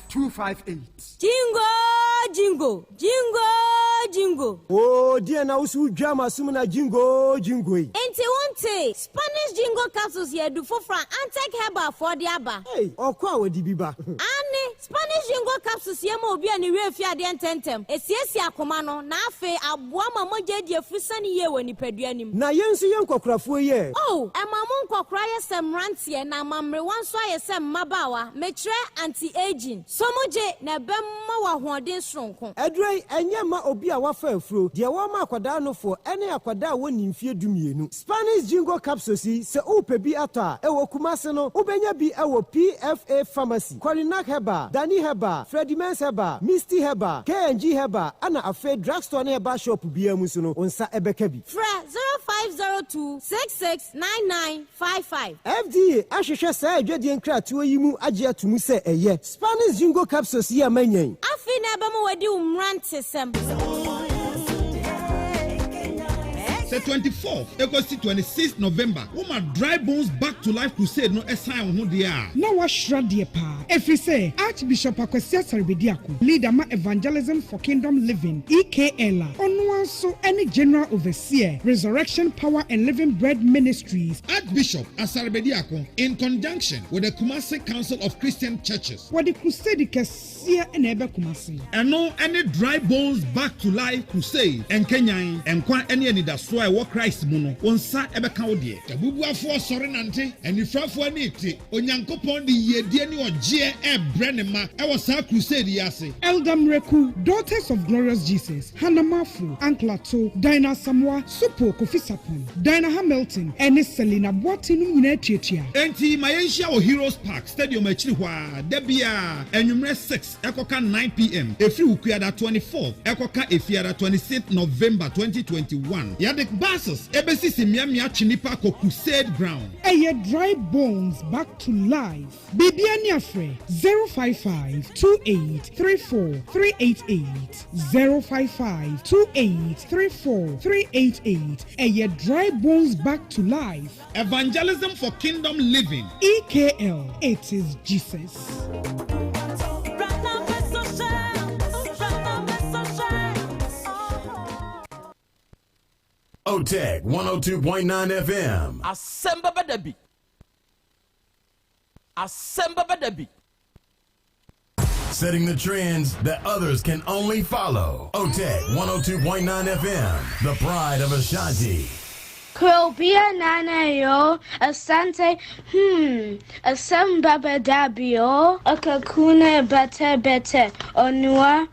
258. Jingo jingo, jingo jingo. Oo, deɛ na wo so wodwa m'asom na jingo jingo yi. Enti wontee? Spanish Jingo Capsules yɛ adu foforɔ a Antec Herbal foɔ de aba. Ei, ɔkɔ a wɔde bi ba. Aane, Spanish Jingo Capsules yɛ ma obi a ne werɛ fi adeɛ ntɛmntɛm, ɛsiesie akoma no, na afei aboa ma mogya adi afurusane yie wɔ nipadua no mu. Na yɛn nso yɛn nkɔkorafoɔ yi ɛ? Oh, ɛma mo nkɔkora yɛ sɛ mmeranteɛ na ama mmerewa nso ayɛ sɛ mmabaawa, mekyerɛ anti-aging. So mogye, na ɛbɛma wo ahoɔden soronko. Aduro yi, ɛnyɛ mma obi a wafa afuro, deɛ wɔma akwadaa nofoɔ, ɛne akwadaa a wɔnni mfeɛ dumienu. Spanish Jingo Capsules yi, sɛ worepɛ bi atɔ a, ɛwɔ Kumasi no, wobɛnya bi wɔ PFA Pharmacy, Korinak Herbal, Dani Herbal, Freddie Mens Herbal, Misty Herbal, K&G Herbal, ɛna afei drugstore ne herbal shop biara mu nso no, wo nsa bɛka bi. Frɛ 0502 66 9955. FDA ahwehwɛ saa adwadie nkratoɔ yi mu agye ato mu sɛ ɛyɛ. Spanish Jingo Capsules yi a manya yi. Afei na ɛbɛma wadi wo mmerantesɛm. Sɛ 24th ekosi 26th November woma Dry Bones Back to Life Crusade no san wo ho deɛ a. Na wahyira deɛ paa ɛfiri sɛ Archbishop Akwasi Asare Bediako, leader ma Evangelism for Kingdom Living, EKL, a ɔno ara nso ne General Overseer, Resurrection Power and Living Bread Ministries. Archbishop Asare Bediako in conjunction with the Kumasi Council of Christian Churches. Wɔde crusade kɛseɛ na ɛreba Kumasi. Ɛno ne Dry Bones Back to Life Crusade, Nkanyan nkwa ne anidasoɔ a ɛwɔ Christ mu no, wo nsa bɛka wo deɛ. Abubuafoɔ sɔre nante, anifirafoɔ ani te, Onyankopɔn de yiedie ne ɔgyeɛ rebrɛ ne mma wɔ saa crusade yi ase. Elder Mreku, Daughters of Glorious Jesus, Hannah Marfo, Uncle Ato, Dinah Asamoah, Sopo Kofi Sarpong, Dinah Hamilton ne Selina Boateng nom nyinaa tuatua. Enti ma yɛnhyia wɔ Heroes Park Stadium akyiri hɔ ara da biara anwummerɛ 6 ɛkɔka 9 PM ɛfiri Wukuada 24th ɛkɔka Efiada 26th November 2021. Yɛde buses ɛbɛsisi mmeammea twe nnipa akɔ Crusade Ground. Ɛyɛ Dry Bones Back to Life. Biribiara ni afrɛ 055 28 34 388, 055 28 34 388. Ɛyɛ Dry Bones Back to Life. Evangelism for Kingdom Living. EKL, it is Jesus. OTEC 102.9 FM. Asɛm bɛba da bi. Asɛm bɛba da bi. Setting the trends that others can only follow. OTEC 102.9 FM, the pride of Ashanti. Krobia nana yo, asante, hmm, asɛm bɛba da bi o, akakuna bete bete, onua,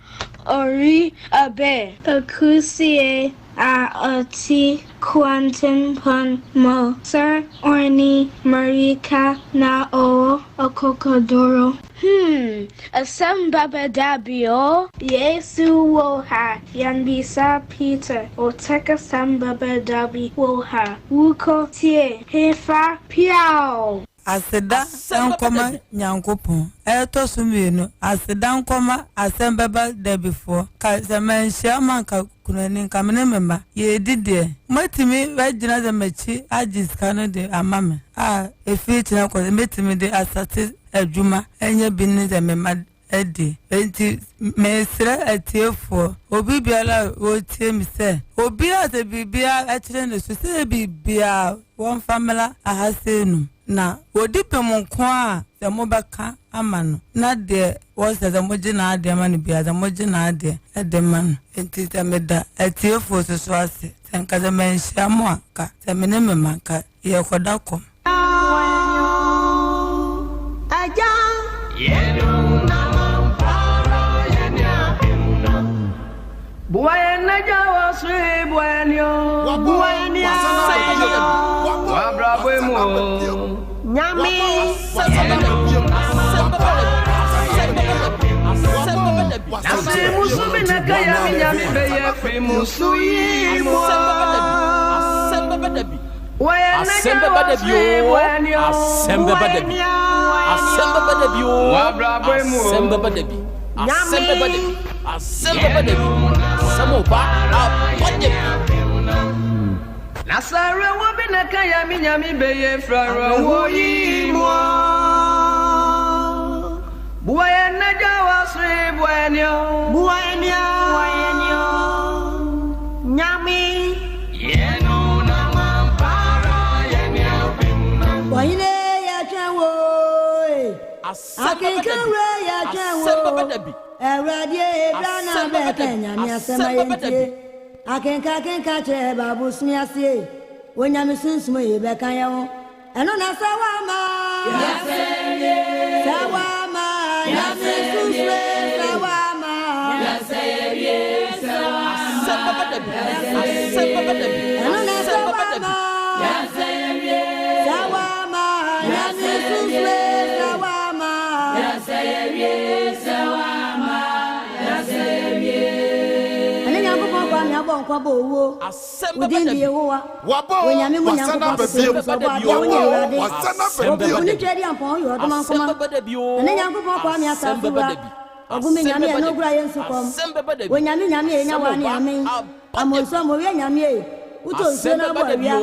ori abe. Akusie a ɔte kwantempɔn mu, Sir Orni Marika na ɔwɔ akokoduro. Hmm, asɛm bɛba da bi o. Yesu wɔ ha, yɛnbisa Peter, Otec asɛm bɛba da bi wɔ ha, wokɔ tie, hefa, piaw! Aseda nkɔma Nyankopɔn. Ɛtɔ so mienu, aseda nkɔma Asɛm Bɛba Dabifoɔ. Ka sɛ manhyia mo anka kunani, nka me ne me mma yɛredi deɛ. Moatumi agyina sɛ m'akyi agye sika no de ama me a, ɛfiri kyena kɔ sɛ mɛtumi de asate adwuma anya bi ne sɛ me mma adi. Enti mesrɛ atiefoɔ, obi biara a ɔretie me sɛ, obiara sɛ biribiara kyerɛ ne so, sɛ biribiara wɔmfa mmra aha sei nom, na wɔdi bem nko a sɛ mobɛka ama no, na deɛ wɔsɛ sɛ mogye n'adeɛ ma no biara sɛ mogye n'adeɛ de ma no. Enti sɛ meda atiefoɔ so so ase, sɛ nka sɛ manhyia mo a, nka sɛ me ne me mma nka yɛrekɔda kɔm. Asɛm bɛba da bi oo, asɛm bɛba da bi. Asɛm bɛba da bi oo, asɛm bɛba da bi. Asɛm bɛba da bi, asɛm bɛba da bi. Asɛm ɔba abɔ da bi. Nasara wo bi na kaya mi nyame beye frara wo yi mo. Buwaye naja wa. Ɔhene yɛtwɛn wo Akenkan wura yɛtwɛn wo Awurade bra na bɛka Nyame asɛm a yɛntie Akenka akenka kyerɛ Bible sua aseɛ Onyame sunsum yi bɛka yɛn ho Ɛno na sɛ woama Sɛ woama Nyame sunsum sɛ woama Ɛno na sɛ woama Sɛ woama Nyame sunsum sɛ woama Ɛne Nyankopɔn Kwame abɔ nkwa bɔ owuo Wo din de Yehowa Onyame mu Nyankopɔn tete mu sɛ ɔbɔ adeɛ wo ne Awurade Obubu ne Tweaduampɔn woyɛ ɔdomankoma Ɛne Nyankopɔn Kwame asase wura Ɔbo me Nyame ɛne ogura yɛ nsu kɔm Onyame Nyame e nya wane amen Amonso amowie Nyame e Wotɔ nsuo na abɔ awia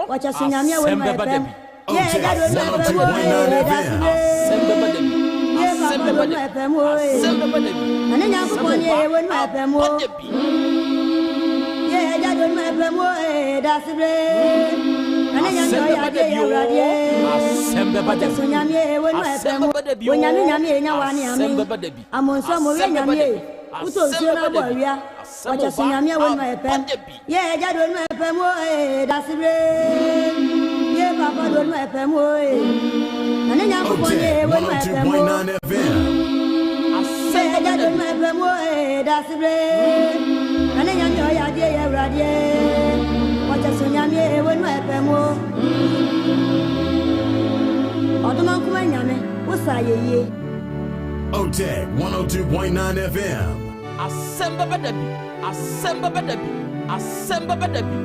Wɔkyɛ so Nyame a wonim ayɛ pɛm Yɛ agya de onim ayɛ pɛm o e Dasebe Yɛ papa de onim ayɛ pɛm o e Ɛne Nyankopɔn ne e wonim ayɛ pɛm o Yɛ agya de onim ayɛ pɛm o e Dasebe Ɛne Nyame ɔyɛ adeɛ yɛ Awurade e Wɔkyɛ so Nyame e wonim ayɛ pɛm o Onyame Nyame e nya wane amen Amonso amowie Nyame e Wotɔ nsuo na abɔ awia Wɔkyɛ so Nyame a wonim ayɛ pɛm Yɛ agya de onim ayɛ pɛm o ee Dasebre Yɛ papa de onim ayɛ pɛm o ee Na ne Nyankopɔn ne ee wonim ayɛ pɛm o Yɛ agya de onim ayɛ pɛm o ee Dasebre Na ne Nyame ɔyɛ adeɛ yɛ Awurade ee Wɔkyɛ so Nyame ee wonim ayɛ pɛm o Ɔdomankoma Nyame wo sa ayɛyie. Otec 102.9 FM. Asɛm bɛba da bi, asɛm bɛba da bi, asɛm bɛba da bi.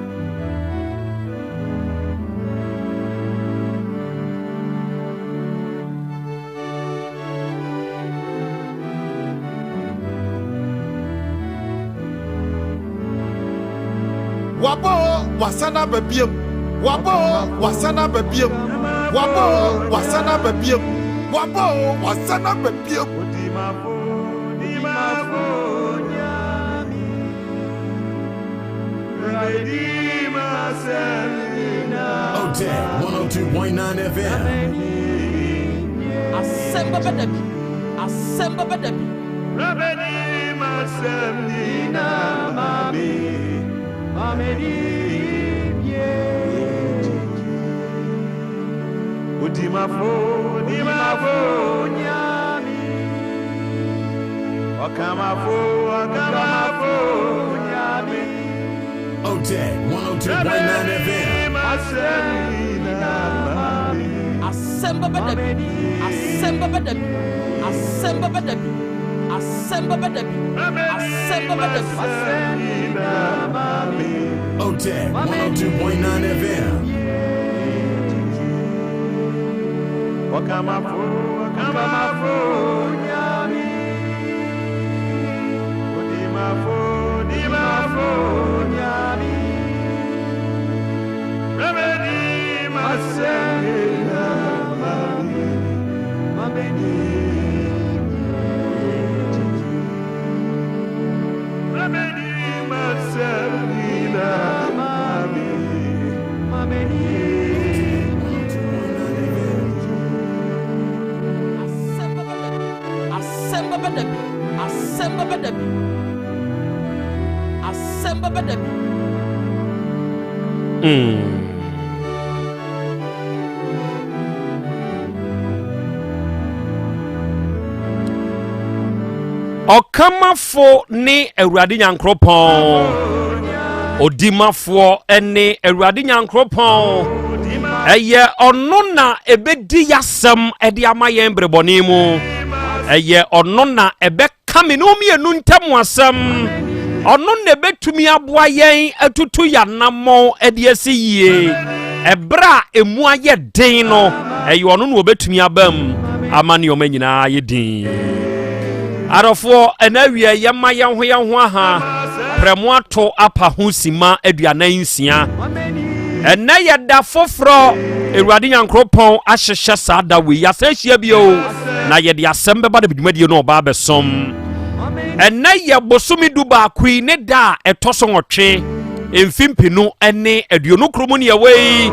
Waba o, wasan aba biom. Waba o, wasan aba biom. Waba o, wasan aba biom. Waba o, wasan aba biom. Otec 102.9 FM. Asɛm bɛba da bi, asɛm bɛba da bi. Otec 102.9 FM. Asɛm bɛba da bi, asɛm bɛba da bi, asɛm bɛba da bi, asɛm bɛba da bi, asɛm bɛba da bi. Otec 102.9 FM. Asɛm bɛba da bi, asɛm bɛba da bi, asɛm bɛba da bi. Mm. Ɔkamafo ne Awurade Nyankoropɔn. Odimafoɔ ne Awurade Nyankoropɔn. Ɛyɛ ɔno na ɛbɛdi yasɛm de ama yɛn berebɔne mu. Ɛyɛ ɔno na ɛbɛka me ne wo mmienu ntam asɛm. Ɔno na ɛbɛtumi aboa yɛn atutu yɛn anammɔn de asi yie. Ɛberɛ a ɛmu ayɛ den no, ɛyɛ ɔno na ɔbɛtumi aba mu ama nneɛma nyinaa ayɛ din. Adɔfoɔ, ɛna awie yɛma yɛn ho yɛn ho aha prɛmo ato apa ho sima 46. Ɛnɛ yɛ da foforɔ Awurade Nyankoropɔn ahyehyɛ saa da wei. Yɛasan ahyia bio. Na yɛde asɛm bɛba de dwumadie no ɔba abɛsom. Ɛnɛ yɛ bosome du baako yi ne da a ɛtɔ so nwɔtwe mfe mpenu ne aduonu koro mu ne ɛwɔ yi.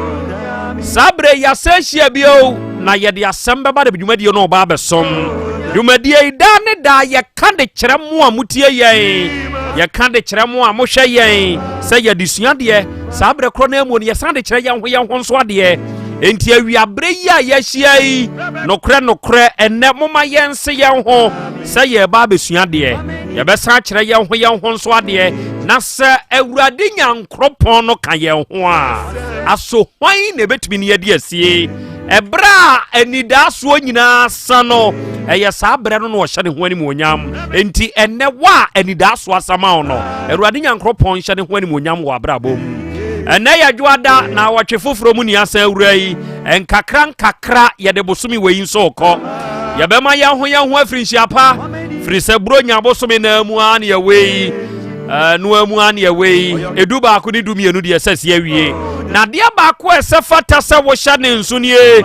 Saa berɛ yi yɛasan ahyia bio na yɛde asɛm bɛba de dwumadie no ɔba abɛsom. Dwumadie yi daa ne daa yɛka de kyerɛ mo a motie yɛn, yɛka de kyerɛ mo a mohwɛ yɛn sɛ yɛde sua adeɛ. Saa berɛ korɔ no mu no yɛsan de kyerɛ yɛn ho yɛn ho nso adeɛ. Enti awiaberɛ yi a yɛahyia yi, nokorɛ nokorɛ ɛnnɛ momma yɛnse yɛn ho sɛ yɛreba abɛsua adeɛ. Yɛbɛsan akyerɛ yɛn ho yɛn ho nso adeɛ, na sɛ Awurade Nyankoropɔn no ka yɛn ho a, aso hwan na ɛbɛtumi ne yɛadi asie? Ɛberɛ a anidaasoɔ nyinaa sa no, ɛyɛ saa berɛ no na ɔhyɛ ne ho animuonyam. Enti ɛnnɛ wo a anidaasoɔ asa ma wo no, Awurade Nyankoropɔn nhyɛ ne ho animuonyam wɔ abrabɔ mu. Ɛnnɛ yɛ dwoada na awɔtwe foforɔ mu ni asan awura yi. Nkakra nkakra yɛde bosome wei nso rekɔ. Yɛbɛma yɛn ho yɛn ho afiri nhyia pa, firi sɛ Buronya bosome naa mu ara ne yɛwɔ yi. Noa mu ara ne yɛwɔ yi. Edu baako ne du mmienu deɛ ɛsɛ si awie. Na adeɛ baako a ɛsɛ fata sɛ wohyɛ ne nso nie,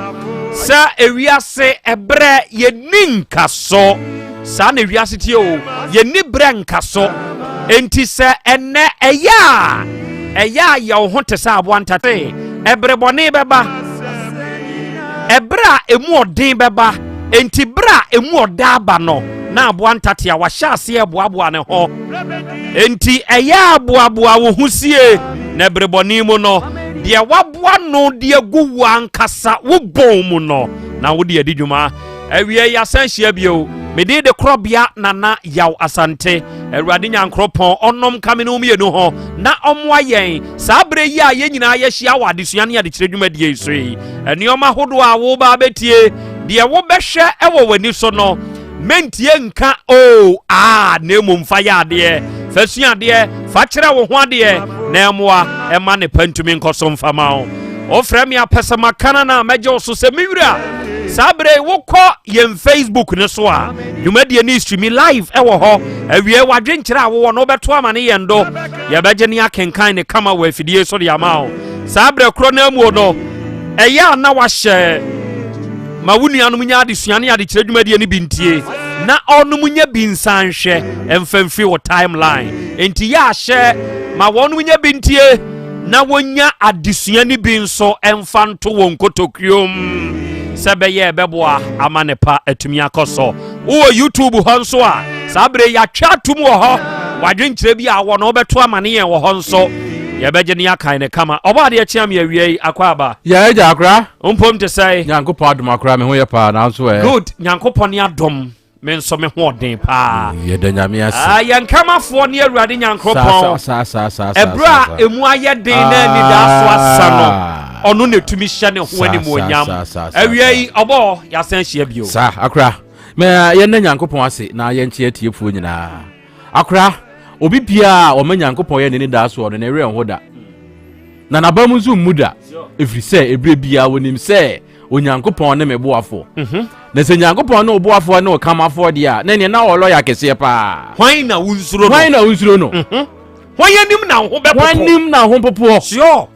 sɛ ewiase ɛberɛ yɛnni nkaso. Saa na ewiase tie o, yɛnni berɛ nkaso. Enti sɛ ɛnnɛ ɛyɛ a, ɛyɛ a yɛ wo ho te sɛ aboa ntate. Ɛbere bɔne bɛba. Ɛberɛ a emu ɔden bɛba. Enti berɛ a emu ɔda aba no, na aboa ntate a wahyɛ aseɛ reboaboa ne ho. Enti ɛyɛ a boaboa wo ho sie, na ɛbere bɔne mu no, deɛ waboa no de agu wo ankasa wo bɔn mu no, na wode adi dwuma. Awiei yɛasan hyia bio. Me din de Korɔbea Nana Yaw Asante. Awurade Nyankoropɔn ɔnom nka me ne wo mmienu ho na ɔmmoa yɛn saa berɛ yi a yɛn nyinaa yɛahyia wɔ adesua ne adekyerɛ dwumadie yi so yi. Nneɛma ahodoɔ a woreba abɛtie, deɛ wobɛhwɛ wɔ w'ani so no, mentie nka oo aa na mmom fa yɛ adeɛ, fa sua adeɛ, fa kyerɛ wo ho adeɛ na ɛmmoa ɛma ne pa ntumi nkɔ so mfa ma wo. Wofrɛ me apɛ sɛ maka no na mɛgye wo so sɛ me wura. Saa berɛ yi wokɔ yɛn Facebook no so a, dwumadie no streami live ɛwɔ hɔ. Awie wadwenkyerɛ a wowɔ no wobɛto ama ne yɛn do. Yɛbɛgye ne akenkan ne kama wɔ afidie so de ama wo. Saa berɛ korɔ no amuo no, ɛyɛ a na wahyɛ ma wo nuanom nya adesua ne adekyerɛ dwumadie no bi ntie na ɔnom nya bi nsan hwɛ ɛmfa mfiri wo timeline. Enti yɛ ahyɛ ma wɔnom nya bi ntie na wɔnya adesua no bi nso mfa nto wɔn kotokuom sɛ bɛyɛ ɛbɛboa ama ne pa atumi akɔ so. Wowɔ YouTube hɔ nso a, saa berɛ yɛatwa atom wɔ hɔ. Wadwenkyerɛ bi a wɔ no wobɛto ama ne yɛn wɔ hɔ nso. Yɛbɛgye ne akan ne kama. Ɔbɔ adeɛ kyea me awia yi akɔ aba. Yɛ agya akora. Mpom te sɛ. Nyankopɔn adom akora me ho yɛ paa nanso ɛ. Good. Nyankopɔn ne adom. Me nso me ho ɔden paa. Yɛda Nyame ase. Ah, yɛn kamafoɔ ne Awurade Nyankoropɔn. Saa saa saa saa. Ɛberɛ a emu ayɛ den na anidaso asa no, ɔno na etumi hyɛ ne ho animuonyam. Awia yi ɔbɔ yɛasan ahyia bio. Saa akora. Mɛ yɛn na Nyankopɔn ase na yɛnkyɛ atiefoɔ nyinaa. Akora, obi biara a ɔma Nyankopɔn yɛ n'anidasoɔ no, ne werɛ nho da. Na n'aba mu nso mmu da, ɛfiri sɛ ɛberɛ biara wɔnim sɛ Onyankopɔn ne me boafoɔ. Mhm. Na sɛ Nyankopɔn ne wo boafoɔ ne wo kamafoɔ deɛ a, na ɛneɛ na ɔwɔ lɔya kɛseɛ paa. Hwan na wonsuro no? Hwan na wonsuro no? Mhm. Hwan anim na wo ho bɛpopo? Hwan anim na wo ho popoɔ? Sure.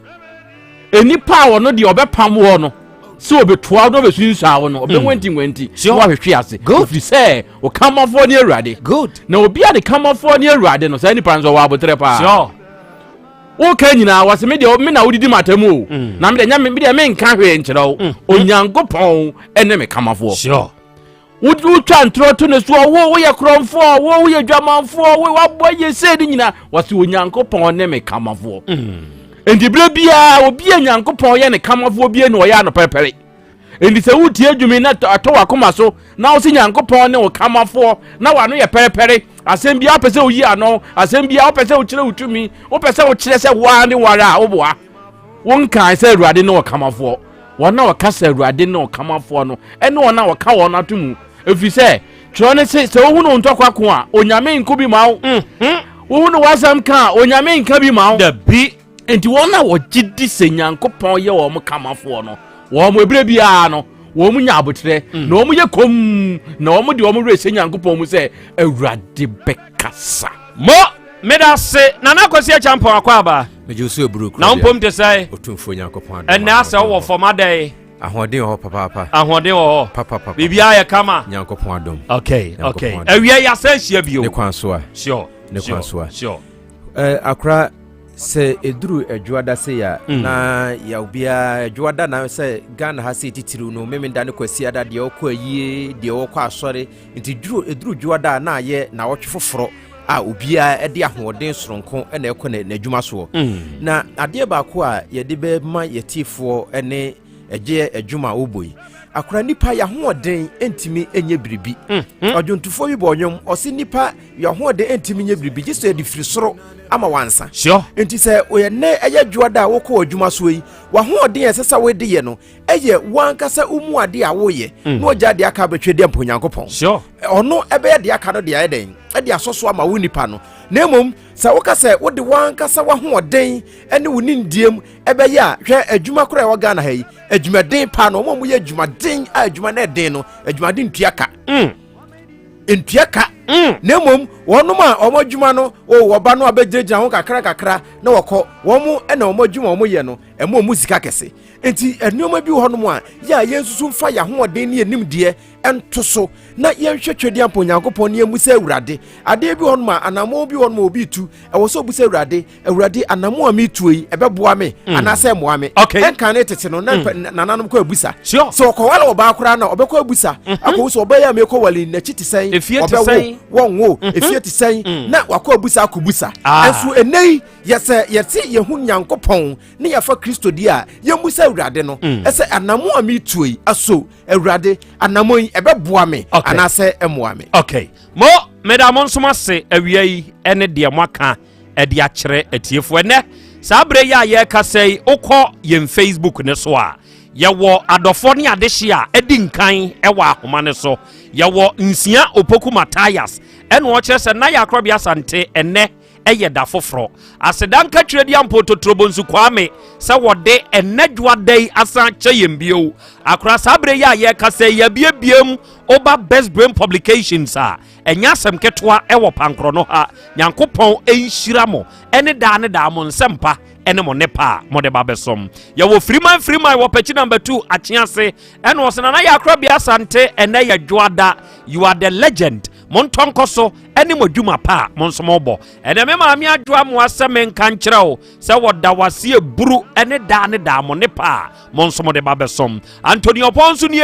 Nnipa a ɔno deɛ ɔbɛpam woɔ no sɛ ɔbɛtoa wo na ɔbɛsunsuan wo no, ɔbɛwantiwanti mm. na wahwehwe ase. Ɛfiri sɛ wo kamafoɔ ne Awurade. Good. Na obi a ne kamafoɔ ne Awurade no, saa nipa no nso ɔwɔ aboterɛ paa. Sure. Woka nyinaa wɔse me deɛ me na wodidi m'atam o mm. na me deɛ me deɛ menka hwee nkyerɛ wo mm. Onyankopɔn ne me kamafoɔ. Sure. Wotwa ntorɔ to ne soɔ wo woyɛ korɔmfoɔ wo woyɛ dwamanfoɔ wo wabɔ yɛ sei ne nyinaa wɔse Onyankopɔn ne me kamafoɔ. Mm. Enti berɛ biara obi a Nyankopɔn yɛ ne kamafoɔ bie na ɔyɛ anɔpɛrepɛre. Enti sɛ wotie dwom yi na ɛtɔ w'akoma so na wo se Nyankopɔn ne wo kamafoɔ na w'ano yɛ pɛrepɛre, asɛm biara wopɛ sɛ woyi ano, asɛm biara wopɛ sɛ wokyerɛ wo tumi, wopɛ sɛ wokyerɛ sɛ woa ne woara a woboa. Wonkae sɛ Awurade ne ɔkamafoɔ. Wɔn a wɔka sɛ Awurade ne ɔkamafoɔ no ne wɔn a wɔka wɔn ato mu. Ɛfiri sɛ, twerɛ no se, sɛ wohunu wo ntɔkwa ko a, Onyame nko bi ma wo. Mm-hmm. Wohunu w'asɛm ka a, Onyame nka bi ma wo. Dabi. Enti wɔn a wɔgye di sɛ Nyankopɔn yɛ wɔn kamafoɔ no, wɔn ɛberɛ biara no, wɔn nya aboterɛ, mm. na wɔn yɛ komm, na wɔn de wɔn werɛ hyɛ Nyankopɔn mu sɛ, Awurade bɛkasa. Mo, meda se, Nana Kwasi Acheampong akɔ aba. Megye wo so aburu Na wo mpom te sɛ? Otumfoɔ Nyankopɔn adom. Ɛnɛ asɛ wowɔ fam adɛn? Ahoɔden wɔ hɔ papaapa. Ahoɔden wɔ hɔ. Papapapa. Biribiara yɛ kama. Nyankopɔn adom. Okay. Awia yi asan hyia bio. Ne kwan so a. Sure. Ne kwan so a. Sure. Eh, akora sɛ ɛduru adwoada sei a mm. na yɛ obiara adwoada na sɛ Ghana ha sei titiriw no memenda ne kwasiada deɛ ɔkɔ ayie deɛ ɔkɔ asɔre nti duru ɛduru dwoada a na ayɛ nawɔtwe foforɔ a obiara de ahoɔden soronko na ɛkɔ n'adwuma soɔ mm. na adeɛ baako a yɛde bɛma yɛtiefoɔ ne ɛgyeɛ adwuma a wobɔ yi akora nipa yɛahoɔden ntumi nyɛ biribi mm, mm. ɔdwontofoɔ bi bɔ ɔnwom ɔse nipa yɛahoɔden ntumi nyɛ biribi gye sɛ yɛde firi soro ama wansa nti sɛ ɔyɛ nnɛ ɛyɛ dwoada a wokɔ adwuma soɔ yi wahoɔden a ɛsɛ sɛ wode yɛ no ɛyɛ wankasa womu adeɛ a woyɛ mm. na ɔgya deɛ aka bɛtwa deɛ mpo Onyankopɔn ɔno ɛbɛyɛ deɛ aka no deɛ ayɛ dɛn ɛde asɔ so ama wo nipa no na mmom sɛ woka sɛ wode wankasa wahoɔden ne wo nimdeɛ ɛbɛyɛ a hwɛ adwuma koraa ɛwɔ Ghana ha yi adwumaden paa no wɔn a wɔyɛ adwumaden a adwuma no ɛden no adwumaden ntua ka mm. ntua ka mm. na mmom wɔnom a wɔn adwuma no o wɔba no abɛgyinagyina ho kakra kakra na wɔkɔ wɔn na wɔn adwuma wɔn yɛ no ɛmo wɔn sika kɛse nti nneɛma bi wɔ hɔnom a yɛ a yɛnsusu mfa yɛn ahoɔden ne yɛn nimdeɛ nto so na yɛnhwɛ twɛdeɛ ampa Onyankopɔn ne yɛmmu sɛ Awurade adeɛ bi wɔ hɔnom a anammɔn bi wɔ hɔnom a obi tu ɛwɔ sɛ obu sɛ Awurade Awurade anammɔn a metuo yi ɛbɛboa me mm. anaasɛ ɛmmoa me okay. ɛnka ne tete no na mm. nananom kɔ abusa sure. sɛ ɔkɔwale ɔbaa koraa na ɔbɛkɔ abusa mm -hmm. akɔwu sɛ ɔbɛyɛ a mekɔwale n'akyi te sɛn ɔbɛwo wɔnwo mm -hmm. efie te sɛn mm. na wakɔ abusa akɔbusa ah. ɛnso ɛnɛ yi yɛsɛ yɛte yɛho Nyankopɔn ne yɛfa Kristo di a yɛmmu sɛ Awurade no mm. ɛsɛ anammɔn a metuo yi aso Awurade anammɔn yi ɛbɛboa me okay. anaasɛ ɛmmoa me. Okay. Mo meda mo nso ase awia yi ɛne deɛ moaka ɛde akyerɛ atiefoɔ ɛnɛ saa berɛ yi a yɛrekasa yi wokɔ yɛn Facebook ne so a yɛwɔ adɔfoɔ ne adehye a ɛdi nkan ɛwɔ ahoma ne so yɛwɔ nsia opoku Matthias ɛna ɔkyerɛ sɛ na yɛ akorɔbea asante ɛnɛ yɛ da foforɔ. Aseda nka Twereduampɔn Totorobonsu Kwame sɛ wɔde ɛnnɛ dwoada yi asan akyɛ yɛn bio. Akora saa berɛ yi a yɛrekasa yi yɛabiebiem woba Best Brain Publications a ɛnyɛ asɛm ketewa ɛwɔ pankorɔ no ha. Nyankopɔn nhyira mo ɛne daa ne daa mo nsɛmpa ɛne mo nnepa a mode ba bɛsom. Yɛwɔ Firiman Firiman wɔ Pɛkyi number 2 Akyease ɛna ɔsɛ Nana Yɛakorabea Asante ɛnɛ yɛ dwoada. You are the legend. Montɔ nkɔ so ne mo adwuma pa a mo nso mobɔ. Ɛnɛ me maame adwoa mo asɛ menka nkyerɛ wo sɛ wɔda wase eburu ne daa ne daa mo ne pa a mo nso mode ba bɛsom. Anthony Ɔpɔn nso nie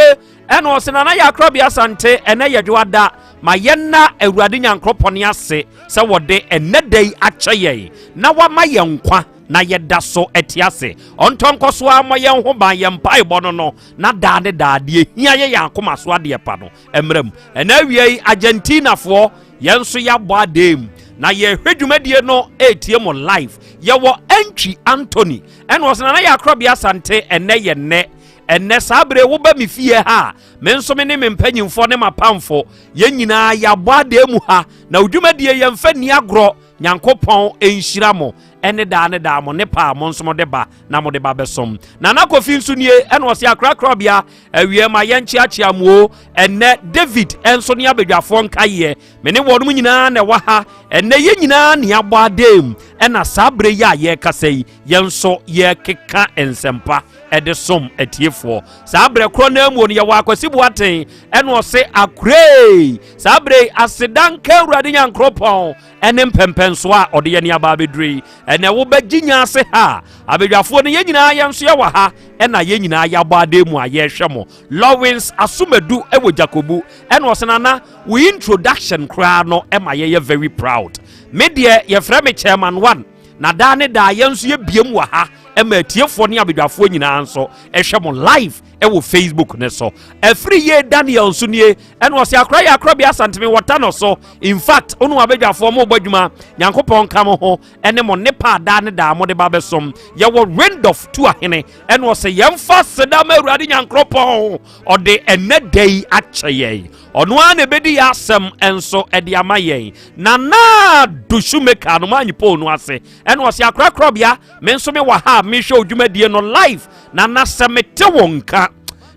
ɛna ɔse Nana yɛ akorabea Asante ɛnɛ yɛ dwoa da ma yɛnna Awurade Nyankoropɔn ase sɛ wɔde ɛnɛ da yi akyɛ yɛn na wama yɛn nkwa na yɛda so te ase. Ɔntɔ nkɔ so ara mmɔ yɛn ho ban yɛn mpaebɔ no no na daa ne daa deɛ hia yɛ yɛn akoma so adeɛ pa no mmerɛ mu. Ɛna awia yi Argentinafoɔ yɛn nso yɛabɔ adeɛ mu na yɛhwɛ dwumadie no ɛretie mo live. Yɛwɔ Antwi Anthony ɛna ɔsɛ Nana yɛ akorɔbea Asante ɛnɛ yɛ nnɛ ɛnɛ saa bere woba me fie ha a me nso me ne me mpanyimfoɔ ne m'apamfo yɛn nyinaa yɛabɔ adeɛ mu ha na dwumadie yɛmfa nni agorɔ. Nyankopɔn nhyira mo ɛne daa ne daa mo ne pa a mo nso mo de ba na mo de ba bɛsom. Nana Kofi nso nie ɛna ɔse akorakorabea awie ma yɛnkyeakyea mo o. Ɛnɛ David nso ne abadwafoɔ nkaeɛ me ne wɔnom nyinaa na ɛwɔ ha ɛnɛ yɛn nyinaa ne abɔ adem ɛna saa berɛ yi a yɛrekasa yi yɛn nso yɛrekeka nsɛmpa ɛde som atiefoɔ. Saa berɛ korɔ no mu no yɛwɔ Akwasi Boateng ɛna ɔse akoree saa berɛ yi aseda nka Awurade Nyankoropɔn ɛne mpɛmpɛnsoɔ a ɔde yɛn aba abɛduru yi. Ɛnɛ wobɛgye nya ase ha a abadwafoɔ no yɛn nyinaa yɛn nso yɛwɔ ha ɛna yɛn nyinaa yɛabɔ adeɛ mu a yɛrehwɛ mo. Lawrence Asomadu ɛwɔ Jakobu ɛna ɔse Nana wo introduction koraa no ɛma yɛyɛ very proud. Me deɛ yɛfrɛ me Chairman One na daa ne daa yɛn nso yɛbiem wɔ ha ɛma atiefoɔ ne abadwafoɔ nyinaa nso ɛhwɛ mo live ɛwɔ Facebook ne so. Ɛfiri yie Daniel nso nie ɛna ɔsɛ akora yɛ akora bi asanteme wɔta no so. In fact ɔno abadwafoɔ mo bɔ adwuma Nyankopɔn nka mo ho ɛne mo ne pa daa ne daa mo de ba bɛsom. Yɛwɔ Randolph tu ahene ɛna ɔsɛ yɛmfa seda ma Awurade Nyankoropɔn ɔde ɛnɛ da yi akyɛ yɛn. Ɔno ara na ɛbɛdi yɛ asɛm nso ɛde ama yɛn. Nana do shoemaker no maa nyipoo no ase ɛna ɔsɛ akora korɔbea me nso me wɔ ha a mehwɛ odwumadie no live na na sɛ mete wo nka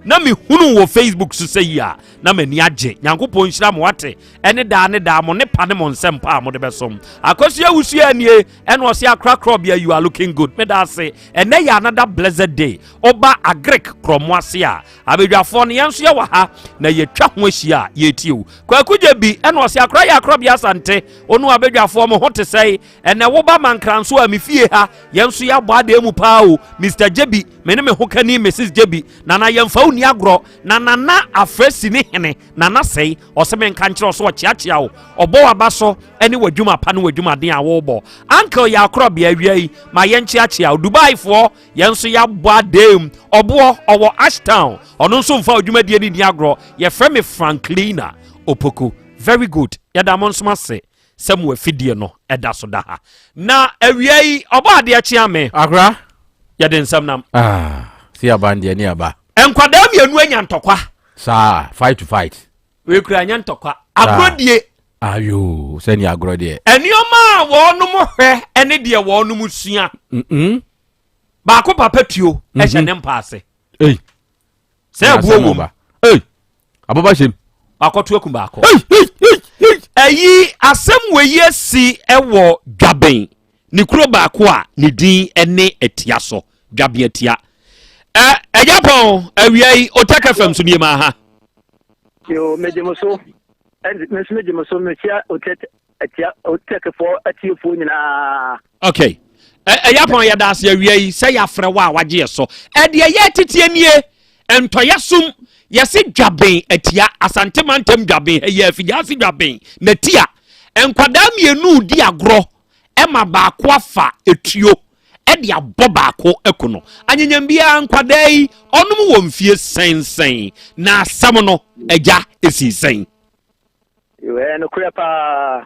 Na mehunu wɔ Facebook so sɛ yi a, na m'ani agye. Nyankopɔn nhyira mo wate, ɛne daa ne daa mo ne pa ne mo nsɛmpa a mode bɛsom. Akosua Wusu anie, ɛna ɔse akora korɔbea you are looking good. Meda ase. Ɛnɛ yɛ another blessed day. Woba Agric korɔmo ase a, abadwafoɔ no yɛn nso yɛwɔ ha na yɛtwa ho ahyia a yɛretie wo. Kwaku gye bi, ɛna ɔse akora yɛ akorɔbea Asante, wo ne abadwafoɔ mo ho te sɛe. Ɛnɛ woba Mankranso a me fie ha, yɛn nso yɛabɔ adeɛ mu paa o. Mr. Gyebi, me ne me ho kani Mrs. Gyebi, Nana yɛmfa wo ni agorɔ. Na Nana afrɛ ne hene, Nana sɛe, ɔsɛ menka nkyerɛ ɔsɛ ɔkyeakyea wo, ɔbɔ w'aba so ne w'adwuma pa ne w'adwumaden a wobɔ. Uncle yɛ akorɔbea awia yi, ma yɛnkyeakyea wo. Dubaifoɔ, yɛn nso yɛabɔ adeɛ mu. Ɔboɔ, ɔwɔ Ashtown, ɔno nso mfa odwumadie no ni agorɔ. Yɛfrɛ me Franklina Opoku. Very good. Yɛda mo nso ase sɛ mo afidie no ɛda so da ha. Na awia yi, ɔbɔ adeɛ kyea me. Akora. Yɛde nsɛm nam. Ah, si aba ndeɛ ne aba. Nkwadaa mmienu anya ntɔkwa. Saa, fight to fight. Wei kura anya ntɔkwa. Agorɔ die. Ayo, sɛnea agorɔ deɛ. Nneɛma a wɔnom hwɛ ne deɛ wɔnom sua. Mm Baako papa tuo ɛhyɛ mhm. ne mpa ase. Ei. Sɛ ɛbuo wɔ mu. Ei. Ababa hyɛm. Akɔto akum baako. Ɛyi asɛm wɔ yi asi ɛwɔ Dwaben ne kuro baako a ne din ne Atia so. Dwaben Atia. Ɛ ɛgya pɔn awia yi Otak FM so nie maa ha. Yo, megye mo so. Me nso megye mo so mekyia Otek atia Otekfoɔ atiefoɔ nyinaa. Okay. Ɛyɛ pɔn yɛda ase awia yi sɛ yɛafrɛ wo a wagye yɛ so. Ɛdeɛ yɛ teteɛ nie ntɔyɛ som yɛse dwaben atia Asante mantam dwaben ɛyɛ afigya ase dwaben na tia nkwadaa mmienu di agorɔ ɛma baako afa etuo ɛde abɔ baako aku no. Anyanyam biara nkwadaa yi ɔnom wɔ mfie sɛnsɛn na asɛm no agya esi sɛn. Ɛyɛ nokorɛ paa.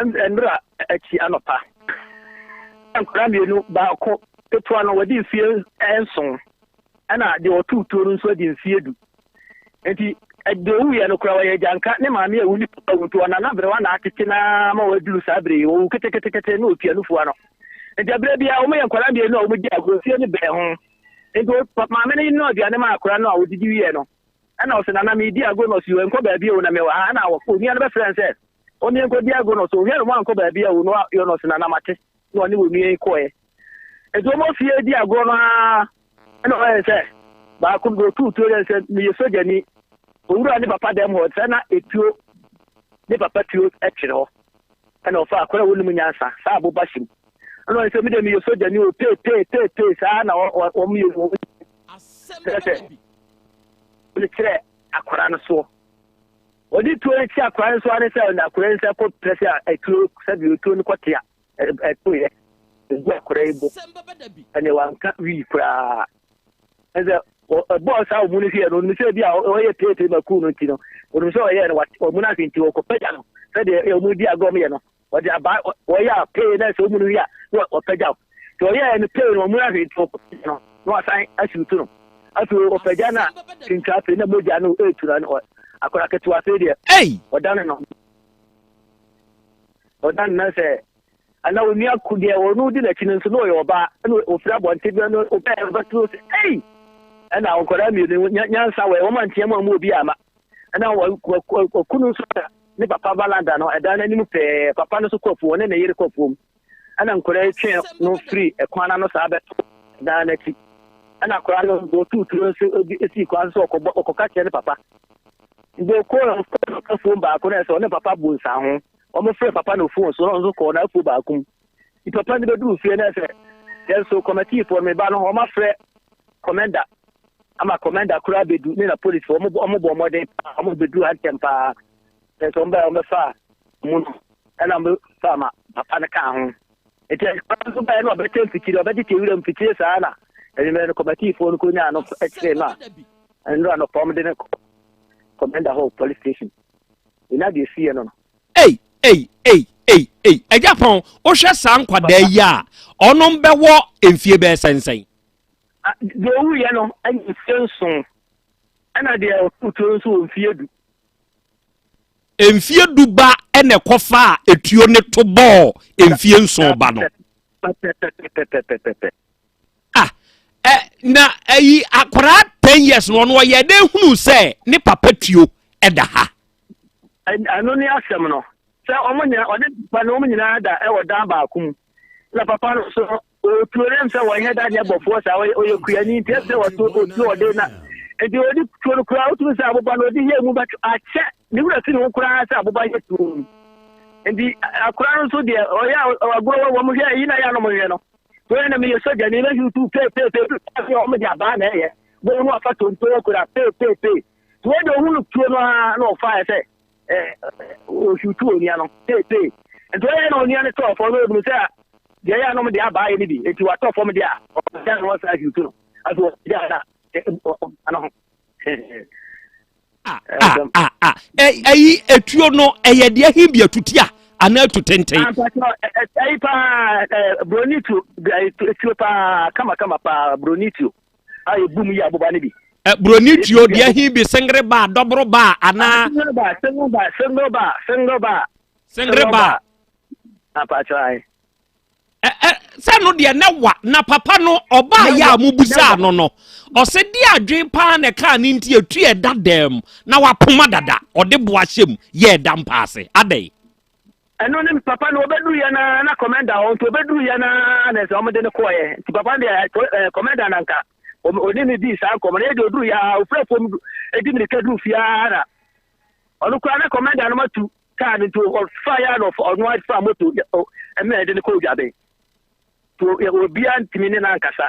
Nnora akyi anɔpa, nkwadaa mmienu, baako ketewa no wadi mfeɛ nson, ɛna deɛ ɔtoo tuo no nso adi mfeɛ du. Nti deɛ ɔwuiɛ no koraa ɔyɛ agyanka, ne maame awu ne papa awu nti ɔnana aberewa na atete no ara ma waduru saa berɛ yi, ɔwu keteketekete na ɔtua nufoɔ ano. Nti berɛ biara wɔyɛ nkwadaa mmienu a wɔdi agorɔ, fie no bɛn ho. Nti maame no noa aduane maa akwadaa no a ɔdidi wieɛ no, Ɛna ɔse, Nana meredi agorɔ na ɔse, yoo nkɔ baabi o na mewɔ ha. Ɛna onua no bɛfrɛ no sɛ ɔne nkɔdi agorɔ na ɔse, ohwɛ no wankɔ baabi a o na yɔ na ɔse, Nana mate. Na ɔne onua yi kɔɛ. Nti wɔn fie di agorɔ no ara ɛna ɔyɛ sɛ baako bi otuu tuo yɛ sɛ meyɛ sogyani. Owura ne papa dɛm hɔ sɛ na etuo ne papa tuo twere hɔ. Ɛna ɔfa akora a wɔnim nyansa saa aboba hyem. Ɛna ɔyɛ sɛ me deɛ meyɛ sogyani o pee pee pee pee saa na wɔn yɛ wɔn sɛ no kyerɛ akwadaa no soɔ. Ɔde tuo no kyerɛ akwadaa no soɔ ne sɛ ɔde akwadaa yi nsa kɔ pɛ sɛ ɛtuo sɛbi etuo no kɔte a ɛtoeɛ egu akwadaa yi bo ɛnna wanka wii koraa ɛsɛ ɛbɔɔ saa ɔmu no hwɛ no onim sɛ bi a ɔyɛ peepee ma kuu no nti no onim sɛ ɔyɛ no ɔmu no ahwe nti ɔkɔpagya no sɛdeɛ ɔmu di agorɔ yɛ no Ɔde abaa ɔyɛ a pee na sɛ ɔmu no wie a na ɔpagyaw. Nti ɔyɛɛ no pee no ɔmu no ahwee nti ɔpagya no na wasan asiw to no. Afei ɔpagya no a twintwa afei na mogya no retu no akwadaa ketewa afei deɛ ɔdane no ɔdane no sɛ ana onua ko deɛ ɔno di n'akyi no nso na ɔyɛ ɔbaa ɛna ofiri abɔnten bi no ɔbɛɛ ɔbɛto sɛ ei ɛna nkwadaa mmienu nyansa wɔ wɔn anteɛ mu a mu obi ama ɛna ɔkunu nso ne papa valanda no ɛdan no anim pɛɛ papa no nso kɔ afuo ɔne ne yere kɔ afuom ɛna nkwadaa yi twe no firi ɛkwan ano saa bɛto dan no akyi ɛna akwadaa no ɔtuu turo nso bi esi kwan so ɔkɔbɔ ɔkɔka kyerɛ ne papa nti ɔkɔ ɔkɔ afuom baako na ɛsɛ ɔne papa bu nsa ho wɔn frɛ papa no fon so na ɔno nso kɔɔ n'afuo baako mu nti papa no bɛduru fie na ɛsɛ yɛn nso kɔmɛtiifoɔ no meba no wɔn afrɛ kɔmɛnda ama kɔmɛnda koraa bɛdu ne na polisifoɔ wɔn wɔn bɔ mmɔden paa wɔn bɛdu ha ntɛm paa nso wɔn bɛyɛ wɔn bɛfa mu no ɛna wɔn bɛfa ma papa no kaa ho nti ɛkwan nso bɛyɛ na ɔbɛtɛ mfikyire ɔbɛtete wura mfikyire saa na ɛnumɛ no kɔmɛtiifoɔ no kɔnyaa no kyeree no a nnura no pɔm de no kɔ kɔmɛnda hɔ police station ɛna deɛ ɛsiiɛ no no. Ei ei ei ei ei agya pɔn wohwɛ saa nkwadaa yi a ɔnom bɛwɔ mfie bɛyɛ sɛnsɛn. Deɛ ɔwuiɛ no anya mfeɛ nson, ɛna deɛ ɔtoo tuo nso wɔ mfeɛ du. Mfeɛ du ba na ɛkɔfaa etuo no to bɔɔ mfeɛ nson ba no. Pɛpɛpɛpɛpɛpɛ. Ah, Ɛ na ɛyi akwaraa 10 years no ɔno ɔyɛ dɛ hunu sɛ ne papa tuo ɛda ha. Ɛno ne asɛm no sɛ wɔn nyinaa ɔne papa no wɔn nyinaa da ɛwɔ dan baako mu na papa no so otuo no sɛ wɔnyɛ da nyɛ bɔfoɔ saa ɔyɛ ɔyɛ kuani nti ɛsɛ wɔto otuo ɔde na nti ɔde tuo no koraa wotumi sɛ aboba no ɔde yɛ mu bɛto akyɛ ne wura fi ne ho koraa sɛ aboba yɛ tuo mu nti akora no nso deɛ ɔyɛ agorɔ wɔ wɔn hwɛ yi na yɛ anom hwɛ no wɔyɛ na meyɛ sogya ni mɛhwi tu pee pee pee wɔn de abaa na ɛyɛ wɔn mu afa tonto akura pee pee pee Wei de ohunu tuo no ara na ɔfaeɛ sɛ ɔhwiw onua no peepee. Nti ɔyɛ na onua no tɔɔ fam na ɔhunu sɛ deɛ ɛyɛ anom deɛ abaa yɛ no bi nti watɔ fam deɛ a ɔgya no ɔsan hwiw tu no. Afei ɔgya na ɔba no ho. Ɛyi etuo no ɛyɛ deɛ hin bi atuti a anaa atu tenten. Ɛyi paa broni tuo tuo paa kama kama paa broni tuo. a yɛbu mu yi aboba no bi. Buroni tuo deɛ he bi sengere ba dɔboro ba anaa. Single ba single ba single ba single ba. Sengere ba. Apakyɛ ayi. Ɛ ɛ sɛ no deɛ ne wa na papa no ɔbaa yɛ a mo busaa no no ɔsɛ di adwen paa na ɛkaa ne nti etu ɛda dɛm na wapoma dada ɔde boa hyɛ mu yɛ ɛda mpaase adɛn. Ɛno ne papa no ɔbɛduru yɛ na na kɔmɛnda hɔ nti ɔbɛduru yɛ na na sɛ wɔde no kɔɔyɛ nti papa no deɛ kɔmɛnda na nka ɔne ne dii saa nkɔmmɔ no yɛ deɛ ɔduru yɛ a ɔfiri afuom ɛdi mirika duru fie ara na ɔno koraa na kɔmɛnda no matu kaa no nti ɔfa yɛ na ɔno afa moto ɛmɛ ɛde no kɔ odwaben nti obiara ntumi ne no ankasa.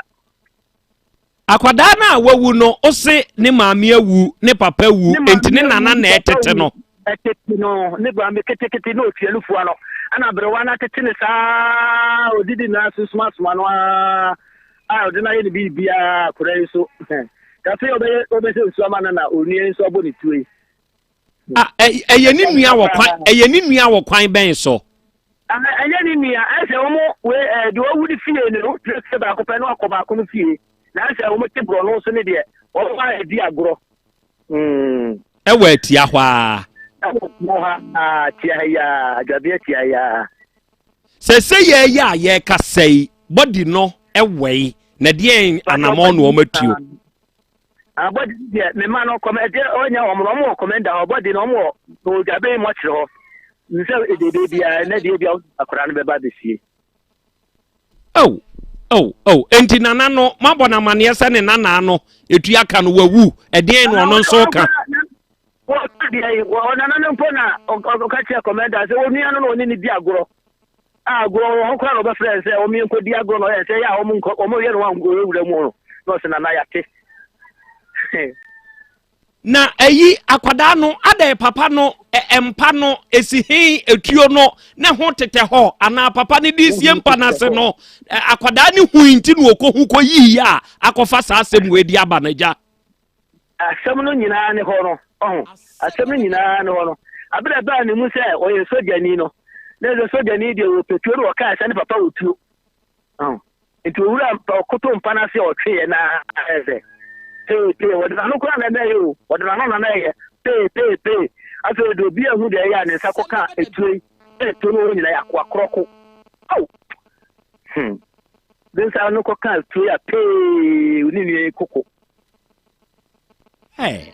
Akwadaa no a wawu no, ose ne maame awu, ne papa awu, enti ne nana na ɛtete no. Ɛtete no, ne maame ketekete na otua no fua no, ɛna aberewa no atete no saa, odidi na asosomasoma no ara, a ɔde no ayɛ ne biribiara, akwadaa yi nso, afei ɔbɛyɛ ɔbɛsɛ nsuo ama no na onua yi nso abɔ ne tuo yi. Ah, ɛyɛ ne nua wɔ kwan ɛyɛ ne nua wɔ kwan bɛn so. Ɛnyɛ ne nua ɛsɛ wɔn wei ɛɛ deɛ ɔwu ne fie no tiri fie baako pɛ na wakɔ baako no fie na ɛsɛ wɔn te borɔ no so ne deɛ wɔn a ɛdi agorɔ. Hmm. Ɛwɔ atia hɔ a. Ɛwɔ atia hɔ a atia ha yi a adwabe atia yi a. Sɛ sɛ yɛyɛ a yɛkasa yi bɔdi no ɛwɔ yi na deɛn anamɔn na wɔn atuo. Abɔde no deɛ me mma no kɔmɛ ɛdeɛ ɔnya wɔn no wɔn wɔ kɔmɛnda hɔ bɔde no wɔn wɔ odwabe mɔkyerɛ hɔ nsɛ ɛdede biara ɛnɛ deɛ bia akwadaa no bɛba abɛsie. Oh, oh, oh. Enti nana no mabɔ no amaneɛ sɛ ne nana no ɛtua ka no wawu ɛdeɛn na ɔno nso ka. Wɔka deɛ ɔnana no mpo na ɔka kyerɛ kɔmɛnda sɛ onua no na ɔne ne di agorɔ. A agorɔ wɔ hɔ koraa na ɔbɛfrɛ sɛ wɔn yɛn nkɔdi agorɔ na ɔyɛ sɛ yɛ a wɔn nkɔ wɔn yɛ no wɔn awura mu no na ɔsɛ nana yate. Na ayi akwadaa no adɛn papa no mpa no esi he etuo no ne ho tetɛ hɔ anaa papa no de sie mpa no ase no akwadaa no hui nti na ɔkɔhu kɔyii a akɔfa saa asɛm wei de aba no agya. Asɛm no nyinaa ne hɔ no, ɔho, asɛm no nyinaa ne hɔ no. Abere a ɛbaa ne mu sɛ ɔyɛ sogyani no, na ɛsɛ sogyani deɛ wɔpɛ tuo no ɔkaa sɛ ne papa wɔ tuo. Ɔho, nti owura ɔkoto mpa no ase a ɔtweeɛ na ayɛ sɛ pee pee, wɔde n'ano koraa na ɛyɛ o, wɔde n'ano na na ɛyɛ pee pee pee. Afei de obi ahu deɛ ɛyɛ a ne nsa kɔka etuo yi, etuo no wɔ nyinaa yɛ akoa korɔko. Aw! Hmm. Ne nsa no kɔka etuo yi a pee, ne nua yi koko. Hɛ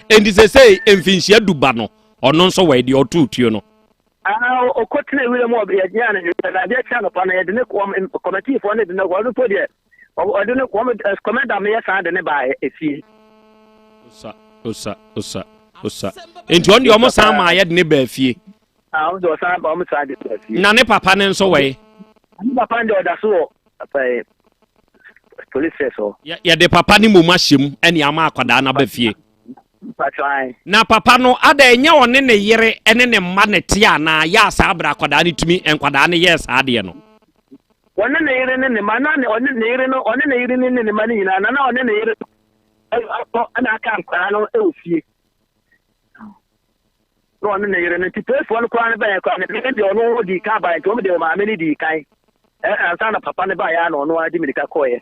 enti sɛsɛi mfinhyia du ba no ɔno nso wɔ deɛ ɔtoo tuo no. Ɔkɔtena wira mu yɛgyina no nwura na adeɛ kye anɔpa no yɛde ne kɔmɛtiifoɔ no de ne ɔno mpo deɛ ɔde ne wɔn kɔmɛnda meyɛ san de ne baa efie. Osa osa osa osa nti ɔno deɛ ɔmo san maa yɛde ne baa fie. Ah, ɔmo deɛ ɔsan ɔmo san de baa fie. Na ne papa ne nso wɔ yi. Ne papa no deɛ ɔda so wɔ police force hɔ. Yɛde papa ne mmom ahyɛ mu ɛne ama akwadaa no aba fie. Na papa no ada ɛnyɛ ɔne ne yere ɛne ne mma ne te anaa yɛ a saa abere akwadaa no tumi nkwadaa no yɛɛ saa adeɛ no. Ɔne ne yere ne ne mma na ɔne ne yere no ɔne ne yere ne ne mma no nyinaa na na ɔne ne yere akɔ ɛna aka nkwadaa no ɛwɔ fie. Na ɔne ne yere no nti polisifoɔ no koraa no bɛyɛ koraa ne ne deɛ ɔno dii kan baeɛ nti wɔn deɛ maame no dii kan ansa na papa no baeɛ a na ɔno ara de mirika kɔeɛ.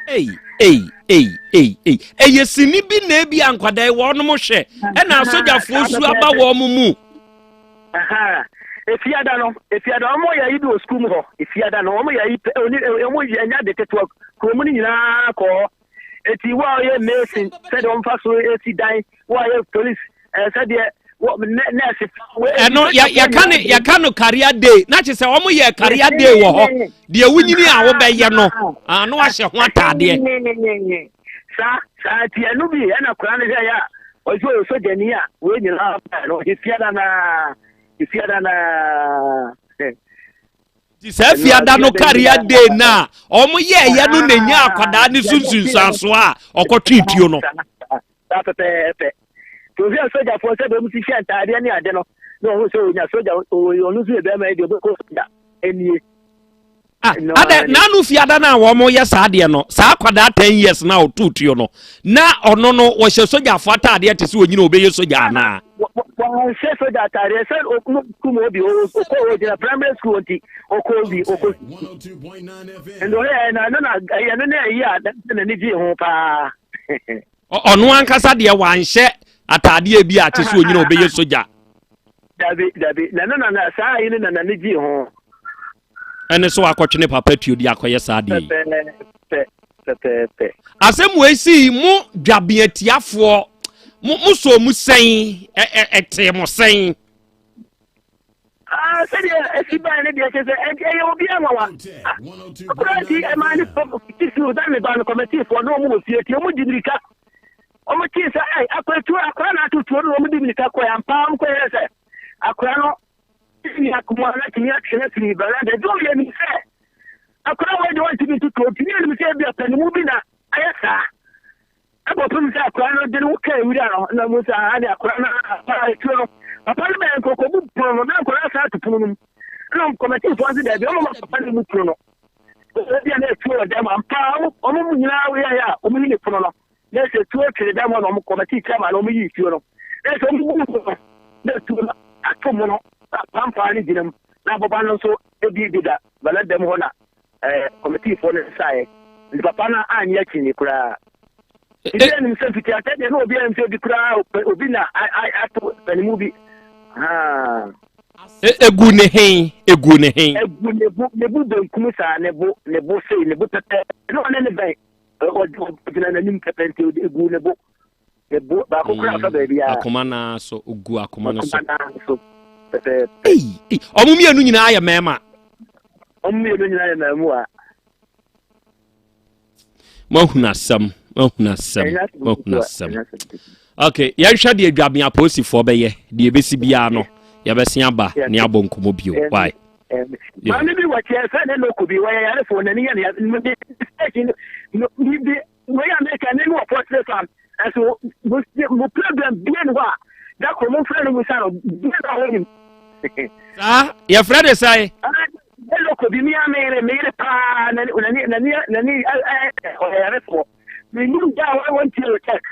Ei ei ei ei ei ɛyɛ sini bi na ebi a nkwadaa yi wɔnom hwɛ ɛna asogyafoɔ su aba wɔn mu. Efiada no, efiada wɔn yɛ ayi bi wɔ sukuu mu hɔ. Efiada no wɔn yɛ ayi pɛ, oni wɔn yɛ nya de ketewa kurom no nyinaa kɔɔ hɔ. Eti wo a ɔyɛ mason sɛdeɛ wɔn fa so esi dan, wo a ɔyɛ police ɛɛ sɛdeɛ wɔ nɛ nɛɛse. Ɛno yɛ yɛka ne yɛka no career day na kyerɛ sɛ wɔn yɛ career day wɔ hɔ deɛ wonyini a wobɛyɛ no ano ahyɛ ho ataadeɛ. Saa saa ti ɛno bi ɛna koraa no hwɛ yɛ a ɔsɛ ɔyɛ sogyani a wei nyinaa no efiada naa. Efiada naa. Nti saa fiada no career day no a wɔn yɛɛyɛ no na enya akwadaa ne so nsunsuansoɔ a ɔkɔtwe tuo no. Saa pɛpɛɛpɛ. Nti ohwɛ sogyafoɔ sɛ bɛm si hyɛ ntaadeɛ ne ade no na ɔhu sɛ onya sogya ɔno nso yɛ bɛrima yi deɛ ɔbɛkɔ sogya nie. Ah, adɛ n'ano fiada no a wɔn yɛ saa adeɛ no saa akwadaa 10 years na ɔtu tuo no na ɔno no wɔhyɛ sogyafoɔ ataadeɛ te sɛ onyina ɔbɛyɛ sogya anaa. Wɔnhyɛ sogya ataadeɛ sɛ kum obi ɔkɔ ɔgyina primary school nti ɔkɔ bi ɔkɔ nti ɔyɛ na ɛno na ɛyɛ no na ɛyi a n'ani gye ho paa. Ɔno ankasa deɛ wanhyɛ ataadeɛ bi a te sɛ onyina ɔbɛyɛ sogya. Dabi dabi, na ɛno na saa ayi no na n'ani gye ho. Ɛne so akɔtwe ne papa tuo de akɔyɛ saa adeɛ yi. Pɛpɛɛpɛ pɛpɛɛpɛ. Asɛm wei sii mo dwabeatiafoɔ mo mo sɔ mu sɛn, ɛ ɛ ɛtee mo sɛn? Ah, sɛdeɛ ɛsi bae no deɛ kyerɛ sɛ ɛyɛ obi anwanwa. Akora nti ɛmaa ne titiriw sɛ me ba no kɔmɛtiifoɔ na wɔn wɔ fie nti wɔn di mirika. Wɔn tee sɛ ɛy akora tuo akora na ato tuo no wɔn di mirika kɔɛ ampa wɔn kɔyɛ sɛ akora no ne akoma no atumi atwe no afiri veranda. Ɛdi wɔn yɛ nim sɛ akora wɔ deɛ wɔntumi nto tuo nti ne yɛ nim sɛ ebi apanimu bi na ayɛ saa. Ɛkɔpem sɛ akwadaa no de ne ho kaa wira no na mu sɛ aha de akwadaa no akwadaa etuo no papa no bɛn nkɔkɔbu pono no na nkwadaa saa to pono no mu ɛna kɔmɛtifoɔ nso daabi ɔmo ma papa no mu pono no ebi a na etuo wɔ dɛm ampa ɔmo ɔmo mu nyinaa yɛ yɛ a ɔmo yi ne pono no na ɛsɛ tuo twere dɛm hɔ na ɔmo kɔmɛti kyɛma na ɔmo yi tuo no na ɛsɛ ɔmo bu mu no na tuo no ato mu no pampaa no gyina mu na abɔba no nso ebi deda bɛlɛ dɛm hɔ na ɛɛ kɔmitiifoɔ no nsaeɛ nti papa no anyɛ akyinnye koraa. Nti anim sɛ mfiti asɛ deɛ na obi anim sɛ obi koraa obi na ato panimu bi. Egu ne hen, egu ne hen. Egu ne bo, ne bo benkum saa, ne bo, ne bo sei, ne bo pɛpɛ. Na ɔne ne bɛn, ɔgyina n'anim pɛpɛ nti egu ne bo. Ne bo baako koraa fa baabi a. Akoma naa so, ogu akoma no so. Akoma naa so pɛpɛɛpɛ. Ei, ɔmo mmienu nyinaa yɛ mmarima. Ɔmo mmienu nyinaa yɛ mmaamua. Mahunu asɛm, mahunu asɛm, mahunu asɛm. Okay, yɛnhwɛ deɛ Dwabea apolisifoɔ bɛyɛ, deɛ ebesi biara no, yɛbɛsen aba ne abɔ nkɔmɔ bio. Why? Maame bi wɔ kyerɛ sɛ ne noko bi wɔyɛ yarefoɔ n'ani yɛ ne ya bi Wei a meka ne wɔ poultry farm ɛso mo mo program bie ne hɔ a da koro mo mfrɛ no musa no bie na ɔnim. Saa yɛfrɛ de sɛe. Eloko bi mia meyere meyere paa nani nani nani nani ɔyɛ yarefoɔ menim da a wɔn tie o check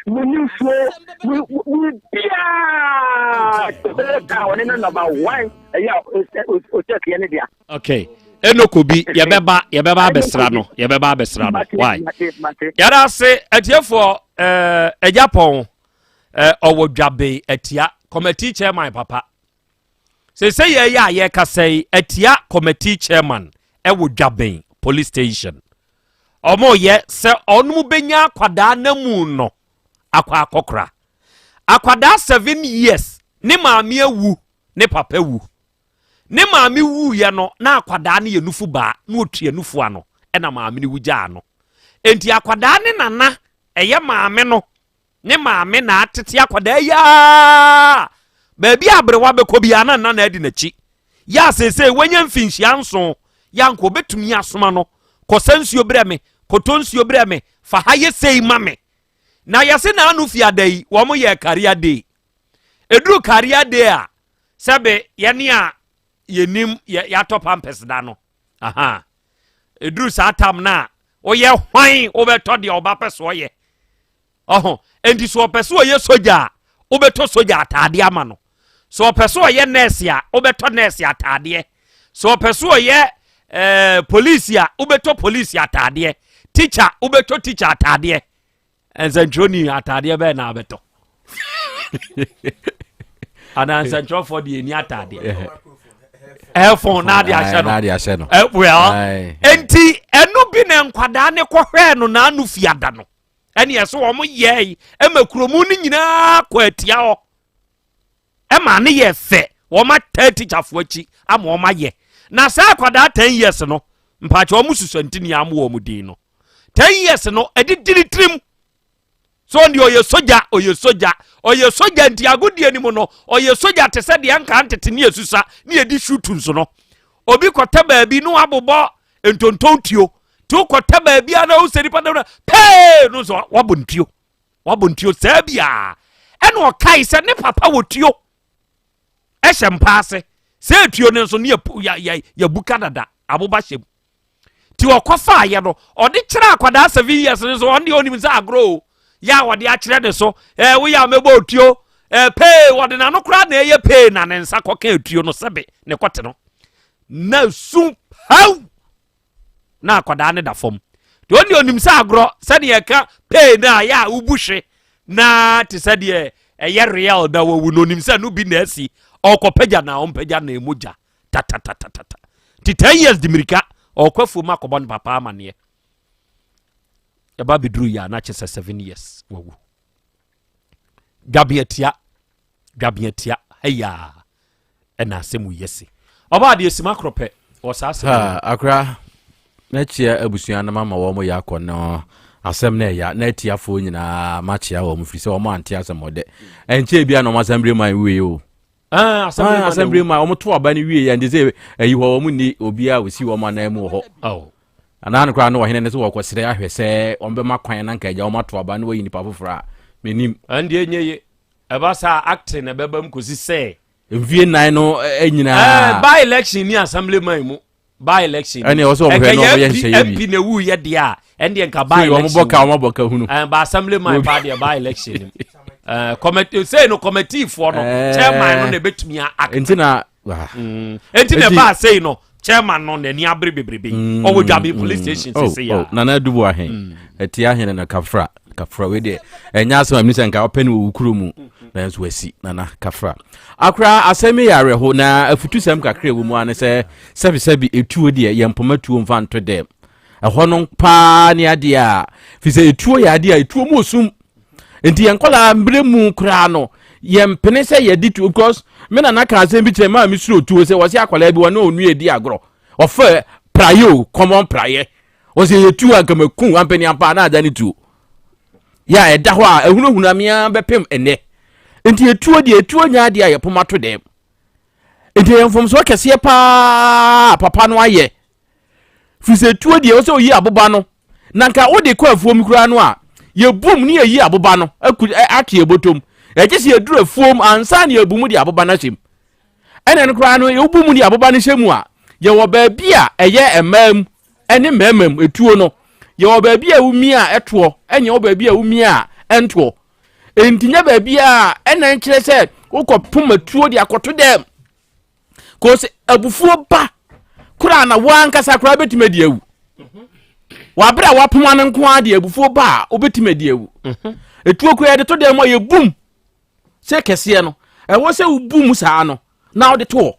mo ni nsuo mo mo biaa bɛyɛ kaa ɔne no number one ɛyɛ o check yɛ ne dea. Okay. Enoko bi yɛbɛba yɛbɛba abɛsra no yɛbɛba abɛsra no why yɛda ase atiefoɔ ɛɛ ɛgya pɔn ɛɛ ɔwɔ dwabe atia committee chairman papa sese yɛ yɛ a yɛkasa yi atia committee chairman ɛwɔ dwaben police station ɔmo yɛ sɛ ɔno bɛnya akwadaa namu no akɔ akɔkora akwadaa 7 years, ne maame awu, ne papa wu. Ne maame wuiɛ no na akwadaa no yɛ nufu baa na ɔtua nufu ano ɛna maame no wu gyaa no. Enti akwadaa ne nana ɛyɛ maame no ne maame na atete akwadaa yi aa baabi a aberewa bɛkɔ biara na nana adi n'akyi. Yɛ a seesei wanya mfinhyia 7 yɛ anka obɛtumi asoma no, kɔsa nsuo brɛ me, kɔtɔ nsuo brɛ me, fa ha yɛ sei ma me. Na yɛse na ano fiada yi wɔn yɛ career day. Ɛduru career day a sɛbe yɛne a yɛnim yɛatɔ pampers da no aha ɛduru saa tam no a woyɛ hwan wobɛtɔ deɛ ɔba pɛ so ɔyɛ ɔho. Enti so ɔpɛ so ɔyɛ sogya a wobɛtɔ sogya ataadeɛ ama no, so ɔpɛ so ɔyɛ nɛɛse a wobɛtɔ nɛɛse ataadeɛ, so ɔpɛ so ɔyɛ polisi a wobɛtɔ polisi ataadeɛ, teacher wobɛtɔ teacher ataadeɛ. Nsɛntwerɛni ataadeɛ bɛɛ na abɛtɔ anaa nsɛntwerɛfoɔ deɛ ɛni ataadeɛ? Headphone na ade ahyɛ no. Na ade ahyɛ no. Eh, well, enti ɛno bi na nkwadaa ne kɔhwɛɛ no n'ano fiada no. Ɛne ɛso wɔn yɛe ɛma kuromu no nyinaa kɔ atia hɔ. Ɛma ne yɛ fɛ. Wɔn ataa tikyafoɔ akyi ama wɔn ayɛ. Na saa akwadaa 10 years no, mpaakyɛ wɔn susantini ama wɔn din no. 10 years no, ɛde diri tirim. So ɔno deɛ ɔyɛ sogya, ɔyɛ sogya, ɔyɛ sogya nti agodie no mu no ɔyɛ sogya te sɛ deɛ nka ntete ne yɛsusa ne yɛde shutu nso no. Obi kɔtɛ baabi na wabobɔ ntonton tuo nti wokɔtɛ baabi a na wosɛ nipa no pee no nso wabɔ ntuo, wabɔ ntuo saa biara. Ɛna ɔkae sɛ ne papa wɔ tuo ɛhyɛ mpa ase sɛ tuo no nso ne yɛbuka dada aboba hyɛ mu. Nti ɔkɔfaeɛ no, ɔde kyerɛ akwadaa 7 years no so, ɔno deɛ ɔnim sɛ agorɔ o, yɛ a wɔde akyerɛ ne so, ɛɛ woyɛ a mɛbɔ otuo, ɛɛ pee, wɔde n'ano koraa na ɛyɛ pee na ne nsa kɔka etuo no sɛbe ne kɔte no. Na su haw na akwadaa no da fam. Nti ɔno deɛ ɔnim sɛ agorɔ, sɛdeɛ ɛka pee no a yɛ a wobu hwe na te sɛ deɛ ɛyɛ real na wawu no, ɔnim sɛ no bi na asi, ɔkɔpagya na ɔmpagya na ɛmu gya. Tatatatata. Nti 10 years di mirika ɔkɔ afuom akɔbɔ ne papa amaneɛ. Ɛba bɛduru yɛ a na kyɛ sɛ 7 years wawu. Dwabeatia, dwabeatia, hɛyaa ɛna asɛm yɛ se. Ɔbaa deɛ sima korɔ pɛ wɔ saa asɛm. Ha, akora mɛkyia abusua no mama wɔn yɛ akɔ no asɛm no ɛya na atiafoɔ nyinaa makyia wɔn firi sɛ wɔn ante asɛm ɔdɛ ɛnkyɛ bi a na wɔn asɛm man wie o. Ah, assembly man wɔn to aba no wie yɛ nti sɛ ɛyi hɔ wɔn ni obiara a osi wɔn anan mu wɔ hɔ. Oh. Anaa no koraa no ɔhene no sɛ wɔkɔsrɛ ahwɛ sɛ wɔn bɛma kwan na nka agya wɔn ato aba no wɔyi nipa foforɔ a menim. Ɛndeɛ nyɛ ye ɛba saa acting na ɛbɛba mu kɔsi sɛ. Mfie nnan no nyinaa. Ɛɛ by election ni assembly man mu. By election. Ɛnna ɛwɔ sɛ wɔn hwɛ na wɔn yɛ nhyehyɛ bi. MP na ewu yɛ deɛ a ɛndeɛ nka by election. Wɔn bɔ ka wɔn bɔ ka hunu. Ɛn ba assembly man pa deɛ by election. Ɛɛ committee sɛ no committee foɔ no chairman no na ebetumi a act. Nti na. Nti na ɛbaa sɛyi no chairman no n'ani abere bebrebe. Ɔwɔ Dwabe police station oh, sese ya. Oh, Nana Adubu ahen. Ɛti ahen na kafra. Kafra wei deɛ ɛnyɛ asɛm a misa nka ɔpɛ ne wɔ kuro mu. Nanso wasi Nana kafra. Akora asɛm yi yɛ awerɛho na afutusɛm kakra ɛwɔ mu ara ne sɛ sɛbisɛbi etuo deɛ yɛn mpoma tuo mfa nto dɛm. Ɛhɔ no paa ne adeɛ a fi sɛ etuo yɛ adeɛ a etuo mu osum. Nti yɛn nkɔlaa mmerɛ mu koraa no yɛn mpene sɛ yɛde tuo because me nana ka asɛm bi kyerɛ maa me suro tuo sɛ wɔsi akwadaa bi wɔne onua edi agorɔ ɔfɛ praeɛ o kɔmɔn praeɛ wɔsi yɛ tuo anka maku ampani ampa na ada ne tuo yɛ a ɛda hɔ a ehunahuna mea bɛpem ɛnɛ nti etuo deɛ etuo nya adeɛ a yɛpoma to dɛm nti ɛyɛ mfomsoɔ kɛseɛ paa papa no ayɛ firi sɛ etuo deɛ wɔsɛ oyi aboba no na nka wode kɔ afuom koraa no a yɛbum ne yɛyi aboba no aku ato yɛ bɔtɔm ɛgye sɛ yɛduru afuom ansa na yɛbu mu de aboba no ahyɛ mu ɛna no koraa no yɛbu mu de aboba no hyɛ mu a yɛwɔ baabi a ɛyɛ mmaa mu ɛne mmarima mu etuo no yɛwɔ baabi a wumia a ɛtoɔ ɛne yɛwɔ baabi a wumia a ɛntoɔ nti nyɛ baabi a ɛna nkyerɛ sɛ wokɔ poma tuo de akɔto dɛm kò sɛ abufuo ba koraa na wankasa koraa bɛtumi adi awu wabere a wapoma no nko ara de abufuo ba a wobɛtumi adi awu etuo koraa yɛde to dɛm a yɛbum sɛ kɛseɛ no ɛwɔ sɛ wobu mu saa no na wode to hɔ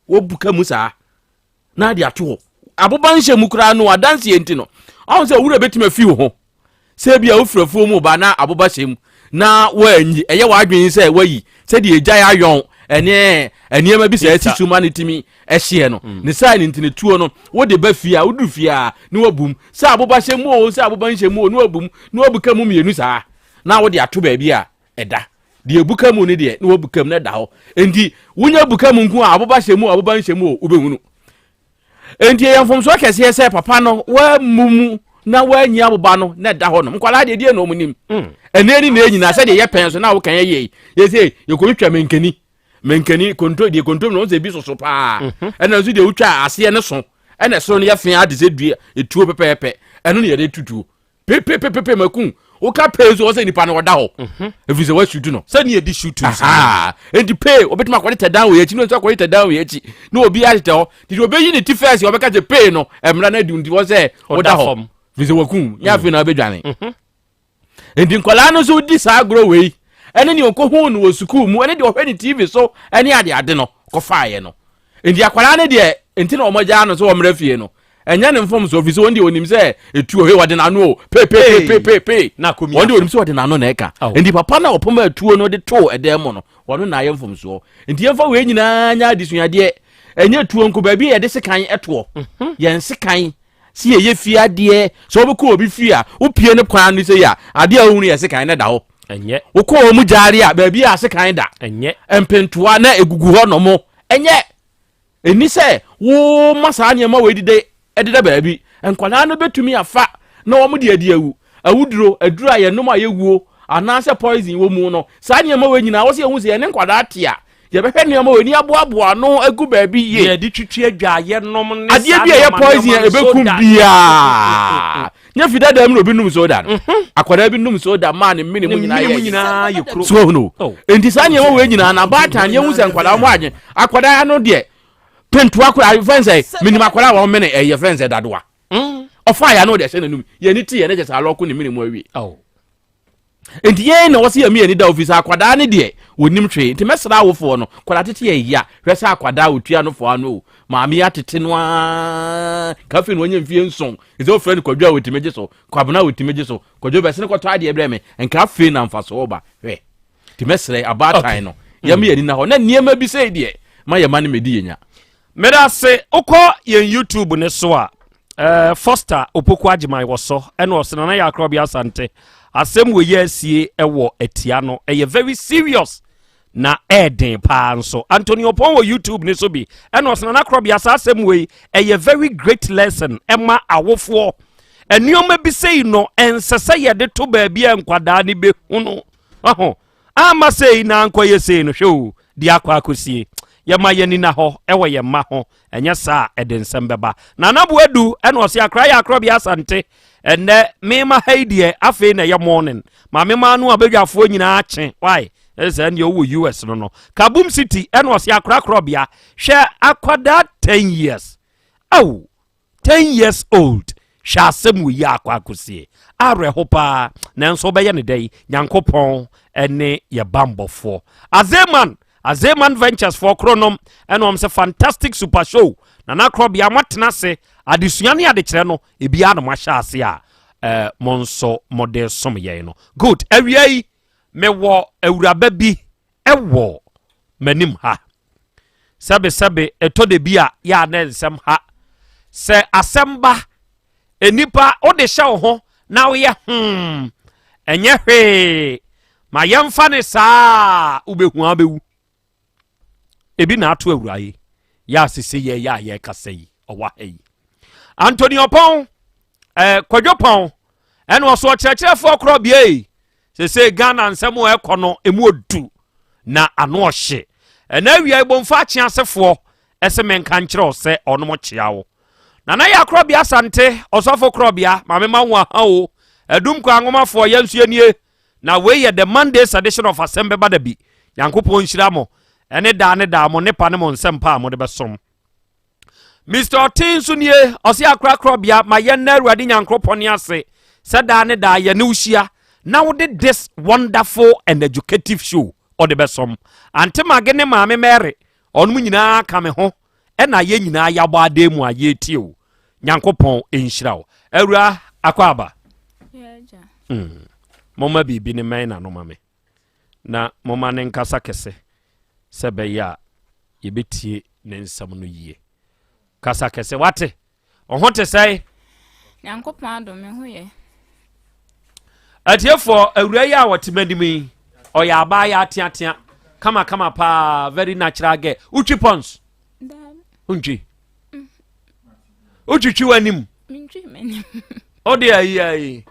wobu ka mu saa na de ato hɔ aboba nhyɛ mu koraa no adanseɛ nti no ɔho sɛ owura bɛtumi afi wo ho sɛ bi a wofiri afuo mu ba na aboba hyɛ mu na woanyi ɛyɛ w'adwene sɛ woayi sɛdeɛ ɛgyae ayɔn ɛne nneɛma bi sɛ ɛsi so ma no tumi ɛhyeɛ no mm. ne saa ne ntini tuo no wode ba fie a woduru fie a ne wabum sɛ aboba hyɛ mu o sɛ aboba nhyɛ mu o ne wabum ne wabuka mu mmienu saa na wode ato baabi a ɛda deɛ ebuka mu no deɛ na wabuka mu na ɛda hɔ nti wonya buka mu nko a aboba hyɛ mu aboba nhyɛ mu o wobɛhunu nti ɛyɛ mfomsoɔ kɛseɛ sɛ papa no wammu mu na wanyi aboba no na ɛda hɔ nom nkwadaa deɛ deɛ na wɔn nim mm. ɛnɛ ni na ɛnyina sɛdeɛ yɛ pɛn so na wokan yɛ yie yɛsɛ yɛkɔtwitwa menkani menkani konto deɛ konto no sɛ ebi soso paa mhm. ɛna nso deɛ wotwa aseɛ no so ɛna ɛsoro no yɛ fea ade sɛ dua etuo pɛpɛɛpɛ ɛno na yɛde tutuo pepepepepe maku woka pee nso wɔ sɛ nipa no ɔda hɔ mhm. ɛfiri sɛ woasutu no sɛne yɛde shutu enti pee wɔbɛtumi akɔde tɛdan wɔ akyi ne nso akɔde tɛdan wɔ akyi na obi atetɛ hɔ nti deɛ ɔbɛyi ne ti fɛs ɔbɛka sɛ pee no mmara no adi nti wɔ sɛ woda hɔ firi sɛ waku nyɛ afei na wobɛdwane mhm. enti nkwadaa no nso di saa agorɔ wei ɛne nea ɔkɔhuu no wɔ sukuu mu ɛne deɛ ɔhwɛ ne tv so ɛne adeade no kɔfaeɛ no. Nti akwadaa no deɛ nti na wɔn agyaa no sɛ wɔmmra fie no. Ɛnyɛ ne mfomsoɔ firi sɛ wɔn deɛ onim sɛ etuo he wɔde n'ano o pepepepepe. Wɔn deɛ onim sɛ wɔde n'ano na ɛka. Nti papa no a ɔpam atuo no de too ɛdan mu no wɔno na ayɛ mfomsoɔ. Nti yɛmfa wei nyinaa nyɛ adesuadeɛ. Ɛnyɛ tuo nko baabi a yɛde sekan ɛtoɔ. Mhm. Yɛn sekan sɛ yɛyɛ fie adeɛ sɛ wobɛkɔ obi fie a wopie no kwan no sɛ yɛ a adeɛ a wohunu yɛ sekan na da hɔ. Ɛnyɛ. Wokɔ wɔn gyaare a baabi a sekan da. Ɛnyɛ. Mpentoa na egugu hɔ nom. Ɛnyɛ. Ɛnni sɛ woma saa nneɛma wei deda ɛdeda baabi. Nkwadaa no bɛtumi afa na wɔn de adi awu. Awuduro, aduro a yɛnom a yɛwuo anaasɛ poison wɔ mu no, saa nneɛma wei nyinaa wɔ sɛ yɛhu sɛ yɛne nkwadaa te a, yɛbɛhwɛ nneɛma wei ne yɛaboaboa ano agu baabi yie. Yɛde twitwi adwa yɛnom ne adeɛ bi a ɛyɛ poison a ɛbɛkum biara. Nyɛ fi dada mu na obi num soda no. Mhm. Akwadaa bi num soda maa ne mene mu nyinaa yɛ kuro. So ehunu. Oh. Nti saa nneɛma wei nyinaa na baatan yɛn hu sɛ nkwadaa wɔn adwen. Akwadaa no deɛ pentoa kora fɛn sɛ minim akwadaa wɔn mene ɛyɛ fɛn sɛ dadoa. Mm. Ɔfa ya no de ɛhyɛ n'anum. Yɛn ni ti yɛn ne kyɛ sɛ alɔko ne mene mu awie. Oh. Nti yɛn na wɔsi yɛn mmienu da ofisi akwadaa ne deɛ wɔnim hwee nti mɛsrɛ awofoɔ no kwadaa tete yɛ ya hwɛ sɛ akwadaa otua no fo ano o maame yɛ atete no aa kafe no wɔnyɛ mfie nson ɛsɛ ofrɛ no kwadwo a wɔtumi gye so kwabena a wɔtumi gye so kwadwo bɛsene kɔtɔ adeɛ brɛ me nka afei na mfasoɔ ba hwɛ nti mɛsrɛ abaatan no yɛn mmienu na hɔ na nneɛma bi sɛ deɛ ma yɛ ma no mɛdi yɛ nya Meda ase wokɔ yɛn YouTube ne so a eh, Foster Opoku Agyeman wɔ so ɛna ɔsɛ Nana Yaa Korɔbea Asante asɛm wɔ yi asie ɛwɔ atia no ɛyɛ very serious na ɛɛden paa nso Anthony Opon wɔ YouTube ne so bi ɛna ɔsɛ Nana Korɔbea saa asɛm wɔ yi ɛyɛ very great lesson ɛma awofoɔ nneɛma bi sei no ɛnsɛ sɛ yɛde to baabi a nkwadaa ne bɛhu no ɔho Amma sei na ankɔyɛ sei no, hwɛ o, deɛ akɔ akɔsie. Yɛma yɛn ani na hɔ wɔ yɛn mma ho, ɛnyɛ saa a ɛde nsɛm bɛba. Nana Boadu ɛna ɔse akra yɛ akorɔbea Asante. Ɛnɛ mema ha yi deɛ afei na ɛyɛ morning. Ma mema ano abadwafoɔ nyinaa kye. Why? Ɛsɛ sɛ ɛndeɛ wowɔ US no no. Kaboom City ɛna ɔse akra korɔbea. Hwɛ akwadaa 10 years. Aw! 10 years old hwɛ asɛm wɔ yi akɔ akɔsie awerɛho paa nanso wobɛyɛ ne dɛn nyankopɔn ne yɛ bambɔfoɔ azeman azeman ventures foɔ koro nom ɛna wɔn sɛ fantastic super show na n'akorɔbea moatena ase adesua ne adekyerɛ no ebiara na moahyɛ ase a eh, mo nso mode som yɛn no good awia yi mewɔ awuraba bi ɛwɔ m'anim ha Sɛbesɛbe, ɛtɔ da bi a yɛ a na nsɛm ha. Sɛ asɛm ba, nnipa wode hyɛ wo ho na woyɛ hmm, ɛnyɛ hwee, ma yɛmfa ne saa wobɛhu a wobɛwu. Ebi na ato awura yi, yɛ a sese yɛ yɛ a yɛkasa yi, ɔwɔ ha yi. Anthony Ɔpɔn, eh, Kwadwo Pɔn, ɛna ɔso ɔkyerɛkyerɛfoɔ korɔ bea yi, Sesei Ghana nsɛm a ɛkɔ no emu odu na ano ɔhye. Ɛna awia Ebomfa akyeasefoɔ ɛse menka nkyerɛ wo sɛ ɔnom kyea wo. Nana Yaa Korɔbea Asante, Ɔsɔfo Korɔbea, Maame ma wo aha o. Adum Kwa Anwomafoɔ, yɛn nso yɛnie. Na wei yɛ the Monday's edition of Asɛm Bɛba Da Bi. Nyankopɔn nhyira mo ɛne daa ne daa mo nnepa ne mo nsɛmpa a mode bɛsom. Mr. Ɔten nso nie, ɔse akorakorɔbea ma yɛn na Awurade Nyankoropɔn ase sɛ daa ne daa yɛne wo hyia na wode this wonderful and educative show ɔde bɛsɔm. Ante Mage ne Maame Mary ɔnom nyinaa ka me ho ɛna yɛn nyinaa yɛabɔ adan mu a yɛretie o. Nyankopɔn nhyira wo. Awura akɔ aba. Mm. Momma biribi ne mmɛn n'ano ma me. na momma ne nkasa kɛse sɛ ɛbɛyɛ a yɛbɛtie ne nsɛm no yie. Kasa kɛse, wate? Wo ho te sɛe? Nyankopɔn adom, me ho yɛ. Atiefoɔ, awura yi a wɔte m'anim yi, ɔyɛ abaayewa ateatea, kamakama paa, very natural girl. Wotwi pɔns? Wontwi? Wotwitwi w'anim? Wode ayi ayi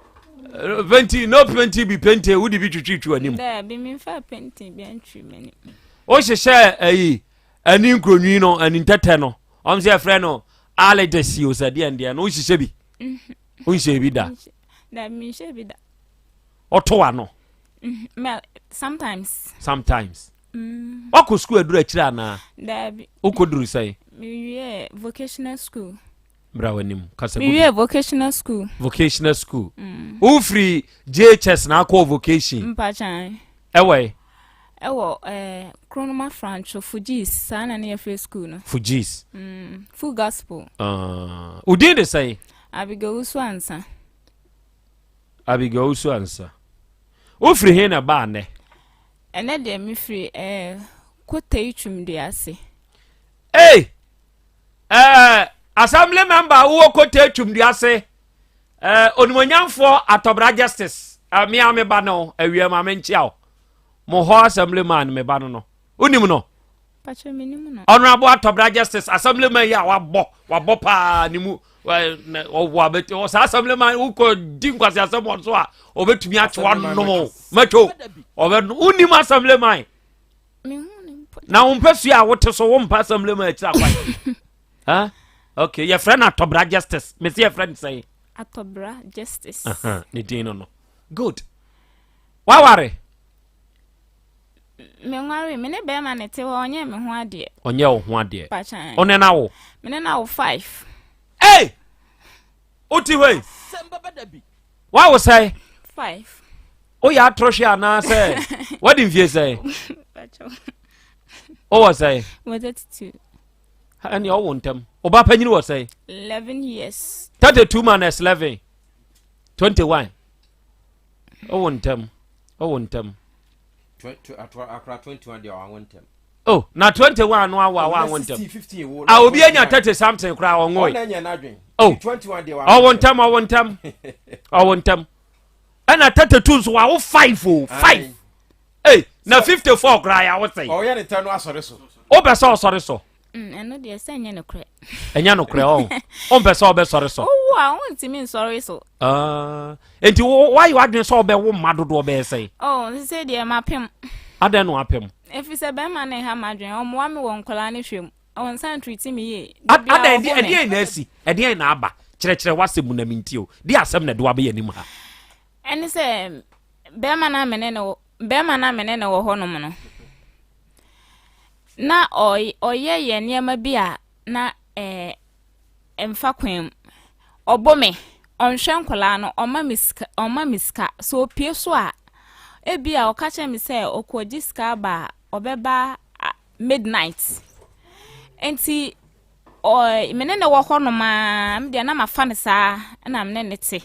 penti no penti bi penti wode bi twitwitwi w'anim? Daabi, memfa penti bi antwi m'anim. Wohyehyɛ ayi ani nkuronwi no ani ntɛtɛ no ɔm sɛ yɛfrɛ no alidesi o sɛ deɛ ndeɛ no wohyehyɛ bi mhm. wonhyɛ bi da? Daabi, menhyɛ bi da. Ɔto w'ano? Mhm, sometimes. Sometimes. Mm. Wakɔ sukuu aduru akyire anaa? Daabi. Wokɔduru sɛn? Mewie vocational school. Bra w'anim kasa gu. Mewie vocational school. Vocational school. Mm. Wofiri JHS na akɔ vocation. Mpakyan. Ɛwɔ yi? Ɛwɔ ɛɛ eh, Kronoma Franco, Fujis, saa na ne yɛfrɛ school no. Fujis. Full Gospel. Wo din de sɛn? Abigail Wusu Ansa. Abigail Wusu Ansa. Wofiri he na ɛbaa nnɛ? Ɛnɛ deɛ mefiri eh, Kotei Twumduase. Hey! Eh, assembly member wowɔ Kotei Twumduase. Eh, onimonyamfoɔ Atɔbra Justice. Eh, me a meba no, awia ma menkyea wo. Mo hɔ assembly man me ba no no. Wonim no? Honorable Atɔbra Justice assembly man yi a wabɔ wabɔ paa ne mu ɔwɔ abɛti saa assembly man wokɔ di nkwasi asɛm wɔn so a ɔbɛtumi akye wanom mɛtwo ɔbɛ wonim assembly man na wo mpɛ sua a wote so wo mpa assembly man akyiri akwan huh? okay yɛfrɛ no Atɔbra Justice mesi yɛfrɛ no sɛn Atɔbra Justice uh -huh. ne din no no good Waware? Menware, me ne bɛrima na ɛte hɔ, ɔnyɛ me ho adeɛ. Ɔnyɛ wo ho adeɛ. Pakyan. Ɔne na wo? Me ne na wo five. Hey! Wote hɔ yi? Wawo sɛe? Five. Woyɛ atoro hwɛ anaasɛ wadi mfie sɛe? Wowɔ sɛe? Wɔ 32. Ɛnea ɔwo ntɛm. Ɔba panyini wɔ sɛe? 11 years. 32 minus 11. 21. Ɔwɔ ntɛm. Ɔwɔ ntɛm. Akora 21 deɛ ɔanwo ntɛm. Oh, na 21 no awo a wanwo ntɛm. A obi anya 30 something koraa ɔnwoe. Oh, ɔwɔ ntɛm, ɔwɔ ntɛm. Ɔwɔ ntɛm. Ɛna 32 nso wawo 5 o, 5. Ei, na 54 koraa yɛ awo sɛn. Ɔyɛ ne ntɛm no asɔre so. Wopɛ sɛ ɔsɔre so? Ɛno deɛ sɛ ɛnyɛ nokorɛ. Ɛnyɛ nokorɛ ɔn. Wompɛ sɛ ɔbɛsɔre so. Wowu a wontumi nsɔre so. Ah, enti woayɛ w'adwene sɛ wobɛwo mma dodoɔ bɛyɛ sɛn? Oh, sɛ deɛ mapem. Adɛn na wapem? Ɛfiri sɛ bɛrima no nha m'adwene, ɔmmoa me wɔ nkwadaa no hwɛ mu, ɔnsan treat me yie. Adɛn, ɛdeɛn na asi? Ɛdeɛn na aba? Kyerɛkyerɛ w'asɛm mu na mentie o. Deɛ asɛm na ɛde wabɛyɛ anim ha? Ɛne sɛ bɛrima no a me ne no bɛrima no a me ne no wɔ hɔnom no, na ɔyɛ yɛ nneɛma bi a na ɛɛ mfa kwan mu. Ɔbɔ me, ɔnhwɛ nkwadaa no, ɔma me sika, ɔma me sika. Sɛ opie so a, ebi a ɔka kyerɛ me sɛ ɔkɔgye sika aba a, ɔbɛba midnight. Nti ɔ me ne no wɔ hɔnom ara, me deɛ na mafa no saa na me ne no te.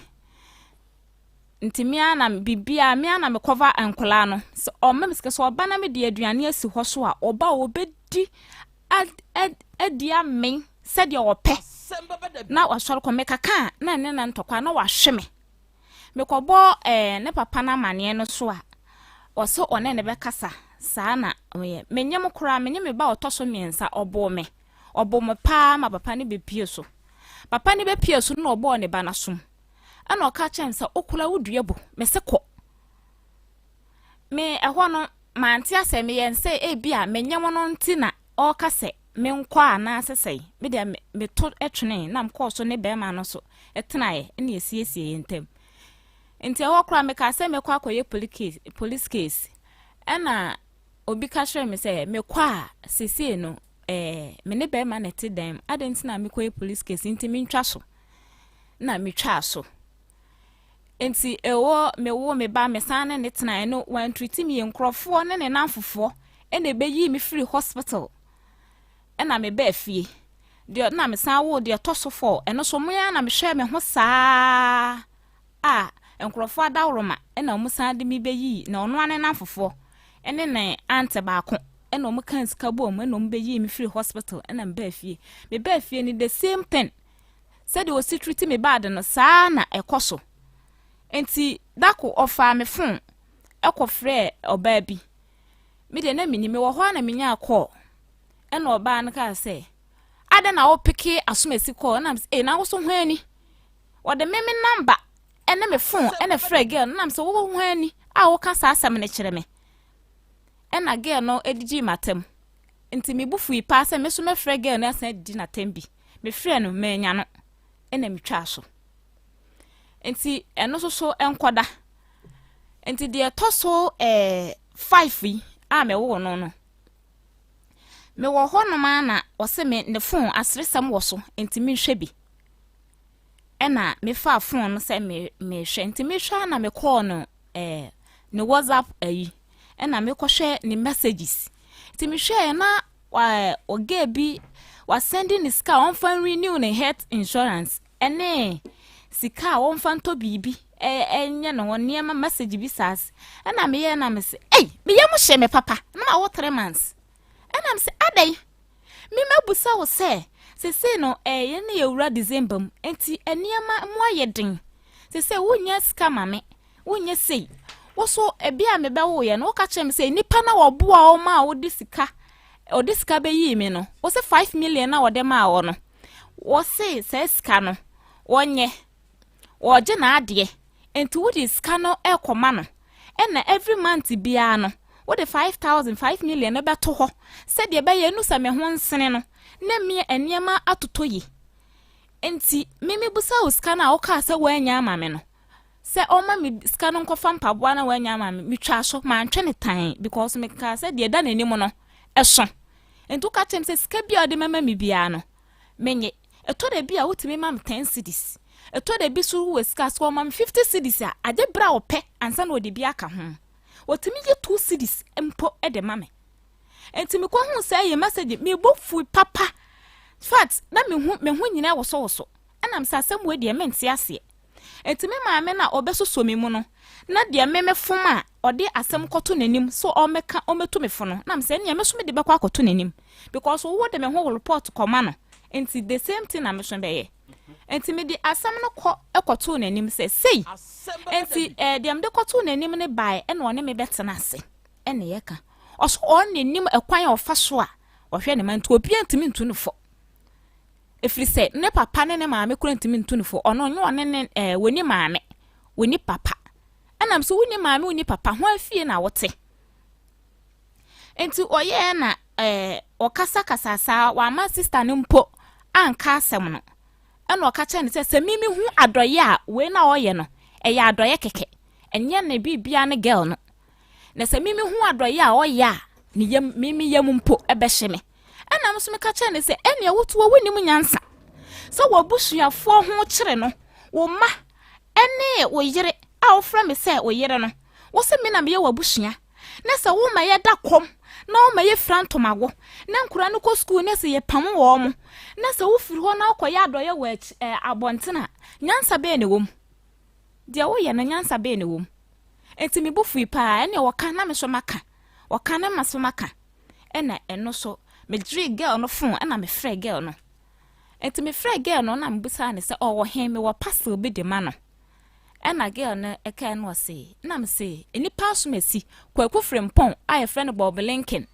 Nti me ara na biribiara me ara na me cover nkwadaa no. Sɛ ɔma me sika sɛ ɔba na mede aduane asi hɔ so a, ɔba a ɔbɛdi adi amee sɛdeɛ ɔpɛ na wasɔre kɔ. Mekaka a na ne na ntɔkwa na wahwe me. Mekɔbɔ eh, ne papa no amaneɛ no so a, ɔsɛ ɔne ne bɛkasa saa na ɔyɛ. Menyem koraa, menye me ba ɔtɔ so mmiɛnsa, ɔboo me. Ɔboo me paa ma papa no bɛpie so. Papa no bɛpie so no na ɔbɔɔ ne ba no asom. Ɛna ɔka kyerɛ me sɛ, wokora wo dua bu. Mese kɔ. Me ɛhɔ no, mante asɛ meyɛ sɛ ebi a menyem no nti na ɔreka sɛ menkɔ anaasɛ sɛn. Me deɛ meto twenee na mekɔɔ so ne bɛrima no so tenaeɛ na yɛsiesie yɛn ntam. Nti ɛhɔ koraa mekaa sɛ mɛkɔ akɔyɛ police case. Ɛna obi ka kyerɛɛ me sɛ mekɔ a seesei no eh, me ne bɛrima na ɛte dan mu. Adɛn nti na mekɔyɛ police case nti mentwa so. Na metwaa so. Nti ɛwɔ mewo me ba mesan ne ne tenaeɛ no wantriti me yie nkurɔfoɔ ne ne namfofoɔ ɛna ɛbɛyii me firi hospital ɛna mebaa fie deɛ na mesan woo deɛ ɛtɔ so fɔ ɛno so mo ara na mehwɛ me ho saa a nkurɔfoɔ adaworoma ɛna wɔn san de me bɛyii na ɔno ara ne namfofoɔ ɛne ne ante baako ɛna wɔn kan sika bɔɔ mu ɛna wɔn bɛyii me firi hospital ɛna mebaa fie mebaa fie ni the same thing Sɛdeɛ ɔsi treat me bad no saa ara na ɛkɔ so. Nti da ko ɔfaa me phone kɔ frɛɛ ɔbaa bi. Me deɛ na mennim, mewɔ hɔ ara na menyaa call. Ɛna ɔbaa no kaa sɛ, adɛn na wo peke asomasi call? Ɛna mesɛ, ee na wo so hwan ni? Ɔde me me number ɛne me phone ɛna frɛɛ girl no. Ɛna mesɛ, wo hwan ni a woka saa asɛm no kyerɛ me? Ɛna girl no de gyii m'atam. Nti me bo fui paa sɛ me nso mɛfrɛ girl no asan adidi n'atɛm bi. Mefrɛɛ no, mannya no, ɛna metwaa so. Nti ɛno nso so nkɔda. Nti deɛ ɛtɔ so eh, five yi a mewoo no no, mewɔ hɔnom a na ɔse me ne phone aseresɛm wɔ so nti menhwɛ bi. Ɛna mefaa phone no sɛ me mehwɛ nti mehwɛ a na mekɔɔ no eh, ne WhatsApp ayi ɛna mekɔhwɛ ne messages. Nti mehwɛɛ na ɔgɛɛ bi wasɛnde ne sika a ɔmfa renew ne health insurance ɛne sika a ɔmfa ntɔ biribi ɛnyɛ ne ho nneɛma message bi saa ɛna meyɛ na mese ei meyɛ mo hyɛ me papa na ma wo 3 months. Ɛna mese adɛn, me mabusa wo sɛ sesei no ɛyɛ ne yɛwura December mu nti nneɛma mu ayɛ den, sesei wonya sika ma me wonyɛ sei, wo so ebi a mebɛwoyɛ no woka kyerɛ me sɛ nipa na wɔboa wo ma a wode sika ɔde sika bɛyii me no, wo sɛ 5 million na wɔde maa wɔ no, wɔse saa sika no wɔnyɛ wɔgye n'adeɛ nti wode sika no ɛkɔma no, ɛna every month biara no wode 5,000 5 million no bɛto hɔ sɛdeɛ ɛbɛyɛ nu sɛ me ho nsene no na mmea nneɛma atotɔ yi. Nti mimi busa wo sika no a wokaa sɛ woanya ama me no sɛ ɔma me sika no nkɔfa mpaboa na woanya ama me, metwa so mantwe ne tan because mekaa sɛ deɛ ɛda n'anim no ɛso. Nti woka kyerɛ me sɛ sika bi a ɔde mɛma me biara no menye. Ɛtɔ da bi a wotumi ma me 10 cedis, ɛtɔ da bi so wɔ sika so ɔma me 50 cedis a agye berɛ a ɔpɛ ansa na ɔde bi aka ho, wɔtumi gye 2 cedis mpo de ma me. Nti mekɔ hu sɛ ɛyɛ message, mebɔ fui papa fact na mehu me ho nyinaa wosowoso. Ɛnam sɛ asɛm wei deɛ mente aseɛ. Nti me maame na ɔbɛsosɔ me mu no na deɛ me me fom a ɔde asɛm kɔto n'anim so ɔmɛka ɔmɛtu me fo no nam sɛ ɛnea me so mede bɛkɔ akɔto n'anim because wo de me ho report kɔma no nti the same thing na me so bɛyɛ. Nti mede asɛm no kɔ ɛkɔtoo n'anim sɛ sei. Nti deɛ mede kɔtoo n'anim no bae ɛna ɔne me bɛtena ase ɛna yɛka ɔso ɔne n'anim ɛkwan a ɔfa so a ɔhwɛ ne ma nti obiara ntumi ntu no fo ɛfiri sɛ ne papa ne ne maame kora ntumi ntu no fo. Ɔno nyɛ ɔne ne wɔni maame wɔni papa ɛnam sɛ wonni maame wonni papa ho afie na wote. Nti ɔyɛɛ na ɔkasakasa saa wama sister no mpo anka asɛm no. Ɛna ɔka kyerɛ no sɛ sɛ mimi hu adɔyɛ a wei na ɔyɛ no ɛyɛ adɔyɛ kɛkɛ ɛnyɛ ne biribia ne girl no na sɛ mimi hu adɔyɛ a ɔyɛ a ne yam mimi yam mpo ɛbɛhyɛ me. Ɛna nso meka kyerɛ no sɛ ɛnea wotoɔ wonim nyansa sɛ wɔabusuafoɔ ho kyerɛ no wo mma ɛne wo yere a wofrɛ me sɛ wo yere no wo sɛ me na meyɛ w'abusua na sɛ woma yɛda kɔm na woma yɛfira ntomago na nkora no kɔ sukuu na sɛ yɛpam wɔ mo na sɛ wofiri hɔ na wokɔyɛ adɔyɛ wɔ akyi abɔnten a nyansa bɛɛ na ɛwɔ mu deɛ woyɛ no nyansa bɛɛ na ɛwɔ mu. Nti me bo fui paa. Ɛnea wɔka na me so maka wɔka na ma so maka. Ɛna ɛno so megyee girl no phone ɛna mefrɛ girl no. Nti mefrɛ girl no na mebusaa ne sɛ ɔwɔ he, mewɔ parcel bi de ma no. Ɛna girl no ɛkae no ɔse na mese nipa asom asi Kwaku Frimpɔn a yɛfrɛ no Bob Lincoln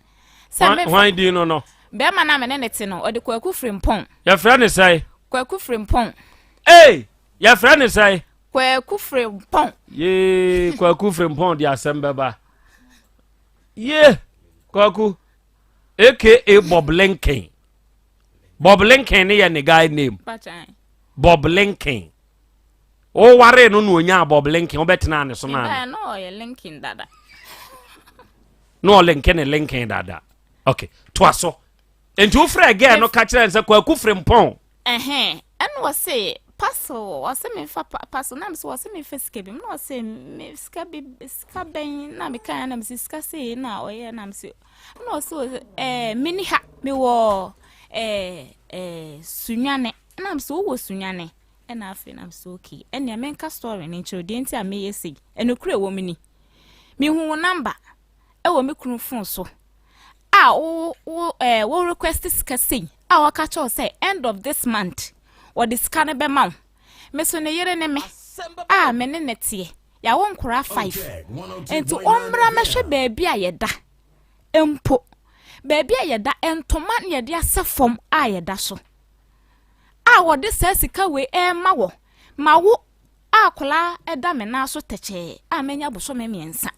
sɛ hwan din no no? Bɛrima no a me ne ne te no ɔde Kwaku Frimpɔn. Yɛfrɛ ne sɛe? Kwaku Frimpɔn. Ee, yɛfrɛ ne sɛe? Kwaku Frimpɔn. Yee, Kwaku Frimpɔn de asɛm bɛba. Ye Kwaku aka Bob Lincoln. Bob Lincoln ne yɛ ne guy name Bob Lincoln. Woware no na onyaa Bob Lincoln wobɛtena ne so no ana? Na ɔyɛ Lincoln dada. Na ɔlinke ne Lincoln dada. Ok, toa so. Nti wofrɛ girl no ka kyerɛ no sɛ Kwaku Frimpɔn. Ɛhɛn, ɛna ɔse parcel, ɔse memfa parcel, na mesɛ ɔse memfa sika bi mu, na ɔse me sika bi sika bɛn na meka na mesɛ sika sei na ɔyɛ na mesɛ na ɔse meni ha mewɔ Sunwane, na mesɛ wowɔ Sunwane. Ɛna afei na mesɛ okay, ɛnea menka story no nkyerɛ deɛ nti a meyɛ sei. Ɛnokorɛ wɔ mu ni, mehu wo number ɛwɔ me kunu phone so a wo wo wo request sika sei a wɔka kyerɛ wo sɛ end of this month wɔde sika no bɛma wo. Me so ne yere ne me a me ne ne teɛ yɛawo nkora 5 nti ɔmmra mɛhwɛ baabi a yɛda mpo, baabi a yɛda ntoma ne yɛde asɛ fam a yɛda so a wɔde saa sika wei ɛrema wɔ ma wo a akwadaa ɛda me nan so tɛkyɛɛ a manya bosome 3.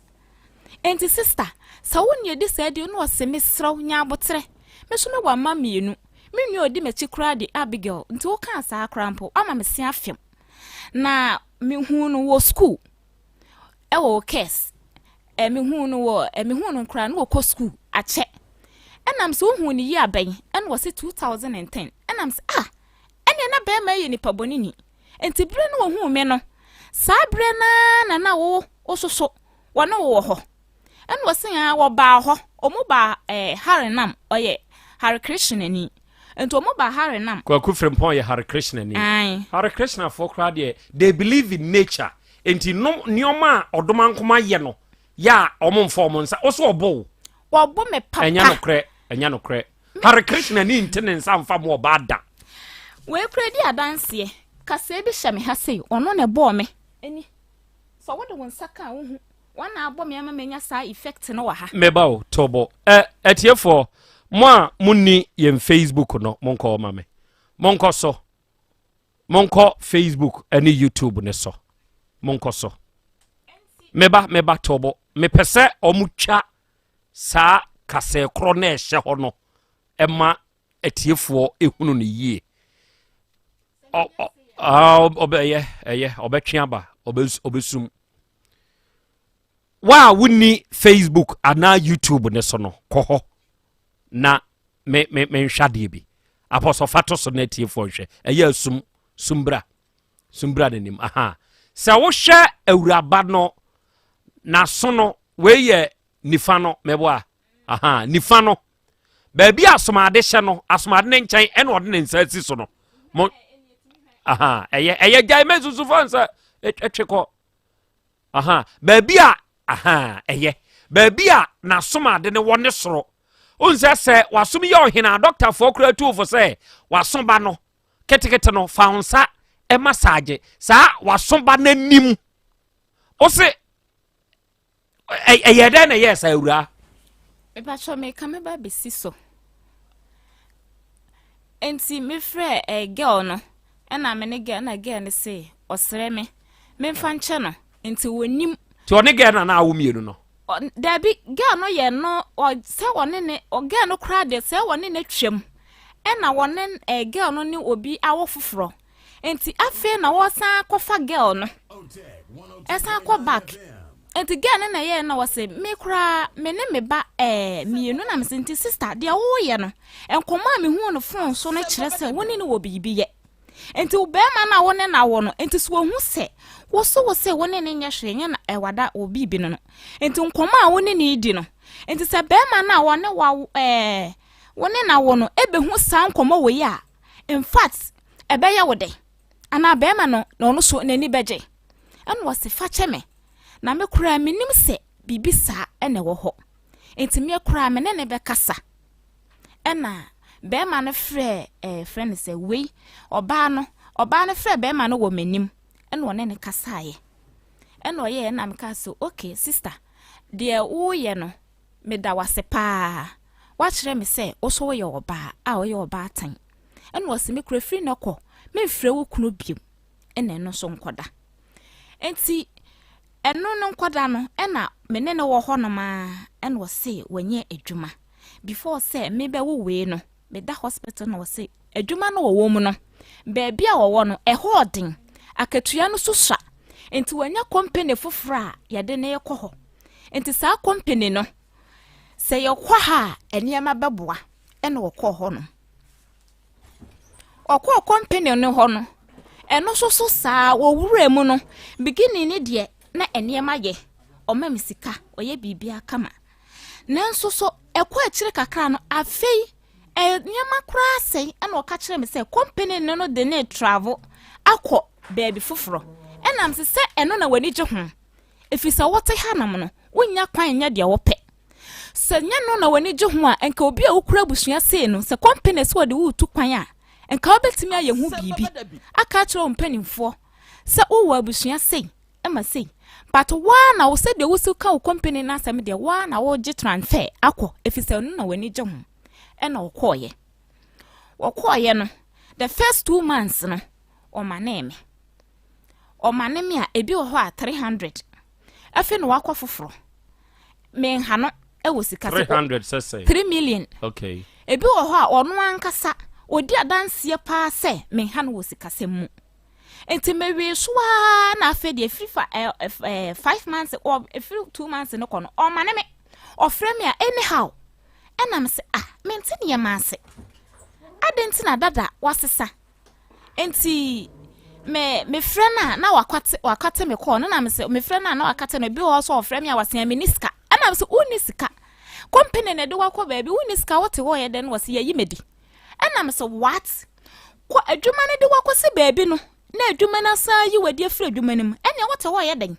Nti sister sɛ wo ne adi saa di no ɔse mesrɛ wo nya aboterɛ, me so mewɔ mma 2, me nua ɔdi m'akyi koraa de Abigail nti wokaa saa koraa mpo ama me se afem na mehu no wɔ school ɛwɔ wo kɛs mehu no wɔ mehu no koraa no wɔkɔ school akyɛ. Ɛnam sɛ wohu ne yi abɛn ɛna wɔse 2010. Ɛnam sɛ ah, ɛnea na bɛrima yɛ nipa bɔne ni. Nti bere no wɔhuu me no saa bere naa na na wo wososo wɔne wo wɔ hɔ. Ɛna ɔse aa wɔbaa hɔ, ɔmo baa ɛɛ Harinam, ɔyɛ Hare Krishna ni. Nti ɔmo baa Harinam. Kwaku Frimpong yɛ Hare Krishna ni. Ae. Hare Krishna foɔ koraa deɛ, they believe in nature. Nti nom nneɛma a ɔdomankoma yɛ no, yɛ a ɔmo mfa ɔmo nsa, wo so ɔbo wo? Wɔbo me papa. Ɛnyɛ nokorɛ, ɛnyɛ nokorɛ. Hare Krishna ni nte ne nsa mfa mo ɔbaa da. Wei koraa di adanseɛ. Kaseɛ bi hyɛ me ha sei, ɔno na ɛbɔɔ me. Ɛni, sɛ wode wo nsa ka a wohu. Wɔn na abɔ me ama manya saa effect no wɔ ha. Meba o, tobo. Ɛ, atiefoɔ, mo a monni yɛn Facebook no, monkɔ hɔ ma me. Monkɔ so. Monkɔ Facebook ne YouTube no so. Monkɔ so. Meba, meba, tobo. Mepɛ sɛ wɔtwa saa kasɛɛ korɔ no a ɛhyɛ hɔ no ma atiefoɔ ehunu no yie. Ɔbɛyɛ, ɛyɛ, ɔbɛtwe aba, ɔbɛsum. Wo a wonni Facebook anaa YouTube ne so no, kɔ hɔ na me me menhwɛ adeɛ bi. Apɔsɔfa to so na atiefoɔ nhwɛ. Ɛyɛ asum, sumbra, sumbra n'anim. Aha. Sɛ wohwɛ awuraba no n'aso no, wei yɛ nifa no, mɛboa. Aha, nifa no. Baabi a asomade hyɛ no, asomade ne nkyɛn ɛna ɔde ne nsa asi so no. Mo, aha, ɛyɛ ɛyɛ gyae mɛnsusu fa nsa ɛtwe kɔ. Aha, baabi a, aha, ɛyɛ. Baabi a n'asomade no wɔ ne soro. Wohu sɛ sɛ w'asom yɛ ɔhene a, dɔktafoɔ koraa tu fo sɛ w'aso ba no ketekete no, fa wo nsa massage saa w'aso ba no anim. Wo se ɛyɛ dɛn na ɛyɛɛ saa awuraa? Mepakyɛ meka me ba bɛsi so. Nti mefrɛ eh, girl no ɛna me ne girl na girl no se ɔsrɛ me memfa nkyɛ no nti wɔnim. Nti ɔne girl no anaa wo mmienu no? Dabi girl no yɛ no sɛ ɔne ne girl no koraa deɛ sɛ ɔne no atwam ɛna ɔne eh, girl no ne obi awo foforɔ Nti afei na wɔsan akɔfa girl no ɛsan kɔ back nti girl no na ɛyɛ na wɔse me koraa me ne me ba ɛɛ mmienu na mese nti sister deɛ woyɛ no nkɔmɔ a mehu no phone so no kyerɛ sɛ wo ne no wɔ biribi yɛ nti wo bɛrima no a wo ne no awo no nti so wɔhu sɛ wo so wo se wo ne no nyɛ hwee nyɛ na ɛwada wɔ biribi no no nti nkɔmɔ a wo ne no di no nti sɛ bɛrima no a wɔne wa ɛɛ wo ne no awo no ɛbɛhu saa nkɔmɔ wɔ yi a In fact, ɛbɛyɛ wo dɛ. Anaa barima no, na ɔno nso n'ani bɛgye. Ɛna ɔse, fa kyɛ me. Na me koraa mennim sɛ biribi saa na ɛwɔ hɔ. Enti me koraa me ne no bɛkasa. Ɛna barima no frɛɛ ɛɛ frɛ no sɛ wei, ɔbaa no, ɔbaa no frɛɛ barima no wɔ m'anim. Ɛna ɔne no kasaeɛ. Ɛna ɔyɛɛ ɛna mekaa sɛ, okay sister, deɛ woyɛ no, Meda wo ase paa. Woakyerɛ me sɛ wo nso woyɛ ɔbaa a ɔyɛ ɔbaatan. Ɛna ɔse me kura firi nnɛ kɔ memfrɛ wo kunu bio. Ɛna ɛno nso nkɔda. Nti ɛno no nkɔda no ɛna me ne no wɔ hɔnom ara ɛna ɔse wanya adwuma. Before sɛ mebɛwo wei no meda hospital na ɔse adwuma no wɔwɔ mu no baabi a wɔwɔ no ɛhɔ ɔden akatua no so sua nti wanya company foforɔ a yɛde no rekɔ hɔ. Nti saa company no, sɛ yɛkɔ ha a nneɛma bɛboa. Ɛna ɔkɔɔ hɔ no. Ɔkɔɔ company no hɔ no, ɛno nso so saa wɔwura mu no, beginning ne deɛ na nneɛma yɛ. Ɔma me sika, ɔyɛ biribiara kama. Nanso so ɛkɔ akyire kakra no, afei nneɛma koraa sɛe ɛna ɔka kyerɛ me sɛ company no no de ne travel akɔ baabi foforɔ. Ɛnam sɛ sɛ ɛno na w'ani gye ho. Ɛfiri sɛ wote hanom no, wonnya kwan nyɛ deɛ wopɛ. Sɛ nyɛ no na w'ani gye ho a, nka obi a wokura abusua sei no, sɛ kɔmpene sɛ wɔde wo retu kwan a, nka wobɛtumi ayɛ ho biribi aka akyerɛ wo mpanimfoɔ sɛ wowɔ abusua sei ma sei. But wo ara na wo sɛdeɛ wosi ka wo kɔmpene no asɛm deɛ, wo ara na wogye transfer akɔ, ɛfiri sɛ ɛno na w'ani gye ho. Ɛna wɔkɔɔeɛ. Wɔkɔɔeɛ no, the first 2 months no, ɔmanee me. Ɔmane me a, ebi wɔ hɔ a 300. Afei na wakɔ foforɔ. Menha no wɔ sika sɛ. 300 sɛ sɛn? 3 million. Okay. Ebi wɔ hɔ a ɔno ankasa ɔdi adanseɛ paa sɛ menha no wɔ sikasɛm mu. Nti mewee so ara na afei deɛ ɛfiri fa ɛ ɛ 5 months ɔ ɛfiri 2 months no kɔ no ɔmane me. Ɔfrɛ me a anyhow. Ɛna me sɛ ah mente nneɛma ase. Adɛn nti na dada wasesa? Nti me mefrɛ no a na wakɔte wakɔte me kɔɔ no na me sɛ mefrɛ no a na wakate no ebi wɔ hɔ sɛ ɔfrɛ me a wasia me ni sika ɛna. Ɛna sɛ wonni sika, company na ɛde wakɔ baabi, wonni sika wote hɔ yɛ dɛn na wɔsi yɛyi medi. Ɛna sɛ what? Kɔ adwuma no de wakɔsi baabi no na adwuma no asan ayi wadi afiri adwuma no mu. Ɛnea wote hɔ yɛ dɛn?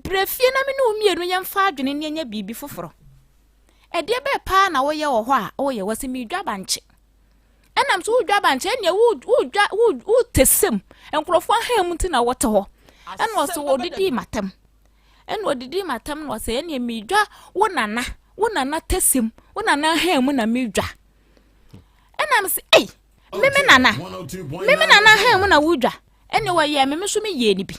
Brɛ fie na me ne wo mmienu yɛmfa adwene ne yɛnyɛ biribi foforɔ. Ɛdeɛ bɛɛ paa na woyɛ wɔ hɔ a woyɛ wɔsi meedwa bankye. Ɛnam so wodwa bankye ɛnea wodwa wotesɛm nkurɔfoɔ ahan mu nti na wɔte hɔ. Ɛna ɔsɛ wɔdidi matam. Ɛna ɔdidi matam na ɔsɛ ɛnea meedwa wo nana wo nana tesɛm wo nana ahan mu na meedwa. Ɛna me sɛ ei me me nana me me nana ahan mu na wodwa ɛnea wɔyɛ me me nso meyɛ ne bi.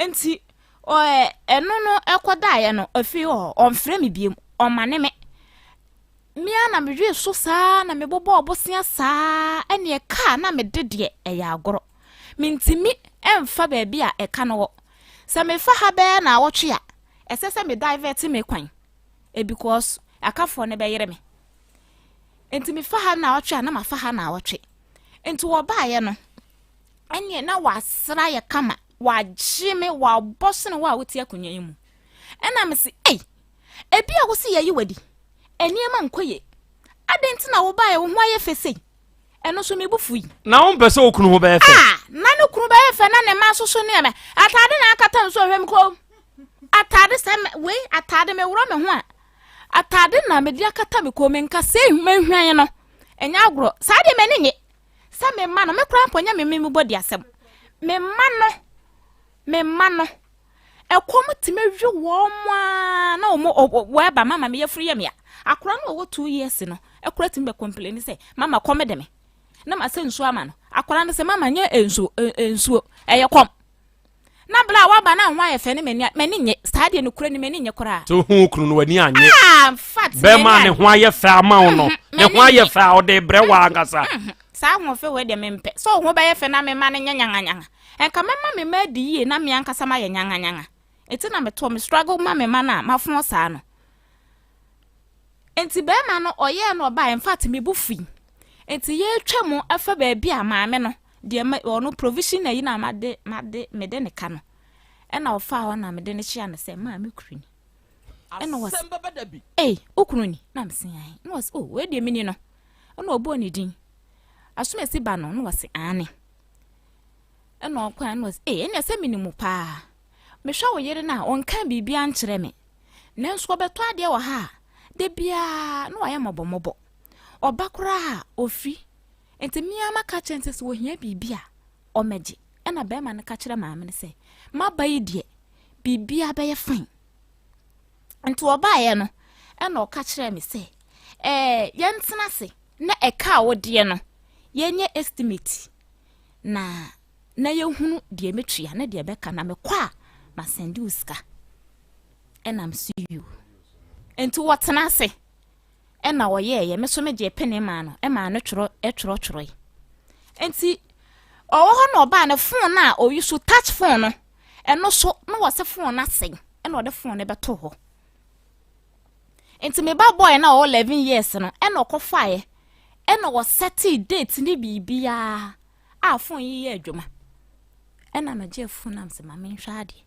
Nti ɛno no ɛkɔdaeɛ no afei ɔmfrɛ me biem ɔmane me. Me ara na mewee so saa na mebobɔɔ bosea saa ɛneɛ kaa na mede deɛ ɛyɛ agorɔ. Mentumi mfa baabi a ɛka no wɔ. Sɛ mefa ha bɛyɛ naawɔtwe a, ɛsɛ sɛ me divert me kwan eh, because akafoɔ no bɛyere me. Nti mefa ha naawɔtwe a na mafa ha naawɔtwe. Nti wɔbaeɛ no, ɛneɛ na wasra yɛ kama, wagye me, wabɔ sene wo a wote akonnwa yi mu. Ɛna mese, ei, Ebi a wose yɛayi wo adi. Nneɛma nkɔ yie. Adɛn nti na wobaeɛ wo ho ayɛ fɛ sei? Ɛno nso me bo fui. Na wompɛ sɛ wo kunu ho bɛyɛ fɛ? Ah, na ne kunu bɛyɛ fɛ na ne mma nso so nneɛma. Ataade na akata nso hwɛ me kɔn mu. Ataade sɛ wei ataade meworɔ me ho a ataade na mede akata me kɔn mu nka sɛ ehwan no ɛnyɛ agorɔ. Saa deɛ m'ani nye sɛ me mma no me koraa mpo nyɛ me me bɔ di asɛm. Me mma no me mma no Ɛkɔm tumi we wɔn ara na wɔn wɔba mama me yafunu yɛ me ya. Akora no ɔwɔ 2 years no ɛkora tumi bɛ complain sɛ mama kɔm de me na ma sɛ nsuo ama no. Akora no sɛ mama nyɛ nsuo nsuo ɛyɛ kɔm. Na bla a waba na ho ayɛ fɛ ne m'ani m'ani nye saa deɛ no kura ne m'ani nye koraa. So hu kunu no w'ani anye. Ah, in fact, bɛrima ne ho ayɛ fɛ ama wo no ne ho ayɛ fɛ a ɔde brɛ wɔ ankasa. Saa ahoɔfɛ wei deɛ mempɛ sɛ wo ho bɛyɛ fɛ na mema no nyɛ nyanganyanga. Nka mɛma me mma adi yie na me ankasa mayɛ nyanganyanga. Nti na metoɔ me struggle ma me mma no a mafoɔ saa no. Nti bɛrima no ɔyɛɛ no ɔbaa in fact me bo fui. Nti yɛretwa mu afa baabi a maame no deɛ ma ɔno provision na yi na made made mede ne ka no. Ɛna ɔfaa hɔ na mede no kyea no sɛ maa me kuru ni. Ɛna ɔse ei wo kunu ni na mese ae. Ɛna ɔse oh wei deɛ meni no. Ɛna ɔbɔɔ ne din. Asomasi ba no na ɔse aane. Ɛna ɔkɔe ɛna ɔse ee ɛnna sɛ menim wo paa. Mehwɛ wo yere no a ɔnka biribiara nkyerɛ me. Nanso ɔbɛtɔ adeɛ wɔ ha a, da biara na wayɛ mmɔbɔmmɔbɔ. Ɔba koraa a, ɔfiri. Nti me ara maka akyerɛ no sɛ sɛ ɔhia biribi a, ɔmmɛgye. Ɛna barima no ka kyerɛ maame no sɛ, m'aba yi deɛ, biribiara bɛyɛ fine. Nti ɔbaeɛ no, ɛna ɔka kyerɛɛ me sɛ, ɛɛ yɛntena ase na ɛka a wodeɛ no, yɛnyɛ estimate. Na na yɛhunu deɛ mɛtua ne deɛ bɛka na mekɔ a masɛnde wo sika. Ɛna mese you. Nti wɔtena ase ɛna ɔyɛɛyɛ me so megyee pene maa no ɛmaa no twerɛ ɛtwerɛtwerɛe. Nti ɔwɔ hɔ na ɔbaa no phone no a ɔyi so touch phone no ɛno so na wɔse phone no asɛe ɛna ɔde phone no bɛto hɔ. Nti me ba boy na ɔwɔ 11 years no ɛna ɔkɔfaeɛ ɛna ɔsɛtee date ne biribiara a phone yi yɛ adwuma. Ɛna megyee phone na mesɛ ma menhwɛ adeɛ.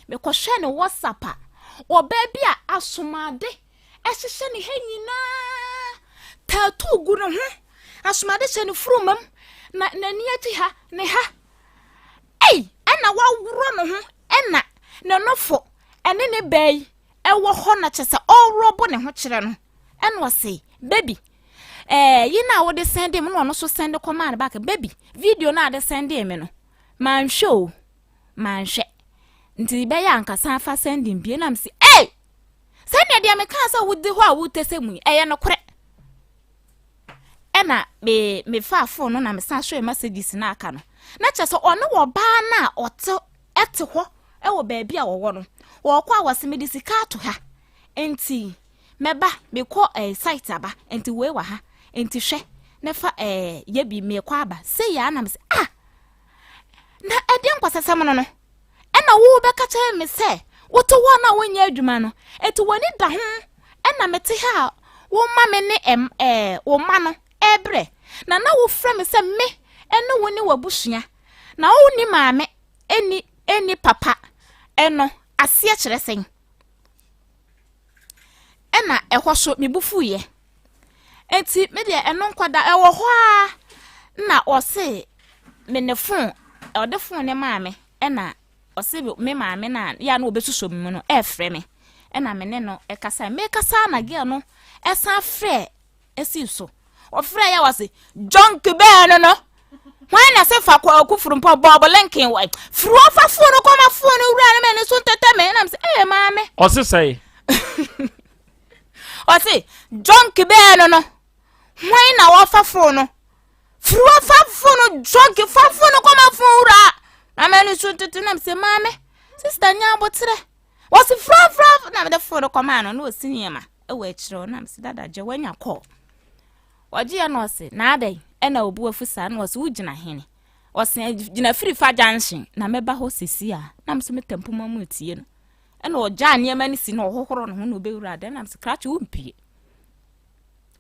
Mekɔhwɛ ne WhatsApp a ɔbaa bi a asomade ɛhyehyɛ ne ha nyinaa tattoo gu ne ho asomade hyɛ ne furuma mu na n'ani akyi ha ne ha ei ɛna waworɔ ne ho ɛna ne nofo ɛne ne baa yi ɛwɔ hɔ na kyɛ sɛ ɔworɔbo ne ho kyerɛ no ɛna ɔse baby ɛɛ yi na wode sɛnde me na ɔno so sɛnde kɔmaa ne back baby video na ade sɛnde me no manhwɛ o manhwɛ nti bɛyɛ ankasa afa sɛnde bie na mese ei sɛnea deɛ mekaa sɛ wodi hɔ a wotɛ sɛ mu yi ɛyɛ nokorɛ ɛna me mefaa phone no na mesan hwɛɛ messages na aka no na kyerɛ sɛ ɔne ɔbaa no a ɔte ɛte hɔ ɛwɔ baabi a wɔwɔ no wɔkɔ a wɔse mede sika ato ha nti mɛba mekɔ ɛɛ site aba nti wei wɔ ha nti hwɛ na fa ɛɛ yɛ bi mekɔ aba sɛ yɛ anam sɛ ah na ɛdeɛ nkɔsɛsɛm no no ɛna wobɛka kyerɛ me sɛ wote hɔ na wonyɛ adwuma no ɛti w'ani da ho ɛna mete ha a woma me ne ɛm ɛɛ wo ma no ɛbrɛ na na wofrɛ me sɛ me ɛne wo ne w'abusua na wonni maame ɛni ɛni papa ɛno aseɛ kyerɛ sɛn. Ɛna ɛhɔ so me bo fuiɛ. Enti me deɛ ɛno nkɔda ɛwɔ hɔ ara na ɔse me ne fon ɔde fon ne maa me ɛna ɔse me maame no a yɛ a na ɔbɛsusɔ me mu no ɛɛfrɛ me ɛna me ne no ɛkasa mekasa na girl no ɛsan frɛ ɛsii so ɔfrɛ yɛ wɔse junk bɛɛ no no hwan na sɛ fa kɔ akufuru mpɔ bɔɔbo linkin wɔ firi ɔfa fon no kɔma fon no wura no ma ne so ntɛtɛ me ɛna me sɛ ɛɛ maame ɔse sɛe ɔse junk bɛɛ no no hwan na wɔfa fon no firi wɔfa fon no junk fa fon no kɔma fon wura maame no so tete nam sɛ maame sista nya aboterɛ wɔse frafra na mede fon no kɔmaa no na ɔsi nneɛma ɛwɔ akyirɛ hɔ nam sɛ dada gye wanya kɔɔ ɔgyeɛ na ɔse na adɛn ɛna obu afu saa na ɔse wogyina hene ɔse gyina firi fa junction na mɛba hɔ sisi a nam so metɛ mpoma mu tie no ɛna ɔgyaa nneɛma no si na ɔhohoro ne ho na ɔbɛwura dan nam sɛ krakye wompie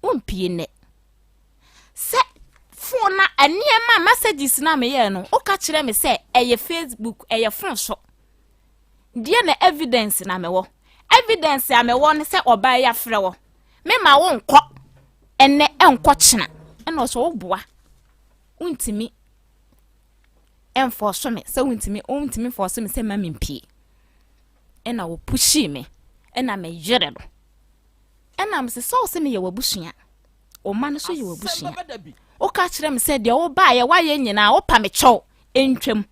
wompie nnɛ sɛ phone na nneɛma messages na meyɛɛ no woka kyerɛ me sɛ ɛyɛ facebook ɛyɛ phone so deɛ na evidence na mewɔ evidence a mewɔ ne sɛ ɔbaa yi afrɛ wɔ mema wo nkɔ ɛnɛ ɛnkɔ kyena ɛna ɔsɛ woboa wontumi ɛnfɔɔso me sɛ wontumi wontumi nfɔɔso me sɛ ma mempie ɛna wɔpuhyii me ɛna meyere no ɛna mesɛ sɛ wo sɛ meyɛ w'abusua wo mma no so yɛ w'abusua woka kyerɛ me sɛ deɛ wobaayɛ woayɛ nyinaa wopa me kyɛw ntwam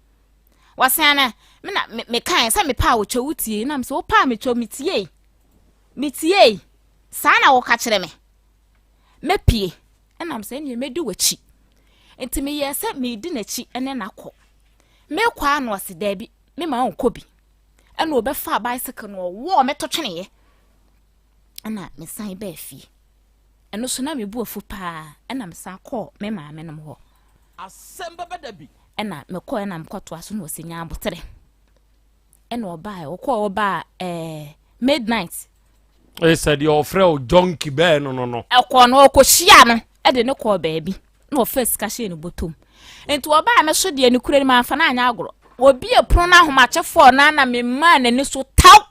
wɔsan no me na mekae sɛ mepaa wo kyɛw wotie na mesɛ wopaa me kyɛw metiei metiei saa na woka kyerɛ me mɛpie Ɛna mesɛ ɛneɛ mɛdi w'akyi. Nti meyɛɛ sɛ meredi n'akyi ne no akɔ. Mekɔ a na ɔse daabi, mema ɔnkɔ bi. Ɛna ɔbɛfaa bicycle no ɔwɔɔ me to tweneeɛ. Ɛna mesan baa fie. Ɛno so na mebu afu paa. Ɛna mesan kɔɔ me maame nom hɔ. Asɛm bɛba da bi. Ɛna mekɔɔ ɛna mekɔtoa so na ɔse nya aboterɛ. Ɛna ɔbaa ɔkɔɔ ɔbaa ɛɛ midnight. Ɛsɛ deɛ ɔfrɛ o junkie bɛɛ no no no. Ɛkɔɔ no ɔkɔhyia no ɛde no kɔɔ baabi na ɔfɛ sika hyɛɛ ne bɔtɔm nti ɔbaa me so deɛ ne kura no manfa no anyɛ agorɔ obi epono no ahomakyefoɔ no na memaa n'ani so taw.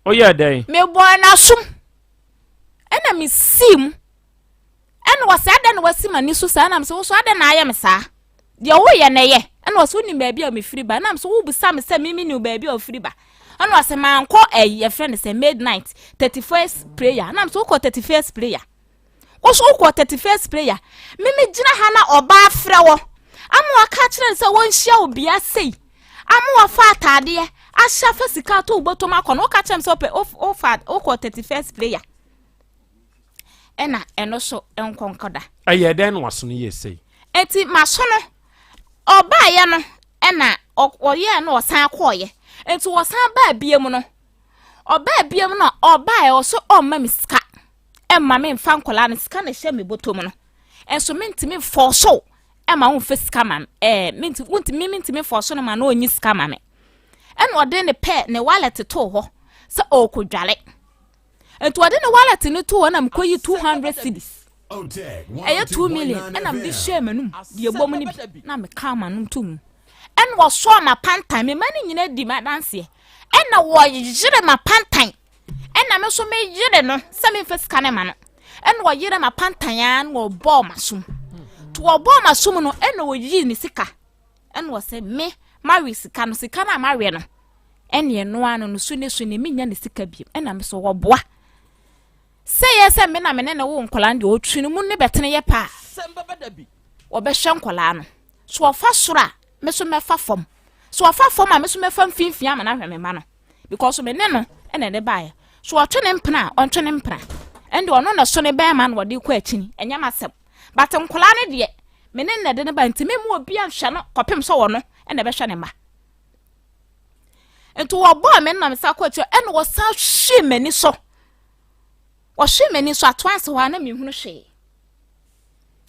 Ɔyɛ dɛn? Mebɔɔ n'asom ɛna mesii mu Ɛna ɔsɛ adɛn na wasi m'ani so saa? Ɛna mesɛ wo so adɛn na ayɛ me saa? Deɛ woyɛ na ɛyɛ. Ɛna ɔsɛ wonim baabi a mefiri ba. Ɛna mesɛ wobisa me sɛ mimi nim baabi a ofiri ba. Ɛna ɔsɛ mankɔ ɛyi yɛfrɛ no sɛ midnight 31st prayer. Ɛna mesɛ wokɔ 31st prayer. Wo so wokɔ 31st prayer. Mimi gyina ha na ɔbaa frɛ wɔ. Ama waka kyerɛ no sɛ wɔnhyia wo bea sei. Ama wafa ataadeɛ ahyɛ afa sika ato wo bɔtɔm akɔ no. Woka kyerɛ me sɛ wopɛ wofa wokɔ 31st prayer. ɛna ɛno so nkɔ nkɔda. Ɛyɛ dɛn na waso no yɛ sei? Eti maso no ɔbaayɛ no ɛna ɔyɛɛ no ɔsan kɔɔyɛ nti ɔsan baa bie mu no ɔbaa bie mu no ɔbaayɛ ɔso ɔmma me sika ɛmma me nfa nkɔlaa no sika na ɛhyɛ me bɔtɔ mu no nso mentumi nfɔɔso ɛma womfa sika ma me ɛɛ mentumi wontumi mentumi nfɔɔso no ma no ɔnyi sika ma me ɛna ɔde ne pɛ ne wallet too hɔ sɛ ɔrekɔdwale. Nti ɔde ne wallet no too hɔ na mekɔyi 200 cedis. Ɛyɛ 2 million ɛna mede hyɛɛ m'anum deɛ ɛbɔ mu no bi na mekaa m'anom to mu. Ɛna ɔsɔɔ m'apantan, me mma no nyinaa di m'adanseɛ. Ɛna wɔyere m'apantan, ɛna me nso meyere no sɛ memfa sika no ma no. Ɛna ɔyere m'apantan ara na ɔbɔɔ m'asom. Nti ɔbɔɔ m'asom no ɛna ɔyii ne sika. Ɛna ɔsɛ me mawe sika no, sika no a mawe no ɛne ɛno ara no no su ne su ne menya ne sika bio ɛna me so wɔboa sɛ yɛ sɛ me na me ne ne wo nkɔlaa no deɛ ɔtwi no mu ne bɛtene yɛ paa wɔbɛhwɛ nkɔlaa no so ɔfa soro a me so mɛfa fam so ɔfa fam a me so mɛfa mfimfini ama no ahwɛ me mma no because me ne no ɛna ɛde baeɛ so ɔtwe ne mpena a ɔntwe ne mpena ɛnde ɔno na so ne bɛrima na ɔde kɔ akyini ɛnyɛ m'asɛm but nkɔlaa no deɛ me ne na ɛde ne ba nti me mu obi anhwɛ no kɔpem sɛ ɔno ɛna ɛbɛhwɛ ne mma Nti wɔbɔɔ me nam sa kɔ akyire ɛna wɔsan hwee m'ani so. Wɔhwee m'ani so ato ase hɔ a na menhunu hwee.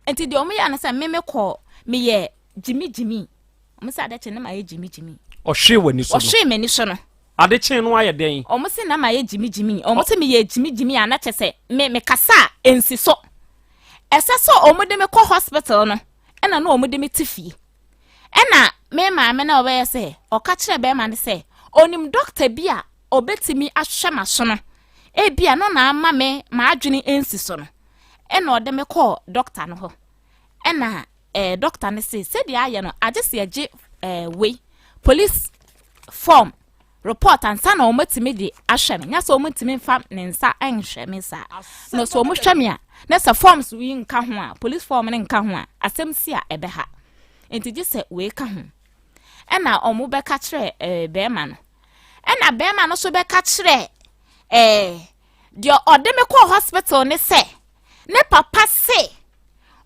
Nti deɛ wɔn yɛ no sɛ me me kɔɔ meyɛ gyimi gyimi. Wɔn sɛ ade kye ne ma yɛ gyimi gyimi. Ɔhwee w'ani so no. Ɔhwee m'ani so no. Ade kye no ayɛ dɛn? Wɔn sɛ na ma yɛ gyimi gyimi. Wɔn sɛ meyɛ gyimi gyimi a na kyɛ sɛ me me kasa a nsi so. Ɛsɛ sɛ wɔn de me kɔ hospital no ɛna na wɔn de me te fie. Ɛna me maame na ɔbɛyɛ sɛ ɔka kyerɛ bɛrima no sɛ onim dɔkta bi a ɔbɛtumi ahwɛ m'aso no. Ebia no na ama me m'adwene nsi so no. Ɛna ɔde me kɔɔ dɔkta no hɔ. Ɛna eh, dɔkta no se sɛdeɛ ayɛ no agye sɛ yɛgye eh, wei police form report ansa na wɔatumi de ahwɛ me. Nyɛ sɛ wɔntumi mfa ne nsa nhwɛ me saa. Na sɛ wɔhwɛ me a, na sɛ forms yi nka ho a, police form no nka ho a, asɛm si a ɛbɛha. Nti gye sɛ wei ka ho. Ɛna wɔn bɛka kyerɛ ɛɛ eh, bɛrima no. Ɛna bɛrima no nso bɛka kyerɛ ɛɛ eh, deɛ ɔde me kɔɔ hospital ne sɛ ne papa se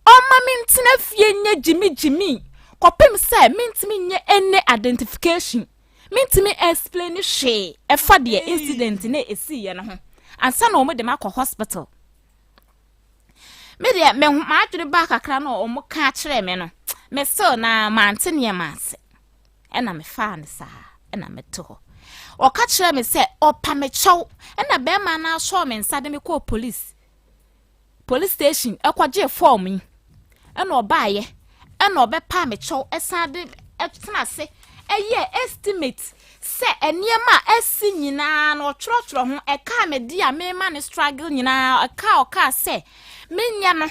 ɔma me ntena fie nyɛ gyimigyimi kɔpem sɛ mentumi nyɛ any identification. Mentumi explain hwee ɛfa deɛ incident na ɛsiiɛ no ho ansa na wɔn de me akɔ hospital. Me deɛ me m'adwene baa kakra na wɔn ka kyerɛɛ me no me still na mante nneɛma ase ɛna me faa no saa ɛna me te hɔ. Ɔka kyerɛɛ me sɛ ɔpa me kyɛw ɛna bɛrima no asɔɔ me nsa de me kɔɔ police. police station kɔgyee fɔɔm yi ɛna ɔbaayɛ ɛna ɔbɛpaa me kyɛw ɛsan de ɛtena ase ɛyɛ estimate sɛ nneɛma a ɛsi nyinaa na ɔtwerɛtwerɛ ho ɛkaa me de a mema ne struggle nyinaa ɛkaa ɔkaa sɛ menyɛ no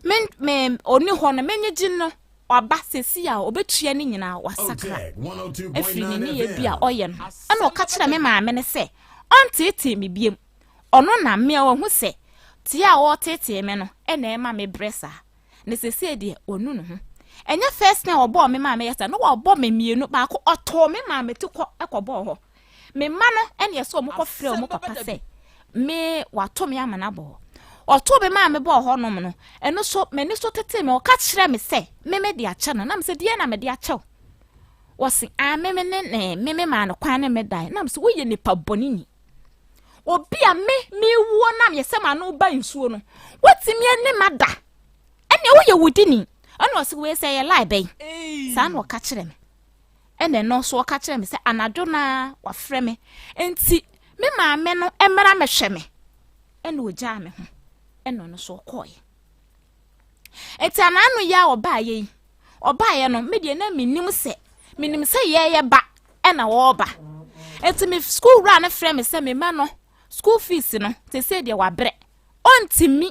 me me ɔni hɔ no menye gye no ɔba sɛsi a ɔbɛtua ne nyinaa wasakra afiri ne nneyɛɛ bi a ɔyɛ no ɛna ɔka kyerɛ me maame no sɛ ɔnteetee me biem Ɔno na me a wahu sɛ tea a ɔreteetee me no na ɛma mebrɛ saa. Na seesei deɛ wanu ne ho. Ɛnyɛ first time a ɔbɔɔ me maa meyɛ saa, na wabɔ me mmienu, baako ɔtoo me maa me ti kɔ kɔbɔɔ hɔ. Me mma no ɛne ɛsɛ wɔn kɔfrɛ wɔn papa sɛ me wato me ama no abɔ hɔ. Ɔtoo me maa me bɔɔ hɔ nom no, ɛno so m'ani so tetee me, ɔka kyerɛ me sɛ me me de akyɛ no, na me sɛ deɛ na mede akyɛ wo? Wɔse ah me me ne ne me me maa no kwan ne me dae, na me sɛ woyɛ nipa bɔne ni. Obi a me mewuo na meyɛ sɛ m'ano ba nsuo no, watumi ne ma da. Ɛnna woyɛ wudini. Ɛnna ɔsɛ wei sɛ ɛyɛ lie bɛn. Saa na ɔka kyerɛ me. Ɛnna ɛno nso ɔka kyerɛ me sɛ anadwo na wafrɛ me. Nti me maame no mmra mɛhwɛ me. Ɛnna ogyaa me ho. Ɛnna ɔno nso ɔkɔɔeɛ. Nti anaano yi a ɔbaeɛ yi, ɔbaeɛ no, me deɛ na menim sɛ, menim sɛ yɛyɛ ba ɛna ɔreba. Nti me sukuu wura no frɛ me sɛ me ma no school fees no, te sɛ deɛ wabrɛ, ɔntumi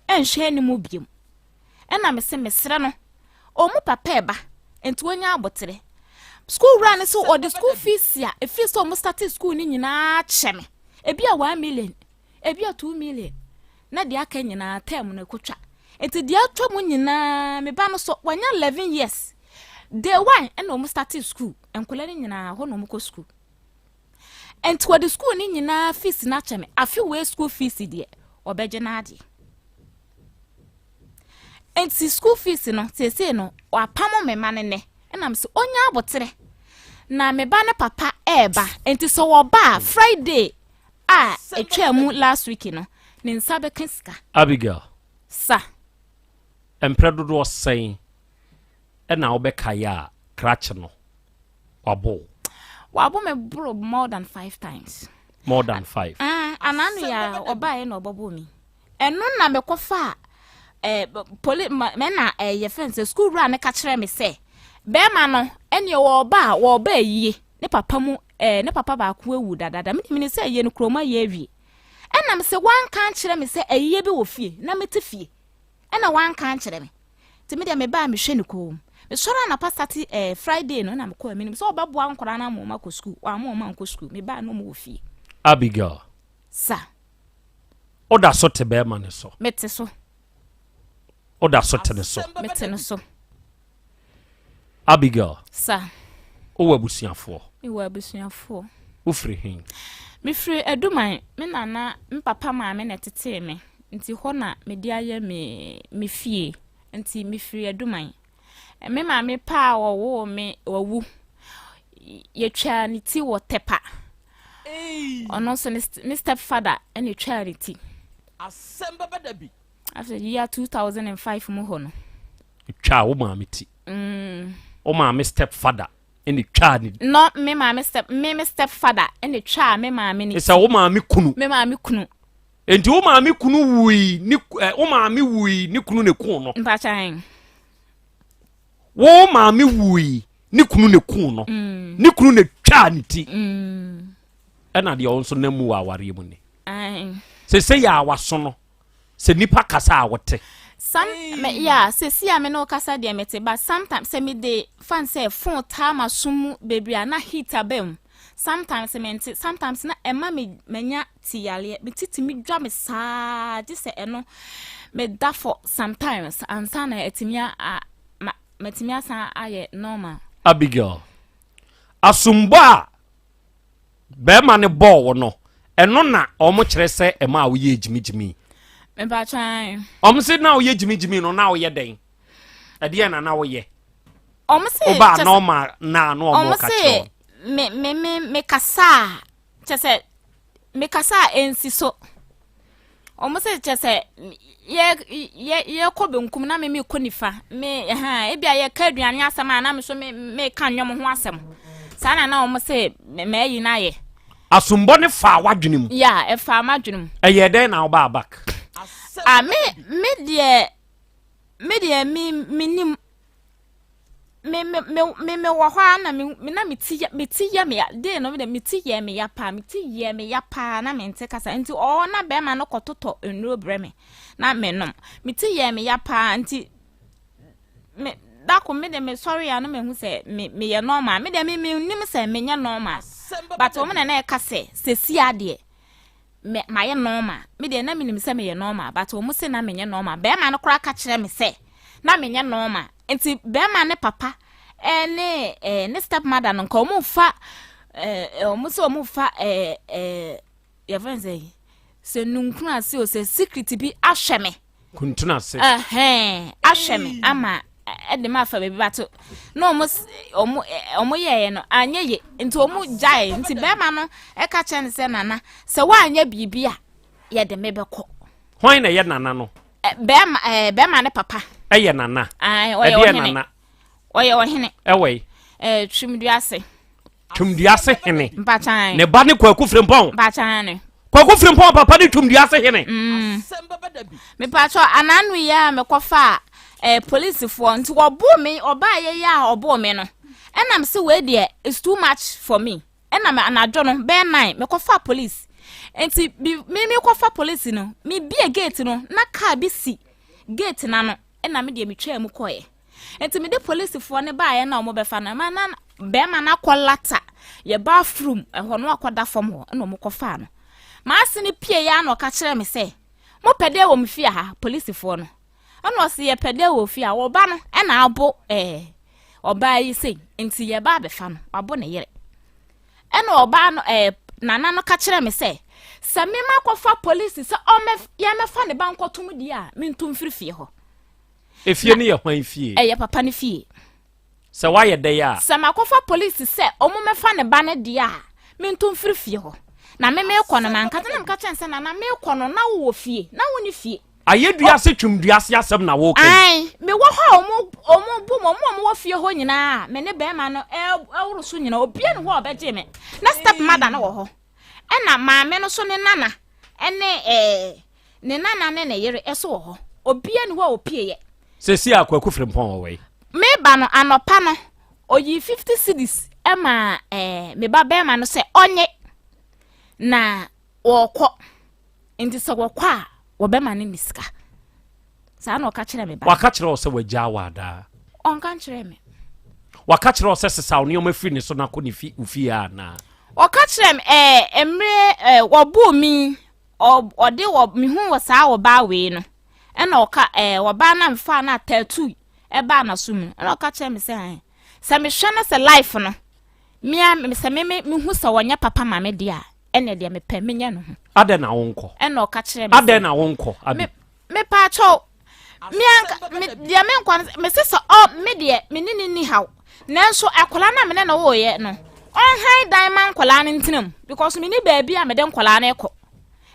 nhwɛ anim biom. Ɛna me se mesrɛ no, ɔmu papa ɛba, nti ɔnya abotere. Sukuu wura no sɛ ɔde school fees a ɛfiri sɛ ɔmo starte school no nyinaa kyɛ me, ebi a 1 million, ebi a 2 million. na deɛ aka nyinaa term no ɛkɔtwa nti deɛ atwa mu nyinaa me ba no so wanya 11 years day one ɛna wɔn starte school nkwadaa no nyinaa hɔ na wɔn kɔ school nti wɔde school no nyinaa fees no akyɛ me afe wei school fees deɛ ɔbɛgye n'adeɛ nti school fees no seesei no wapamo me ma no nnɛ ɛnam sɛ onya aboterɛ na me ba no papa ɛɛba nti sɛ wɔba a Friday a ɛtwaa mu last week no, ne nsa bɛka sika. Abigail. Sa. Mprɛ dodoɔ sɛn ɛna wobɛkaeɛ a krakye no wabɔ wo? Wabɔ me boro more than five times. More than five. Ah, anano ya ɔbaeɛ na ɔbɔbɔ mi. Ɛno na mekɔfaa eh, poli ma mɛna eh, yɛfrɛ no sɛ sukuu wura no ka kyerɛ me sɛ bɛrima no ɛneɛ wɔɔba a wɔɔba ayie ne papa mu eh, ne papa baako awu dadaada me mene sɛ ayie no kurom ayɛ awie ɛna me sɛ wanka ankyerɛ me sɛ ayie bi wɔ fie na mete fie ɛna wanka ankyerɛ me nti me deɛ mebaa mehwɛ ne kɔn mesɔre anapa sate eh, Friday no na mekɔɔ menim sɛ ɔbɛboa nkwadaa no ama wɔn akɔ sukuu wɔama wɔn ankɔ sukuu mebaa na wɔn wɔ fie. Abigail. Sa. Woda so te bɛrima no so. Mete so. Woda so te ne so. Mete no so. Abigail. Sa. Wowɔ abusuafoɔ? Mewɔ abusuafoɔ. Wofiri he? Mefiri Aduman. Me nana, me papa maame na ɛtetee me. Nti hɔ na mede ayɛ me me fie. Nti mefiri Aduman. Me maame pa a ɔwoo me wawu. Yɛtwaa ne ti wɔ Tɛpa. Ɔno nso ne step father na ɛtwaa ne ti. Asɛm bɛba da bi. After year 2005 mu hɔ no. Twaa wo maame ti. Mm. Wo maame step father ɛna twaa ne. No, me maame step me me step father ɛna twaa me maame ne ti. Sɛ wo maame kunu. Me maame kunu. Nti wo maame kunu wui ne eh, wo maame wui ne kunu ne kun no. Mpakyɛn. Wo maame wui ne kunu ne kun no. Mm. Ne kunu ne twaa ne ti. Mm. Ɛna deɛ ɔno nso nam mu wɔ awareɛ mu ni. Sese yɛ a waso no sɛ nipa kasa a wote. Some me yeah sesi a me ne wo kasa deɛ mete but sometimes sɛ mede fan sɛ phone taa m'aso mu bebree a na heat aba mu sometimes mente sometimes na ɛma me manya ti yareɛ me ti tumi dwa me saa gye sɛ ɛno meda for sometimes ansa na atumi a ma matumi asan ayɛ normal. Abigail, asombɔ a bɛrima no bɔɔ wo no, ɛno na wɔn kyerɛ sɛ ɛma a woyɛ gyimigyimi. Mpatwan. Wɔn se na woyɛ gyimigyimi no na woyɛ dɛn? Ɛdeɛ na na woyɛ? Wɔn se Woba nɔɔma na na wɔn ka kyerɛ wɔn. Me me me me kasa a kyɛ sɛ me kasa a ɛnsi so. Wɔn sɛ kyɛ sɛ yɛ yɛ yɛkɔ benkum na me mekɔ nifa me ɛhan ebi a yɛka aduane asɛm a na me so me meka nnwom ho asɛm saa na na wɔn sɛ mɛyi na ayɛ. Asombɔ ne faa w'adwene mu. Ya ɛfaa m'adwene mu. Ɛyɛ dɛn na wobaa back? Ah me me deɛ me deɛ me me nim. Me me me me me wɔ hɔ ara na me me na me ti yɛ me ti yɛ me ya dee no me de me ti yɛ me ya paa me ti yɛ me ya paa na me nte kasa nti ɔɔ na bɛrima no kɔtotɔ nnuro brɛ me na me nom me ti yɛ me ya paa nti me dako me de me sɔre a na me hu sɛ me me yɛ normal me de me me nim sɛ me nyɛ normal but wɔn na na ɛka sɛ sɛsi adeɛ me mayɛ normal me deɛ na menim sɛ meyɛ normal but wɔn se na menyɛ normal bɛrima no koraa ka kyerɛ me sɛ na menyɛ normal nti bɛrima ne papa ɛne ɛɛ ne step mother no nka wɔn fa ɛɛ wɔn sɛ wɔn fa ɛɛ ɛɛ yɛfrɛ no sɛ sɛ nunkunu ase o sɛ secret bi ahwɛ me. Kuntunu ase. Ɛhɛn, ahwɛ me ama ɛde me afa baabi bato na ɔmo ɔmo ɔmo yɛɛ no anyɛ ye nti ɔmo gyae nti bɛrima no ɛka kyerɛ no sɛ nana sɛ woanyɛ biribi a yɛde me bɛkɔ. Hwan na ɛyɛ nana no? Bɛrima ɛɛ bɛrima ne papa. Ɛyɛ nana. Ɔyɛ ɔhene. Ɔyɛ ɔhene. Ɛwɔ yi. Ɛɛ Twumdua ase. Twumdua ase hene. Mpakyan. Ne ba ne Kwaku Frimpong. Mpakyan ne. Kwaku Frimpong papa ne Twumdua ase hene. Mm. Mepatwɔ ananu yi a mekɔfa ɛɛ eh, polisifoɔ nti wɔboo me ɔbaa yɛ yi a ɔboo me no ɛnam sɛ wei deɛ it's too much for me ɛna me anadwo no bɛyɛ nine mekɔfa polisi nti bi me mekɔfa polisi no mebie gate no na kaa bi si gate n'ano ɛna me deɛ metwaa mu kɔɛ. Nti mede polisifoɔ no baeɛ na wɔbɛfa no ma na bɛrima no akɔ lata yɛ bathroom ɛhɔ no akɔda fam hɔ ɛna wɔkɔfaa no. Maase no pie ya na ɔka kyerɛ me sɛ mopɛ dɛ wɔ me fie ha polisifoɔ no ɛna ɔse yɛpɛ dɛ wɔ fie a wɔba no ɛna abo ɛɛ ɔbaa yi sei nti yɛba abɛfa no wabo ne yere ɛna ɔbaa no ɛɛ nana no ka kyerɛ me sɛ sɛ mema kɔfa polisi sɛ ɔmɛ yɛmɛfa ne ba nkɔtom deɛ a mentu mfiri fie hɔ. Efie no yɛ hwan fie? Ɛyɛ papa no fie. Sɛ woayɛ dɛn a? Sɛ makɔfa polisi sɛ ɔmo mɛfa ne ba no deɛ a, mento mfiri fie hɔ. Na me meekɔ no manka na meka kyerɛ no sɛ nana meekɔ no na wowɔ fie na wonni fie. Ayɛ dua ase twom dua ase asɛm na woka yi. Ae, mewɔ hɔ a ɔmo ɔmo bu me, ɔmo a ɔmo wɔ fie hɔ nyinaa me ne bɛrima no ɛworo so nyinaa obia ni hɔ a ɔbɛgye me. Na step mother no wɔ hɔ. Ɛna maame no so ne nana ɛne ɛɛ Ne nana ne ne yere nso wɔ hɔ. Obiara nni hɔ a ɔpieeɛ. Seesei a Kwaku Frimpong wɔ wei. Mereba no, anɔpa no, ɔyii 50 cedis maa eh, me ba barima no sɛ ɔnye na wɔrekɔ. Nti sɛ wɔkɔ a, wɔbɛma no ne sika. Saa na ɔka kyerɛ me ba. Waka kyerɛ wo sɛ wagyaa wo adaa? Ɔnka nkyerɛ me. Waka kyerɛ wo sɛ sesaw nneɛma firi ne so na kɔ ne fi wo fie anaa? Ɔka kyerɛ me ɛɛ mmerɛ ɛɛ wɔboo mi ɔde wɔ mehu wɔ saa ɔbaa wei no ɛna ɔka ɛɛ ɔbaa na mfa na tattoo ɛbaa n'aso mu ɛna ɔka kyerɛ me sɛ ɛn sɛ mehwɛ no sɛ life no mea sɛ me me mehu sɛ wɔnyɛ papa ma me deɛ a ɛna deɛ mepɛ menyɛ no ho. Adɛn na wonkɔ? Ɛna ɔka kyerɛ me sɛ adɛn na wonkɔ? Abi. Me mepaakyɛw me anka me deɛ me nkwa no me sɛ ɔ me deɛ me ne ne ni haw nanso akwadaa no a me ne no woyɛ no ɔnhan dan ma nkwadaa no ntena mu because me ne baabi a mede nkwadaa no kɔ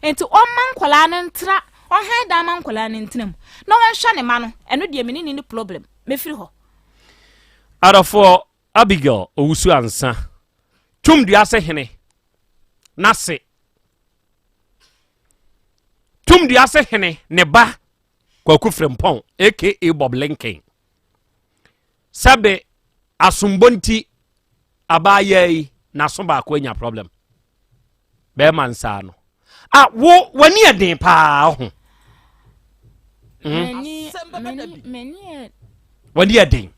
nti ɔmma nkwadaa no ntra ɔnhan dan ma nkwadaa no ntena mu na wɔnhwɛ ne ma no ɛno deɛ me ne ne ni problem mefiri hɔ. Adɔfoɔ Abigail Owusu Ansa Twum Duase hene n'ase Tum Duase hene ne ba Kwaku Frimpong aka Bob Lincoln sɛbe asombɔ nti abaayaa yi n'aso baako anya problem bɛrima nsaa no. Ah, wo w'ani yɛ den paa ho. M'ani m'ani m'ani yɛ. W'ani yɛ den.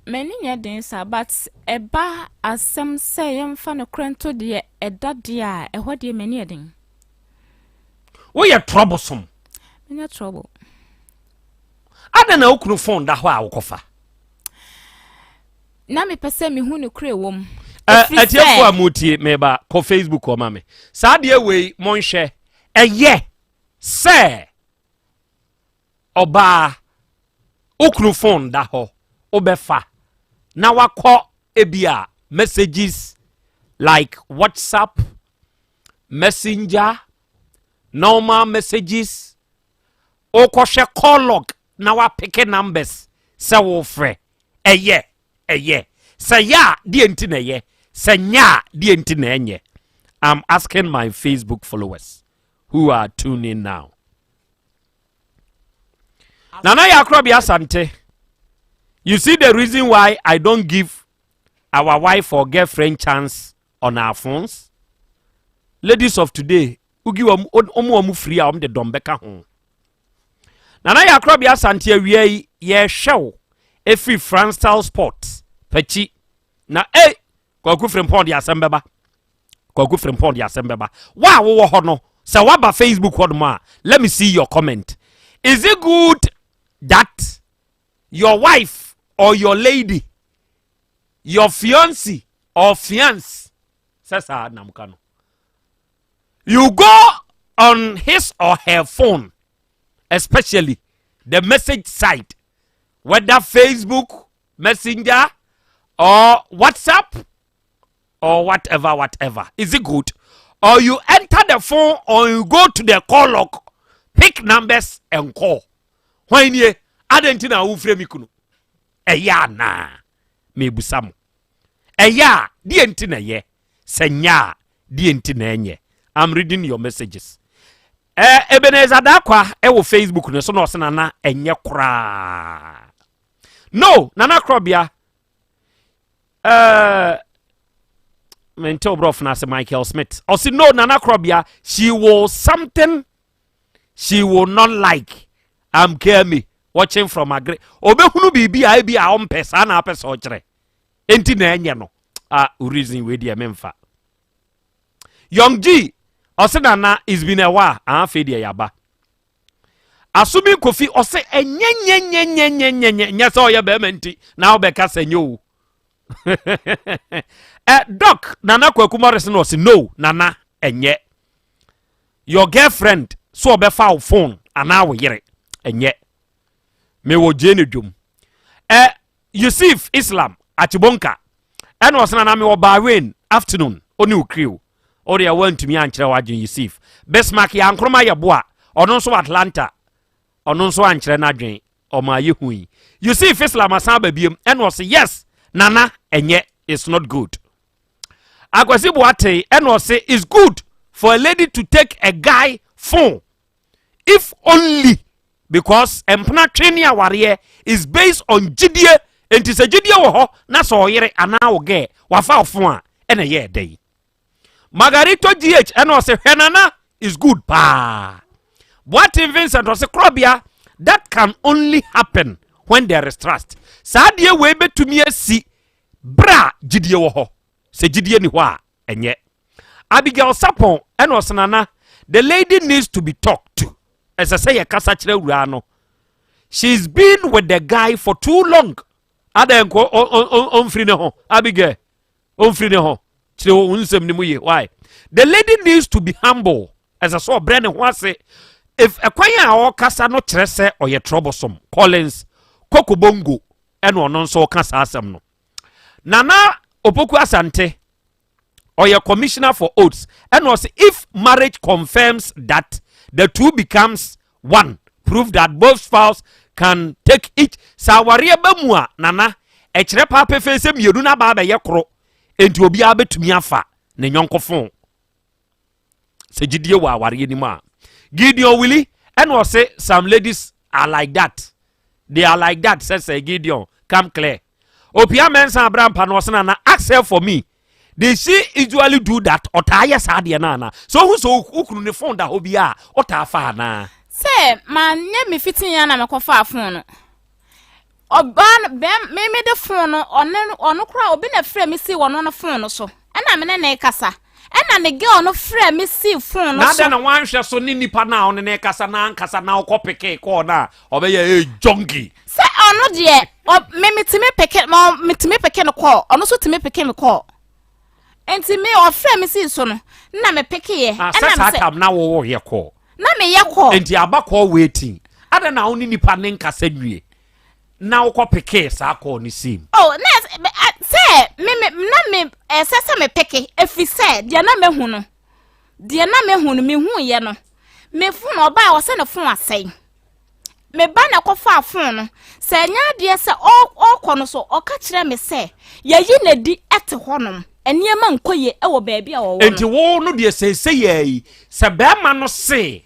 M'ani nyɛ den saa but ɛba asɛm sɛ yɛmfa nokorɛ nto deɛ ɛda deɛ a ɛhɔ deɛ m'ani yɛ den. Woyɛ troublesome. Menyɛ trouble. Adɛn na wo kunu phone da hɔ a wokɔfa? Na mepɛ sɛ mehu nokorɛ wɔ mu. Atiefo a motie meba kɔ Facebook hɔ ma me. Saa deɛ wei monhwɛ. Ɛyɛ sɛ ɔbaa wo kunu phone da hɔ wobɛfa na wakɔ ebi a messages like WhatsApp, Messenger, normal messages, wokɔhwɛ call log na wapeke numbers sɛ wofrɛ. Ɛyɛ, ɛyɛ. Sɛ yɛ a, deɛ nti na ɛyɛ. Sɛ nyɛ a, deɛ nti na ɛnyɛ. I'm asking my Facebook followers who are tuning now. Nana Yakrobi Asante, you see the reason why I don't give our wife or girlfriend chance on our phones? Ladies of today, wogi wɔn wɔn free a wɔn de dɔm bɛka ho. Nana Yakrɔbea Asante awia yi yɛhwɛ wo ɛfiri Franstal Sport pakyi na ei Kwaku Frimpong de asɛm bɛba. Kwaku Frimpong de asɛm bɛba. Wo a wowɔ hɔ no sɛ woaba Facebook hɔ nom a let me see your comment. Is it good that your wife or your lady, your fiancé or fiance, sɛ saa nam ka no, you go on his or her phone, especially the message side, whether Facebook, Messenger, or WhatsApp, or whatever, whatever. Is it good? Or you enter the phone or you go to the call log, pick numbers and call. Hwan nie? Adɛn nti na wofrɛ me kunu? Ɛyɛ anaa? Mebusa mo. Ɛyɛ a, deɛ nti na ɛyɛ? Sɛ nyɛ a, deɛ nti na ɛnyɛ? I'm reading your messages. Eh, Ebenezer Dakwa ɛwɔ Facebook no so na ɔsɛ nana ɛnyɛ koraa. No, nana korɔbea. Eh, mente obrɔfo no ase Michael Smith. Ɔse no, nana korɔbea, she will something she will not like. I'm me watching from Agre. Obehunu biribi a ebi a ɔmpɛ saa na apɛ sɛ ɔkyerɛ. Enti na ɛnyɛ no. Ah, reason wei deɛ memfa. Young G, ɔse nana it's been a while. Ah, afei deɛ yaba. Asumi Kofi ɔse ɛnyɛ nyɛ nyɛ nyɛ nyɛ nyɛ nyɛ nyɛ sɛ ɔyɛ bɛrima nti na wobɛka sɛ nyɛ o. Eh, Doc Nana Kwaku Morrison ɔse no Nana ɛnyɛ. Your girlfriend so ɔbɛfa wo phone anaa wo yere ɛnyɛ. Mewɔ gye ne dwom. Eh, Yusuf Islam Achibonka ɛna ɔsena na mewɔ Bahrain afternoon ɔne wo crew. Ɔde ɛwɔ ntumi ankyerɛ w'adwene Yusuf. Bismarck Yankroma yɛ boa ɔno nso Atlanta ɔno nso ankyerɛ n'adwene ɔma ayɛ hu yi. Yusuf Islam asan aba biem ɛna ɔse yes Nana ɛnyɛ it's not good. Akwasi Boate ɛna ɔse it's good for a lady to take a guy phone if only because mpena twe ne awareɛ is based on gyidie nti sɛ gyidie wɔ hɔ na sɛ ɔyere anaa wo gɛ wafa wo phone a ɛna ɛyɛ ɛdɛ yi. Margarito GH ɛna ɔse hwɛ Nana is good paa. Boate Vincent ɔse korɔbea that can only happen when there is trust. Saa deɛ wei bɛtumi asi berɛ a gyidie wɔ hɔ. Sɛ gyidie ni hɔ a ɛnyɛ. Abigail Sapon ɛna ɔse Nana the lady needs to be talked to. Ɛsɛ sɛ yɛkasa kyerɛ awuraa no. She's been with the guy for too long. Adɛn nko ɔmfiri ne ho Abigail ɔmfiri ne ho kyerɛ wo nsɛm no mu yie. Why? The lady needs to be humble. Ɛsɛ sɛ ɔbrɛ ne ho ase. If ɛkwan a ɔkasa no kyerɛ sɛ ɔyɛ troublesome. Collins Kokobongo ɛna ɔno nso ɔka saa asɛm no. Nana Opoku Asante ɔyɛ commissioner for oaths ɛna ɔsɛ if marriage confirms that the two becomes one, prove that both spouse can take each. Sɛ awareɛ ba mu a nana ɛkyerɛ paa pefee sɛ mmienu no aba abɛyɛ koro enti obiara bɛtumi afa ne nyɔnko phone sɛ gyidie wɔ awareɛ no mu a. Gideon Willie ɛna ɔse some ladies are like that, they are like that. Sɛ Gideon come clear. Opia Mensah Abrampa no ɔse nana ask her for me. Did she usually do that? Ɔtaa yɛ saa adeɛ no anaa? Sɛ ohu sɛ wo kunu ne phone da hɔ bi a, ɔtaa fa anaa? Sɛ manyɛ me fitting a na mekɔfaa phone no. Ɔbaa no bɛm me me de phone no ɔne ɔno koraa obi na frɛ me sii ɔno no phone no so ɛna me ne ne kasa ɛna ne girl no frɛ me sii phone no Na so. adɛn na wanhwɛ so ne nipa no a ɔne ne kasa na ankasa na ɔkɔ pekee kɔɔ no a ɔbɛyɛ ee junkie. Sɛ ɔno deɛ ɔ me metumi peke ma metumi peke no kɔɔ ɔno nso tumi peke me kɔɔ nti me ɔfrɛ me sii so no na me pekeeɛ Ah, sɛ ɛna me saa sɛ tam na woyɛ kɔɔ. na meyɛ kɔɔ. Nti aba kɔɔ waiting. Adɛn na wo ne nipa ne nkasa nwie na wokɔ pekee saa kɔɔ no sii mu? Oh, na sɛ me me na me ɛsɛ sɛ me peke ɛfiri sɛ deɛ na mehu no deɛ na mehu no mehu yɛ no me fon ɔbaa ɔsɛ ne fon asɛe. Me ba na ɛkɔfaa fon no. Sɛ ɛnyɛ adeɛ sɛ ɔrekɔ no so, ɔka kyerɛɛ me sɛ yɛayi no adi te hɔnom. Nneɛma nkɔ yie wɔ baabi a ɔwɔ no. Enti wo no deɛ seesei ara yi, sɛ barima no se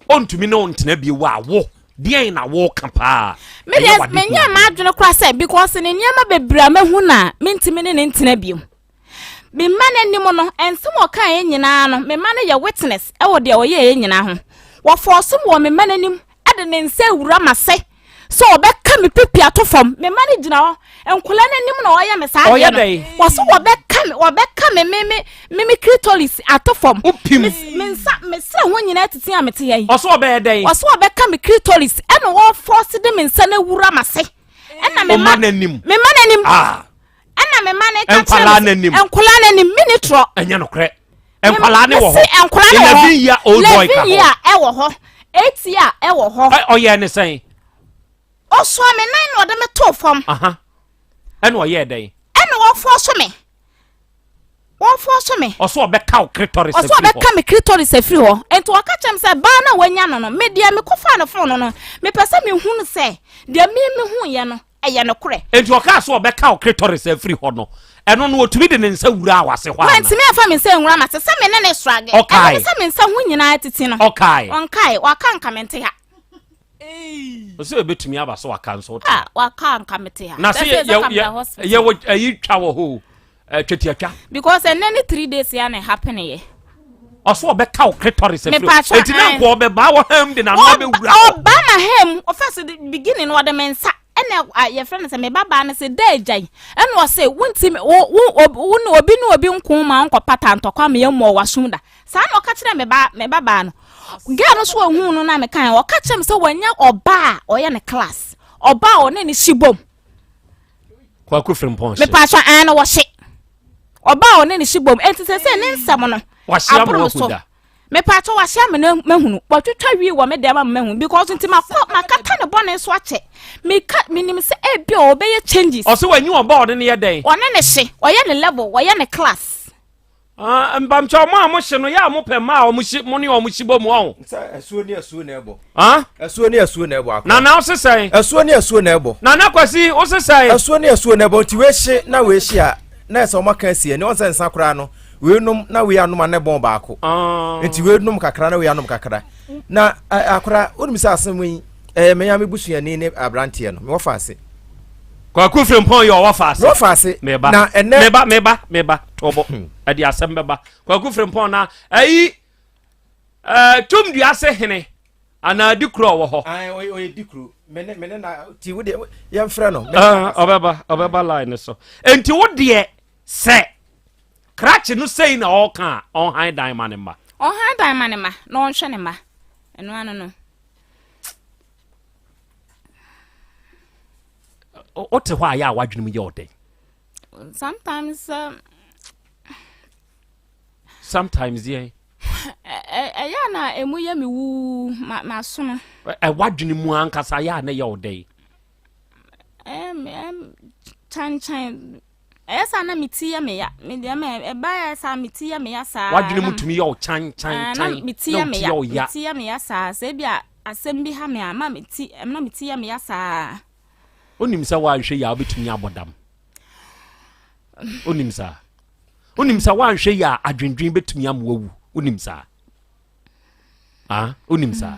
ɔntumi ne wo ntena bio a, wo, deɛn na woka paa? Me deɛ, menyɛɛ m'adwene koraa sɛ because ne nneɛma bebree a mahu no a, mentumi ne no ntena bio. Me mma no anim no, nsɛm a ɔkaeɛ nyinaa no, me mma no yɛ witness wɔ deɛ ɔyɛeɛ nyinaa ho. Wɔfɔɔso me wɔ me mma no anim de ne nsa awura m'ase sɛ ɔbɛka me pipi ato fam. Me mma no gyina hɔ, nkwadaa no anim na ɔyɛ me saa adeɛ no. Wɔso wɔbɛka me, wɔbɛka me me me me me clitoris ato fam. Wopim. Me me nsa me srɛ ho nyinaa tete a mete ha yi. Ɔso ɔbɛyɛ dɛn? Ɔso ɔbɛka me clitoris ɛna wɔfɔɔse de me nsa no awura m'ase. Ɛna me mma n'anim. Me mma n'anim. Ah. Ɛna me mma no ka kyerɛ Nkwadaa n'anim. Nkwadaa n'anim me ni torɔ. Ɛnyɛ nokorɛ. Nkwadaa ne wɔ hɔ. Nkwadaa ne wɔ hɔ. 11 year old boy ka hɔ. 11 year ɛwɔ hɔ. 8 year ɛwɔ hɔ. Ɔyɛ ne sɛn? Ɔsɔ me nan na ɔde me too fam. Aha. Ɛna ɔyɛɛ dɛn? Ɛna wɔfɔ so me. Wɔfɔ so me. Ɔsɔ ɔbɛka wo clitoris afiri hɔ. Ɔsɔ ɔbɛka me clitoris afiri hɔ. Nti ɔka kyerɛ me sɛ baa na wanya no no, me deɛ mekɔfaa ne fon no no, mepɛ sɛ mehunu sɛ deɛ me mehuiɛ no ɛyɛ nokorɛ. Enti ɔkaa sɛ ɔbɛka wo clitoris afiri hɔ no, ɛno no ɔtumi de ne nsa wuraa w'ase hɔ anaa? Wantumi amfa me nsa anwura m'ase sɛ me ne no srage. Ɔkae. Ɛno ne sɛ me nsa ho nyinaa atiti no. Ɔkae. Ɔnkae, waka nka mente ha. Ɔsɛ ɛbɛtumi aba sɛ waka nso wote ha. Ah, waka nka mete ha. Na sɛ yɛwɔ ayi twa wɔ hɔ o. Eh, twetiatwa. Because ɛnɛ ne 3 days ya na happen yɛ. Ɔso ɔbɛka wo clitoris afiri. Eti na nko ɔbɛba wɔ ham de n'ano abɛwura hɔ. Ɔba na ham ɔfɛ so beginning no ɔde me nsa ɛna yɛfrɛ no sɛ me ba baa no sɛ da agya yi ɛna ɔsɛ wontimi wo wo wo ne obi ne obi nko ma nkɔ pata ntɔkwa ma yɛmmɔ w'asom da saa na ɔka kyerɛ me ba me ba baa no girl no so ohun no na me kan ɔka kyerɛ me sɛ wanya ɔbaa a ɔyɛ ne class ɔbaa a ɔne ne hye bom Kwaku Frimpong hye. Mepatwa an no wɔhye. Ɔbaa a ɔne ne hye bom. Enti sɛ sɛ ne nsɛm no. Wahyia mo wahu da. Mepatwa wahyia me no mahunu. Watwitwa wie wɔ me dɛm ama mahunu because nti makɔ makata ne bɔne so akyɛ. Meka menim sɛ ebi a ɔbɛyɛ changes. Ɔsɛ wanyi ɔbaa ɔne ne yɛ dɛn? Ɔne ne hye. Ɔyɛ ne level, ɔyɛ ne class. Ah, mpamkyɛ ɔmo a mo hye no yɛ a mo pɛ mmaa a ɔmo hye mo ne ɔmo hye bɔ mu ɔho. Sɛ asuo ne asuo na ɛbɔ. Ah? Asuo ne asuo na ɛbɔ akɔ. Nana wo sesɛn? Asuo ne asuo na ɛbɔ. Nana Kwasi wo sesɛn? Asuo ne asuo na ɛbɔ nti wei hye na wei hye a na ɛsɛ ɔmo aka asi ani ɔnsɛ nsa koraa no wei nom na wei anom a na ɛbɔn baako. Ah. Nti wei nom kakra na wei anom kakra. Na akora wonim sɛ asɛm yi ɛyɛ me ya me busuani ne aberanteɛ no mewɔ fa ase. Kwaku Frimpong yɛ ɔwɔ faase. Wɔ faase. Meba. Na ɛnɛ. Meba meba meba tɔbɔ. Hmm. Ɛde asɛm bɛba. Kwaku Frimpong na ɛyi ɛɛ tum dua se hene anaa dikuro ɔwɔ hɔ. Ayi ɔyɛ dikuro. Mene mene na ti wo deɛ yɛn frɛ no. Ɔbɛba ɔbɛba line so. Nti wo deɛ sɛ krakye no sɛyi na ɔka a ɔnhan dan ma ne mma. Ɔnhan dan ma ne mma na ɔnhwɛ ne mma. Ɛno ano no. Wote hɔ a yɛ a w'adwene mu yɛ ɔdɛn? Sometimes. Sometimes yɛn. Ɛyɛ na emu yɛ me wuu ma ma sono. W'adwene mu ankasa yɛ a na ɛyɛ ɔdɛn? Ɛm ɛm kyankyan. Ɛyɛ saa na me ti yɛ me ya. Me deɛ mɛ ɛba yɛ saa me ti yɛ me ya saa. W'adwene mu tumi yɛ wo kyan kyan kyan. Na me ti yɛ me ya. Me ti yɛ me ya saa. Sɛ ebi a asɛm bi ha me a ma me ti na me ti yɛ me ya saa. Onim sɛ woanhwɛ yie a wobɛtumi abɔ dam. Onim saa. Onim sɛ woanhwɛ yie a adwendwen bɛtumi ama wawu. Onim saa. Ah, onim saa.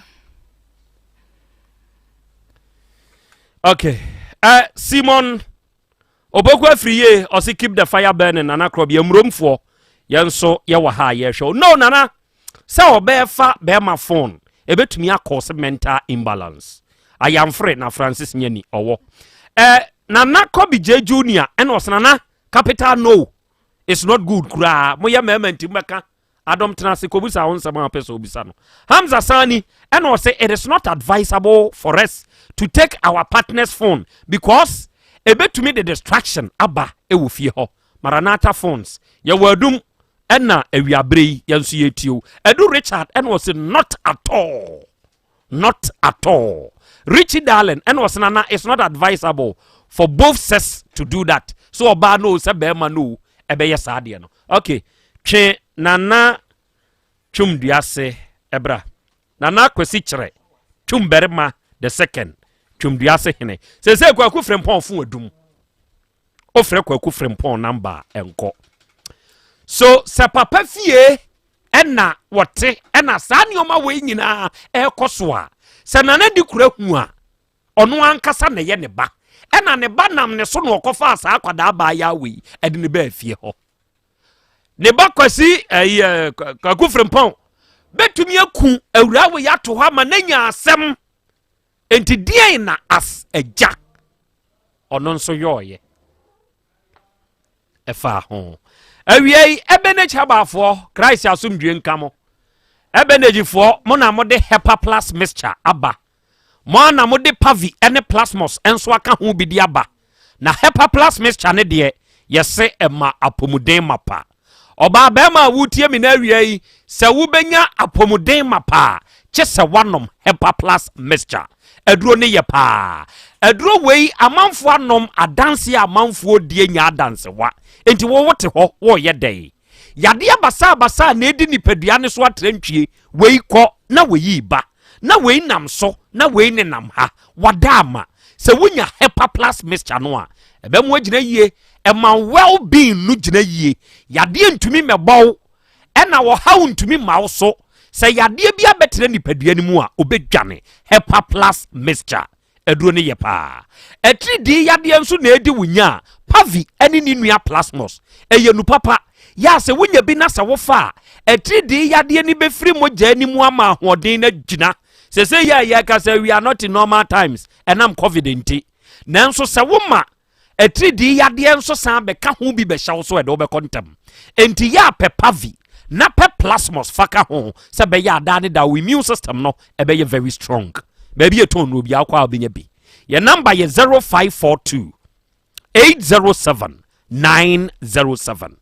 Okay. Simon. Opoku afiri yie ɔse keep the fire burning Nana Krɔbea mmuromfoɔ yɛn nso yɛwɔ ha a yɛhwɛ wo. No Nana sɛ ɔbɛɛfa bɛɛma phone ɛbɛtumi akɔse mental imbalance. Ayamfre na Francis Nyani ɔwɔ. Eh, Nana Kobi J Junior ɛna ɔse Nana capital no it's not good koraa moyɛ mmarima nti mobɛka Adom tena ase kɔbisa wo nsɛm a wopɛ sɛ wobisa no. Hamza Sani ɛna ɔsɛ it is not advisable for us to take our partner's phone because ɛbɛtumi de distraction aba ɛwɔ fie hɔ. Maranatha phones yɛwɔ adum ɛna awiaberɛ yi yɛn nso yɛtie o. Adu Richard ɛna ɔsɛ not at all. Not at all. Richie Darling ɛna ɔsɛ nana it's not advisable for both sex to do that. So ɔbaa no sɛ bɛrima no ɛbɛyɛ saa adeɛ no. Okay, twe nana twum duase ɛbra. Nana Kwasi kyerɛ twum bɛrima the second twum duase hene. Sese Kwaku Frimpong fo adum. Ofrɛ Kwaku Frimpong namba ɛnkɔ. So sɛ papa fie ɛna wɔte ɛna saa nneɛma wei nyinaa ɛrekɔ so a sɛ nana di kura hu a ɔno ankasa na ɛyɛ ne ba ɛna ne ba nam ne so na ɔkɔfaa saa akwadaa baayaa wei ɛde ne baa fie hɔ ne ba kwasi ɛyi ɛ kwaku frimpɔn bɛtumi aku awuraa wei ato hɔ ama n'anya asɛm nti deɛn na as agya ɔno nso yɔɔyɛ ɛfaa ho. Awiei, Ebenezer Herbal-foɔ, Christ asomdwie nka mo. Ebenezer-foɔ, mo na mode Hepa Plus Mixture aba. Mo ara na mode Pavi ne Plasmos nso aka ho bi de aba. Na Hepa Plus Mixture no deɛ, yɛse ɛma apɔmuden mapa. Ɔbaa barima a woretie me no awia yi, sɛ wobɛnya apɔmuden mapa a, kye sɛ woanom Hepa Plus Mixture. Aduro no yɛ paa. Aduro wei amanfoɔ anom adanseɛ a amanfoɔ die nyɛ adansewa. Enti wo wote hɔ woreyɛ dɛn? Yadeɛ basaabasaa na ɛdi nipadua no so atrantwie, wei kɔ na wei reba, na wei nam so na wei nenam ha. Wada ama. Sɛ wonya Hepa Plus Mixture no a, ɛbɛma woagyina yie. Ɛma well being no gyina yie. Yadeɛ ntumi mmɛbɔ wo, ɛna ɔhaw ntumi mma wo so. Sɛ yadeɛ bi abɛtena nipadua no mu a, ɔbɛdwane. Hepa Plus Mixture aduro no yɛ paa. Atiridii yadeɛ nso na ɛdi wo nya a, Pavi ne ne nua Plasmos, ɛyɛ nu papa. Yɛ a sɛ wonya bi na sɛ wofa a, atiridii yadeɛ no bɛfiri mogya no mu ama ahoɔden no agyina. Sɛsɛ yɛ a yɛkasa we are not in normal times ɛnam covid nti. Nanso sɛ woma atiridii yadeɛ nso san bɛka ho bi bɛhyɛ wo so ɛde wobɛkɔ ntɛm. Enti yɛ a pɛ Pavi na pɛ Plasmos fa ka ho sɛ bɛyɛ a daa ne daa wo immune system no ɛbɛyɛ very strong. Baabi yɛtɔn no obiara kɔ a wobɛnya bi. Yɛn namba yɛ 0542 807 907.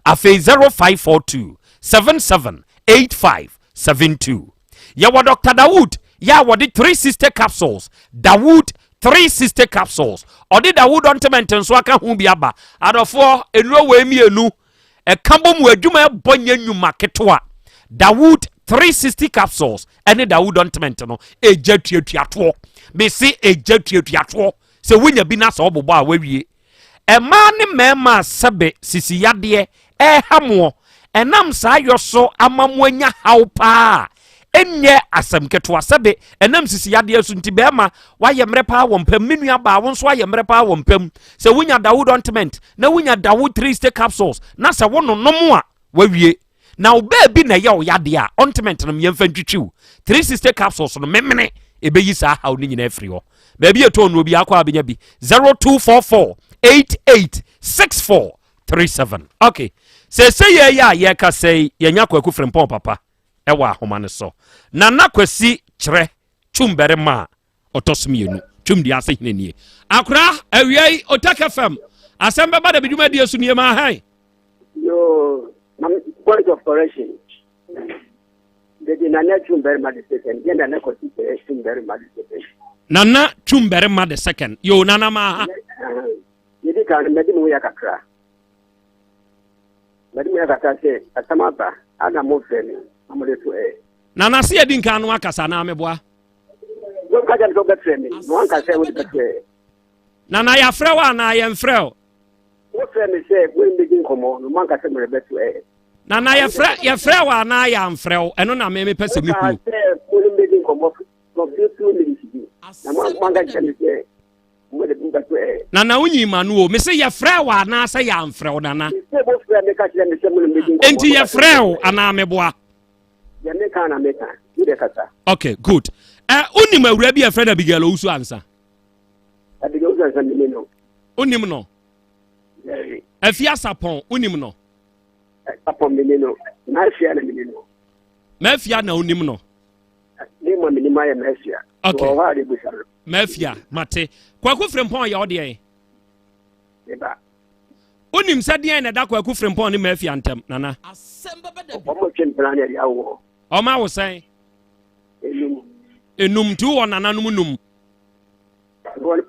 Afei 0542 77 8572. Yɛwɔ Dr. Dawood yɛ a wɔde 360 capsules, Dawood 360 capsules. Ɔde Dawood ointment nso aka ho bi aba. Adɔfoɔ, nnuro wei mmienu ɛka bɔ mu adwuma ɛbɔ nyɛ nnwuma ketewa. Dawood 360 capsules ɛne Dawood ointment no ɛgya tuatuatoɔ. Mese ɛgya tuatuatoɔ. Sɛ wonya bi na sɛ ɔbobɔ a wawie. Mmaa ne mmarima a sɛbe sisi yadeɛ reha moɔ, ɛnam saa yɔ so ama mo anya haw paa a, ɛnyɛ asɛm ketewa. Sɛbe ɛnam sisi yadeɛ so nti bɛrima wayɛ mmerɛ paa wɔ mpam, me nua baa wo nso ayɛ mmerɛ paa wɔ mpam. Sɛ wonya Dawood ointment na wonya Dawood 3 capsules na sɛ wononom a, wawie. Na wo baabi na ɛyɛ wo yadeɛ a, ointment no yɛmfa ntwitwi wo. 360 capsules no memene ɛbɛyi saa haw no nyinaa afiri hɔ. Baabi ɛtɔn no obiara kɔ a bɛnya bi. 0244 88 64 37. Okay. Sɛsɛ yɛ yɛ a yɛka sɛ yɛnya Kwaku Frimpɔn papa ɛwɔ ahoma no so. Nana Kwasi kyerɛ twum barima a ɔtɔ so mmienu twam dua ase hene nie akora awia yi otak fm asɛm bɛba da bidwumadie so nie maa hɛn Yo, point of correction. Dede Nana Twum Barima the second. Yɛ Nana Kwasi Kyerɛ Twum Barima the second. Nana Twum Barima the second. Yo, Nana maa ha. Yɛdi kan no, mɛdi mu yɛ kakra. Mɛdi mu yɛ kakra sɛ asɛm aba ana mo fɛ mi na mo de to ɛ. Nana se yɛdi nkan no akasa na meboa. Wonka kyerɛ me sɛ wobɛfrɛ me, na wanka sɛ wode bɛfrɛ. Nana yɛafrɛ wo anaa yɛmfrɛ wo? Wofrɛ me sɛ wo ne me bɛdi nkɔmmɔ, na manka sɛ merebɛto ɛ. Nana yɛfrɛ yɛfrɛ wo anaa yɛamfrɛ wo? Ɛno na me mepɛ sɛ mehunu. Wokaa sɛ wo ne me bɛdi nkɔmmɔ for few few minutes bi, na manka kyerɛ me sɛ. Nana wonyi ma no o. Mese yɛfrɛ wo anaasɛ yɛamfrɛ wo nana? Enti yɛfrɛ wo anaa meboa? Okay, good. Eh, wonim awura bi a yɛfrɛ no Abigail Owusu Ansa? Abigail Owusu Ansa menim no. Wonim no? Afi Asapɔn, wonim no? Asapɔn menim no. Mafia na menim no. Mafia na wonim no? Ne ma menim ayɛ Mafia. Okay. Wɔ hɔ a de busa no. Mafia, mate. Kwaku Frimpɔn yɛ ɔdeɛn? Ne ba. Wonim sɛ deɛn na ɛda Kwaku Frimpɔn ne Mafia ntam, Nana? Ɔmo twe mpena ne ɛde awoɔ. Ɔmo awo sɛn? Enum. Enum, nti wowɔ nananom num.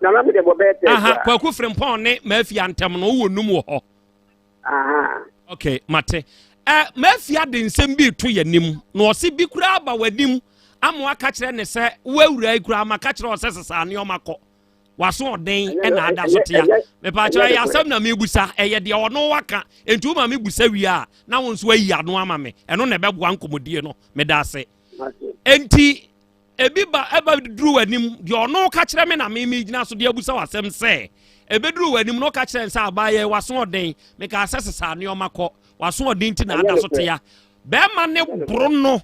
Nana mi de bɔ bɛyɛ tɛ. Aha, Kwaku Frimpɔn ne Mafia ntam no wowɔ num wɔ hɔ. Aha. Okay, mate. Eh, Mafia de nsɛm bi to yɛ anim na ɔse bi koraa aba w'anim ama waka kyerɛ ne sɛ woawura yi koraa ma ka kyerɛ ɔsɛ sesa nneɛma kɔ. Waso ɔden ɛna ada so tea. Mepaakyerɛ ɛyɛ asɛm na mebusa ɛyɛ deɛ ɔno waka nti wo ma mebusa wie a na wo nso ayi ano ama me ɛno na ɛbɛboa nkɔmmɔdie no meda ase. Enti Ebi ba ɛba duru w'anim, deɛ ɔno ka kyerɛ me na me megyina so de abusa w'asɛm sɛ, ɛbɛduru w'anim na ɔka kyerɛ n sɛ abaayɛ w'aso ɔden, mekaa sɛ sesa nneɛma kɔ, w'aso ɔden nti na ada so tea. Bɛrima ne boro no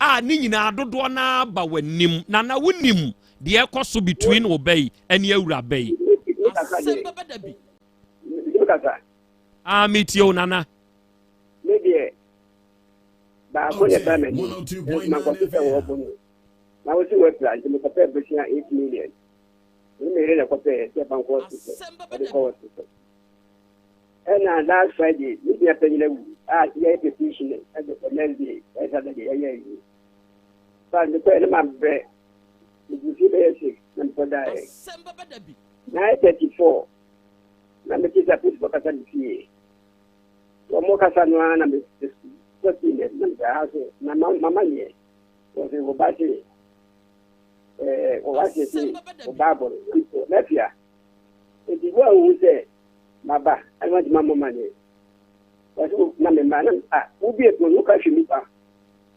a ne nyinaa dodoɔ no ara ba w'anim, na na wonim deɛ ɛkɔ so between wo ba yi ne awura ba yi. Asɛm bɛba da bi. Ah, metie wo nana. Me deɛ Baako na ɛbaa m'anim, nanso mankɔto sɛ wɔrebɔ no. Na wose wɔapira nti mekɔpɛɛ bosea 8 million. Me ne me yere na ɛkɔpɛɛ sɛ ɛfa nkɔ hospital, wɔde kɔ hospital. Ɛna last Friday, me nua panyin awu a yɛyɛ petition ɛde kɔ next day, ɛyɛ Saturday, yɛyɛ ayi. Fa mekɔɛ no mabrɛ, megu fie bɛyɛ 6 na mekɔdaeɛ. 9:34 na mete sɛ apolisifoɔ kasa me fie. Wɔn kasa no ara na me kɔsi na na mede aha so na mama neɛ wɔse wo ba se ɛɛ wɔwa se se wo ba abɔ no mafia nti wo a wohu sɛ maba ɛna wantumi ammɔ ma neɛ wɔse na me mma na a wobie pono no woka hwɛ nipa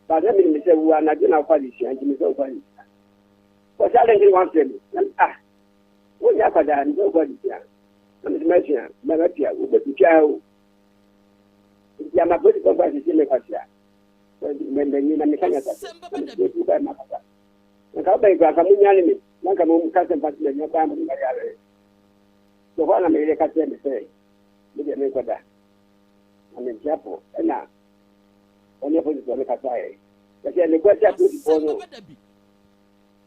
ba na menim sɛ wo anadwo na wokɔ adesua nti mesɛ wokɔ adesua wɔse adɛn nti na wamfrɛ me na a wonyɛ akwadaa mesɛ wokɔ adesua na mede masua ma mapia wobɛtwitwa ha o nti ama polisi kɔkɔ asese me kwasea mɛmɛnyi na meka nyasa na mede tu ba ma kasa nka wobɛn kura nka munyane me na nka mo kasa mfa so manya kwan mo yare so hɔ na meyere ka kyerɛ me sɛ me deɛ menkɔda na mentia po ɛna ɔne apolisifoɔ no kasaeɛ yɛsɛ nokorɛ sɛ apolisifoɔ no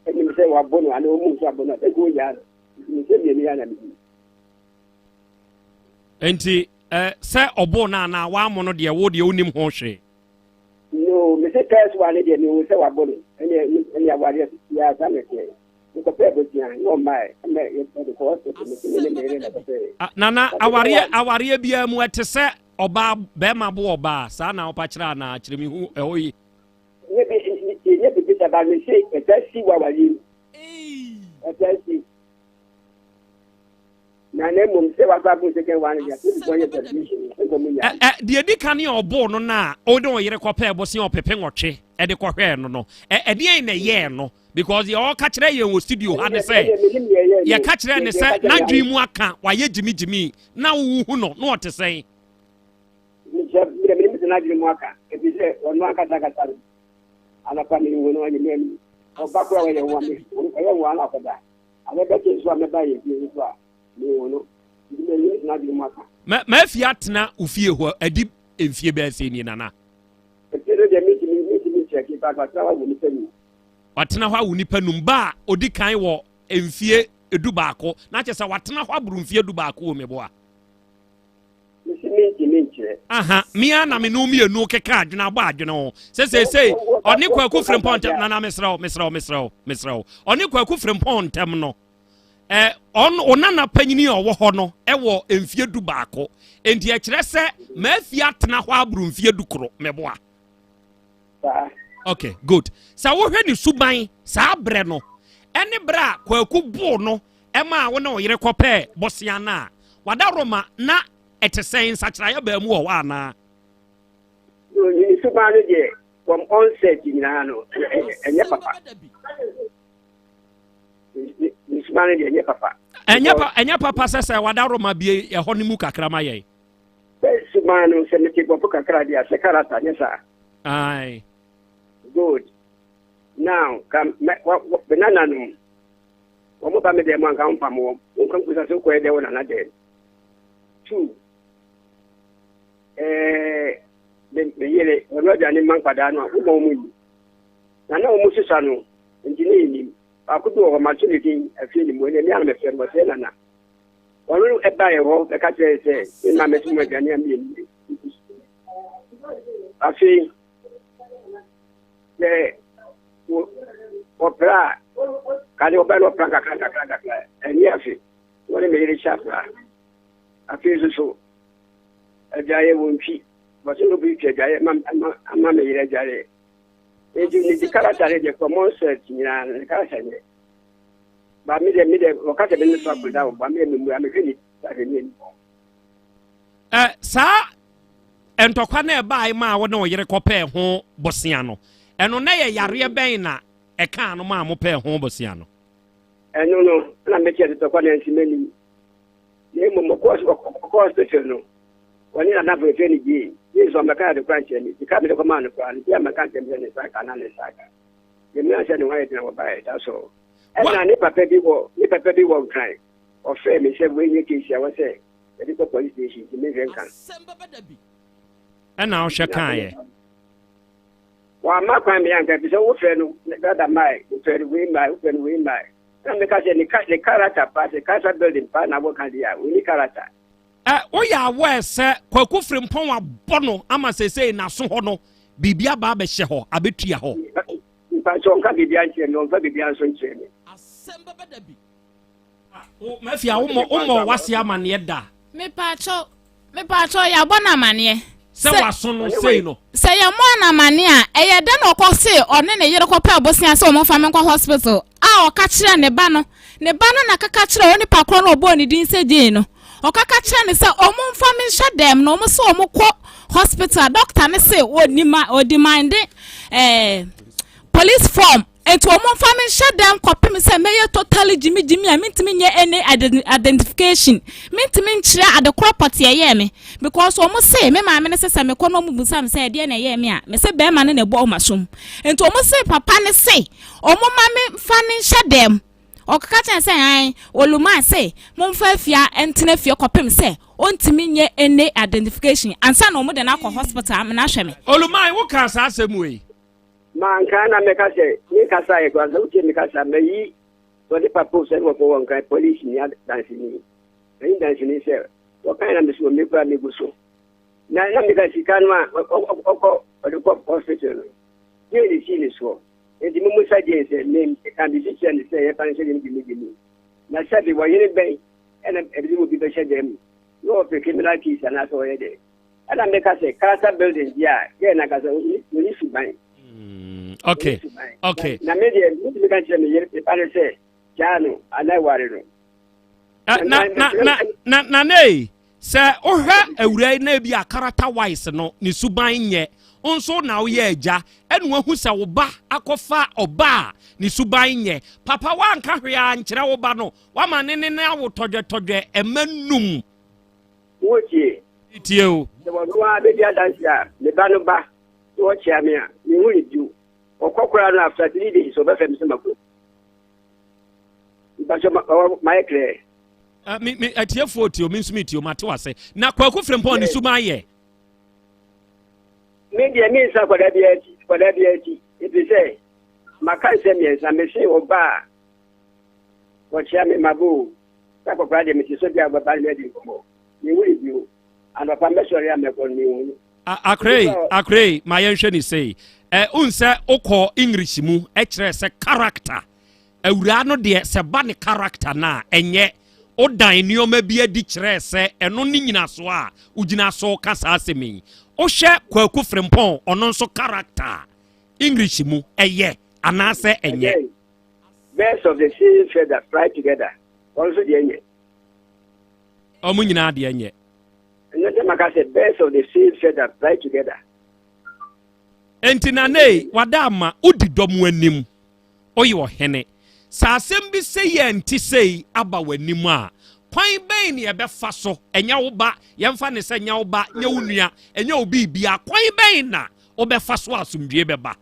Ɛnim sɛ wabɔ no anaa ɔmu nso abɔ no a, sɛ nka ɔnyaa no. Nti me nsɛm mmienu yi ara na medi. Nti eh, sɛ ɔboo no anaa wammo no deɛ wo deɛ wonim ho hwee? No, me se first one deɛ mehu sɛ wabɔ no, ɛne ɛne awareɛ biara saa na ɛteɛ. Mekɔpɛɛ bosea na ɔmmae, ɛma yɛde kɔ hospital, me se me ne me yere na ɛkɔpɛɛ. Ah, nana, awareɛ awareɛ biara mu ɛte sɛ ɔbaa bɛrima bo ɔbaa saa na wopa kyerɛ anaa kyerɛ me hu ɛhɔ yi. Nyɛ bi nyɛ bibi sa ba me se ɛtaa si wɔ awareɛ mu. Ɛtaa si. Na na mmom sɛ wakɔ abo second one deɛ polisifoɔ yɛ submission nkɔ mu nya. Ɛ deɛ di kan a ɔboo no no a ɔde ɔyere kɔpɛɛ bosea ɔpepe nwɔtwe ɛde kɔhwɛɛ no no ɛ ɛdeɛn na ɛyɛɛ no because deɛ ɔka kyerɛ yɛn wɔ studio ha ne sɛ yɛka kyerɛ ne sɛ n'adwene mu aka wayɛ gyimigyimi na wohu no na ɔte sɛn. Mekyerɛ me deɛ menim sɛ n'adwene mu aka ɛfiri sɛ ɔno ankasa ankasa no anɔpa mehu no anwummerɛ no ɔba koraa ɔyɛ nwa me ɔyɛ nwa na akɔda adeɛ bɛkye nso a mɛba yɛ fie nso a mehu no nti menim sɛ n'adwene mu aka. Ma mafi atena wo fie hɔ adi mfie bɛyɛ sɛ nie nana. Ɛfie no deɛ mentumi mentumi nkyerɛke but watena hɔ awo nipa num. Watena hɔ awo nipa num ba a ɔdi kan wɔ mfie 11 na kyerɛ sɛ watena hɔ aboro mfie 11 wɔ meboa. Mese mentumi nkyerɛ. Aha, me ara na me ne wo mmienu keka adwene abɔ adwene ho. Sɛ seesei ɔne Kwaku Frimpong ntɛm, nana mesrɛ wo, mesrɛ wo, mesrɛ wo, mesrɛ wo. Ɔne Kwaku Frimpong ntɛm no, ɛ ɔn onana panyini a ɔwɔ hɔ no ɛwɔ mfie 11. Enti ɛkyerɛ sɛ m'afie atena hɔ aboro mfie 10, meboa. Saa. Okay, good. Sɛ wohwɛ ne suban saa berɛ no, ɛne berɛ a Kwaku boo no ɛmaa wo ne wo yere kɔpɛɛ bosea no a, w'adaworoma na ɛte sɛn? Nsakyeraeɛ baa mu wɔ hɔ anaa? Ne suban no deɛ, from onset nyinaa no, ɛnyɛ papa. Ne suban no deɛ, ɛnyɛ papa. Ɛnyɛ pa ɛnyɛ papa sɛ sɛ wadaroma bie ɛhɔ no mu kakra ma yɛn. Sɛ suban no sɛ mete bɔfo kakra deɛ sɛ karata nyɛ saa. Ae. Good. Now ka mɛ wa wa me nananom wɔn ba me dɛm mu anka mpam wɔn. Wonka nkusa sɛ wokɔyɛ dɛ wɔ nana dɛm. Two. Ɛɛ me me yere ɔno aduane mma nkwadaa no a woma wɔn nni. Na na wɔn sesa no nti ne yɛnim. Baako bi wɔ hɔ, mato ne din afie ne mu, ɛnna me ara na mefrɛ no, ɔsɛ nana. Ɔno ɛbaeɛ hɔ bɛka kyerɛɛ sɛ me mma mɛso mu aduane a meyɛ Afei, sɛ wɔpra a, kane wɔbɛn no wɔpra nkakra nkakra nkakra, ɛnyɛ afe, wɔne me yere hyɛ apra. Afei nso so, adwaeɛ wɔntwi, wɔsɛ no bi twa adwaeɛ ama me yere adwaeɛ. Enti ne di karata ne deɛ common sense nyinaa ne karata nyɛ. Ba me deɛ me deɛ wɔka sɛ me ne so akɔda wɔ ba me deɛ memmua mehwɛ ne ahwɛ ne ani. Ɛ saa ntɔkwa na ɛbae maa wo ne wo yere kɔpɛɛ ho bosea no, ɛno na yɛ yareɛ bɛn na ɛkaa no maa mopɛɛ ho bosea no? Ɛno no, na mekyɛ sɛ tɔkwa na nsi m'anim. Na mmom ɔkɔɔ hospital no, Ɔne n'adamfo yɛfrɛ no Jane. Jane nso ammɛka ade koraa ankyerɛ me. Sika a mede kɔmaa no koraa no, obiara ammɛka ankyerɛ me sɛ ne nsa aka anaa ne nsa aka. Memmua sɛ ne ho ayɛ den a wɔbaeɛ. That's all. Ɛnna ne papa bi wɔ ne papa bi wɔ Nkran. Ɔfrɛɛ me sɛ wei nyɛ case a ɛwɔ sɛ yɛde kɔ police station nti menhwɛ nka. Ɛnna wohwɛ kaeɛ. Wamma kwan me anka efisɛ wofrɛ no dada mae, wofrɛ no wei mae, wofrɛ no wei mae. Ɛnna meka sɛ ne character paa, sɛ character building paa na wɔka deɛ a, ɔnni character. Ɛ woyɛ aware sɛ Kwaku Frimpong abɔ no ama seesei n'aso hɔ no biribi aba abɛhyɛ hɔ, abɛtua hɔ? Mpakyɛ ɔnka biribiara nkyerɛ me, ɔmfa biribiara nso nkyerɛ me. Asɛm bɛba da bi. Wo Mafia wommɔ wommɔ w'ase amaneɛ da. Mepaakyɛw mepaakyɛw yɛabɔ no amaneɛ. Sɛ w'aso no sei no. Sɛ yɛmmɔɔ no amaneɛ a ɛyɛ dɛn na ɔkɔ se ɔne ne yere kɔpɛɛ bosea sɛ wɔmfa me nkɔ hospital a ɔka kyerɛɛ ne ba no ne ba no na kaka kyerɛɛ onipa korɔ no ɔbɔɔ ne din sɛ Jane no Ɔkaka kyerɛ no sɛ ɔmo nfa me nhyɛ dɛm na ɔmo se ɔmo kɔ hospital doctor no se ɔdima ɔdimande ɛɛ police form nti ɔmo nfa me nhyɛ dɛm kɔpem sɛ mɛyɛ totally gyimi gyimi a mentumi nyɛ any identification mentumi nkyerɛ adekorɔ pɔte ɛyɛɛ me because ɔmo se me maame no se sɛ mekɔ na ɔmo busa me sɛ ɛdeɛ na ɛyɛɛ me a me se bɛrima no na ɛbɔ ɔmo asom nti ɔmo se papa no se ɔmo ma me nfa ne nhyɛ dɛm. Ɔkeka kyerɛɛ no sɛ, Aane, Olumaa se momfa Afia ntena fie kɔpem sɛ ɔntumi nyɛ any identification ansa na wɔde no akɔ hospital amena ahwɛ me. Olumaa, wo kaa saa asɛm wei? Manka na mɛka sɛ me kasaeɛ koraa sɛ wotie me kasa mayi wɔde papo sɛ ne wɔkɔ wɔ nkran police ni adanseni mayi danseni sɛ wɔkan na mesi wɔ me koraa megu so na na meka sika no a ɔkɔ ɔde kɔ hospital no yɛ ne sii ne soɔ Enti mummusa Jane sɛ, Me, meka biribi kyerɛ no sɛ yɛmfa no nhyɛ dɛm gyimigyimi? Na sɛbe wɔyere bɛn na ɛde obi bɛhyɛ dan mu na ɔpɛ criminal case anaasɛ ɔyɛ dɛn? Ɛna meka sɛ, character building deɛ a, girl no ankasa ɔnni suban. Okay, okay. Na me deɛ, metumi ka kyerɛ me yere, me ba no sɛ, gyaa no anaa ware no. Na, na, na, na, na, na, Sɛ wohwɛ awuraa yi na ebi a character wise no ne suban nyɛ, wo nso na woyɛ agya ɛna wahu sɛ wo ba akɔfa ɔba a ne suban nyɛ. Papa woanka hwee ankyerɛ wo ba no, wama ne ne no awo tɔdwɛtɔdwɛ ɛma num. Wotie? Tie o. Sɛ ɔno ara bɛdi adanse a, me ba no ba na ɔkyea me a, menhu no bio. Ɔkɔ koraa no after 3 days ɔbɛfrɛ me sɛ makɔ. Mpakyɛ mayɛ clear. Uh, me me atiefoɔ tie o me nso me tie o mate wase na kwaku frimpɔn ne suban yɛ. Me deɛ me nsa akwadaa bi akyi akwadaa bi akyi ebi sɛ maka nsɛm mmiɛnsa mese ɔba a wɔkyea me mabo o sɛ akɔkora deɛ mete so deɛ a ɔbɛba no madi nkɔmmɔ mehu ne bio anɔpa mɛsɔre a mɛkɔ no mehu no. Akorei akorei ma yɛnhwɛ ne sei ɛ n sɛ wokɔ English mu ɛkyerɛ sɛ character Awuraa no deɛ sɛ ba ne character no a ɛnyɛ. Wodan nneɛma bi adi kyerɛɛ sɛ ɛno ne nyinasoɔ a wogyina so ka saa asɛm yi. Wohwɛ Kwaku Frimpong ɔno nso character a, English mu, ɛyɛ anaasɛ ɛnyɛ? Again, birds of the same feather fly together. Wɔn nso deɛ nyɛ. Wɔn nyinaa deɛ nyɛ. Ɛno sɛ maka sɛ birds of the same feather fly together. Enti Nanei, wada ama wodi dɔm anim. Woyɛ ɔhene. Sɛ asɛm bi sei a ɛnte sei aba w'anim a, kwan bɛn na yɛbɛfa so, ɛnyɛ wo ba, yɛmfa no sɛ ɛnyɛ wo ba, nyɛ wo nua, ɛnyɛ wo biribiara, kwan bɛn na wobɛfa so a asomdwoeɛ bɛba?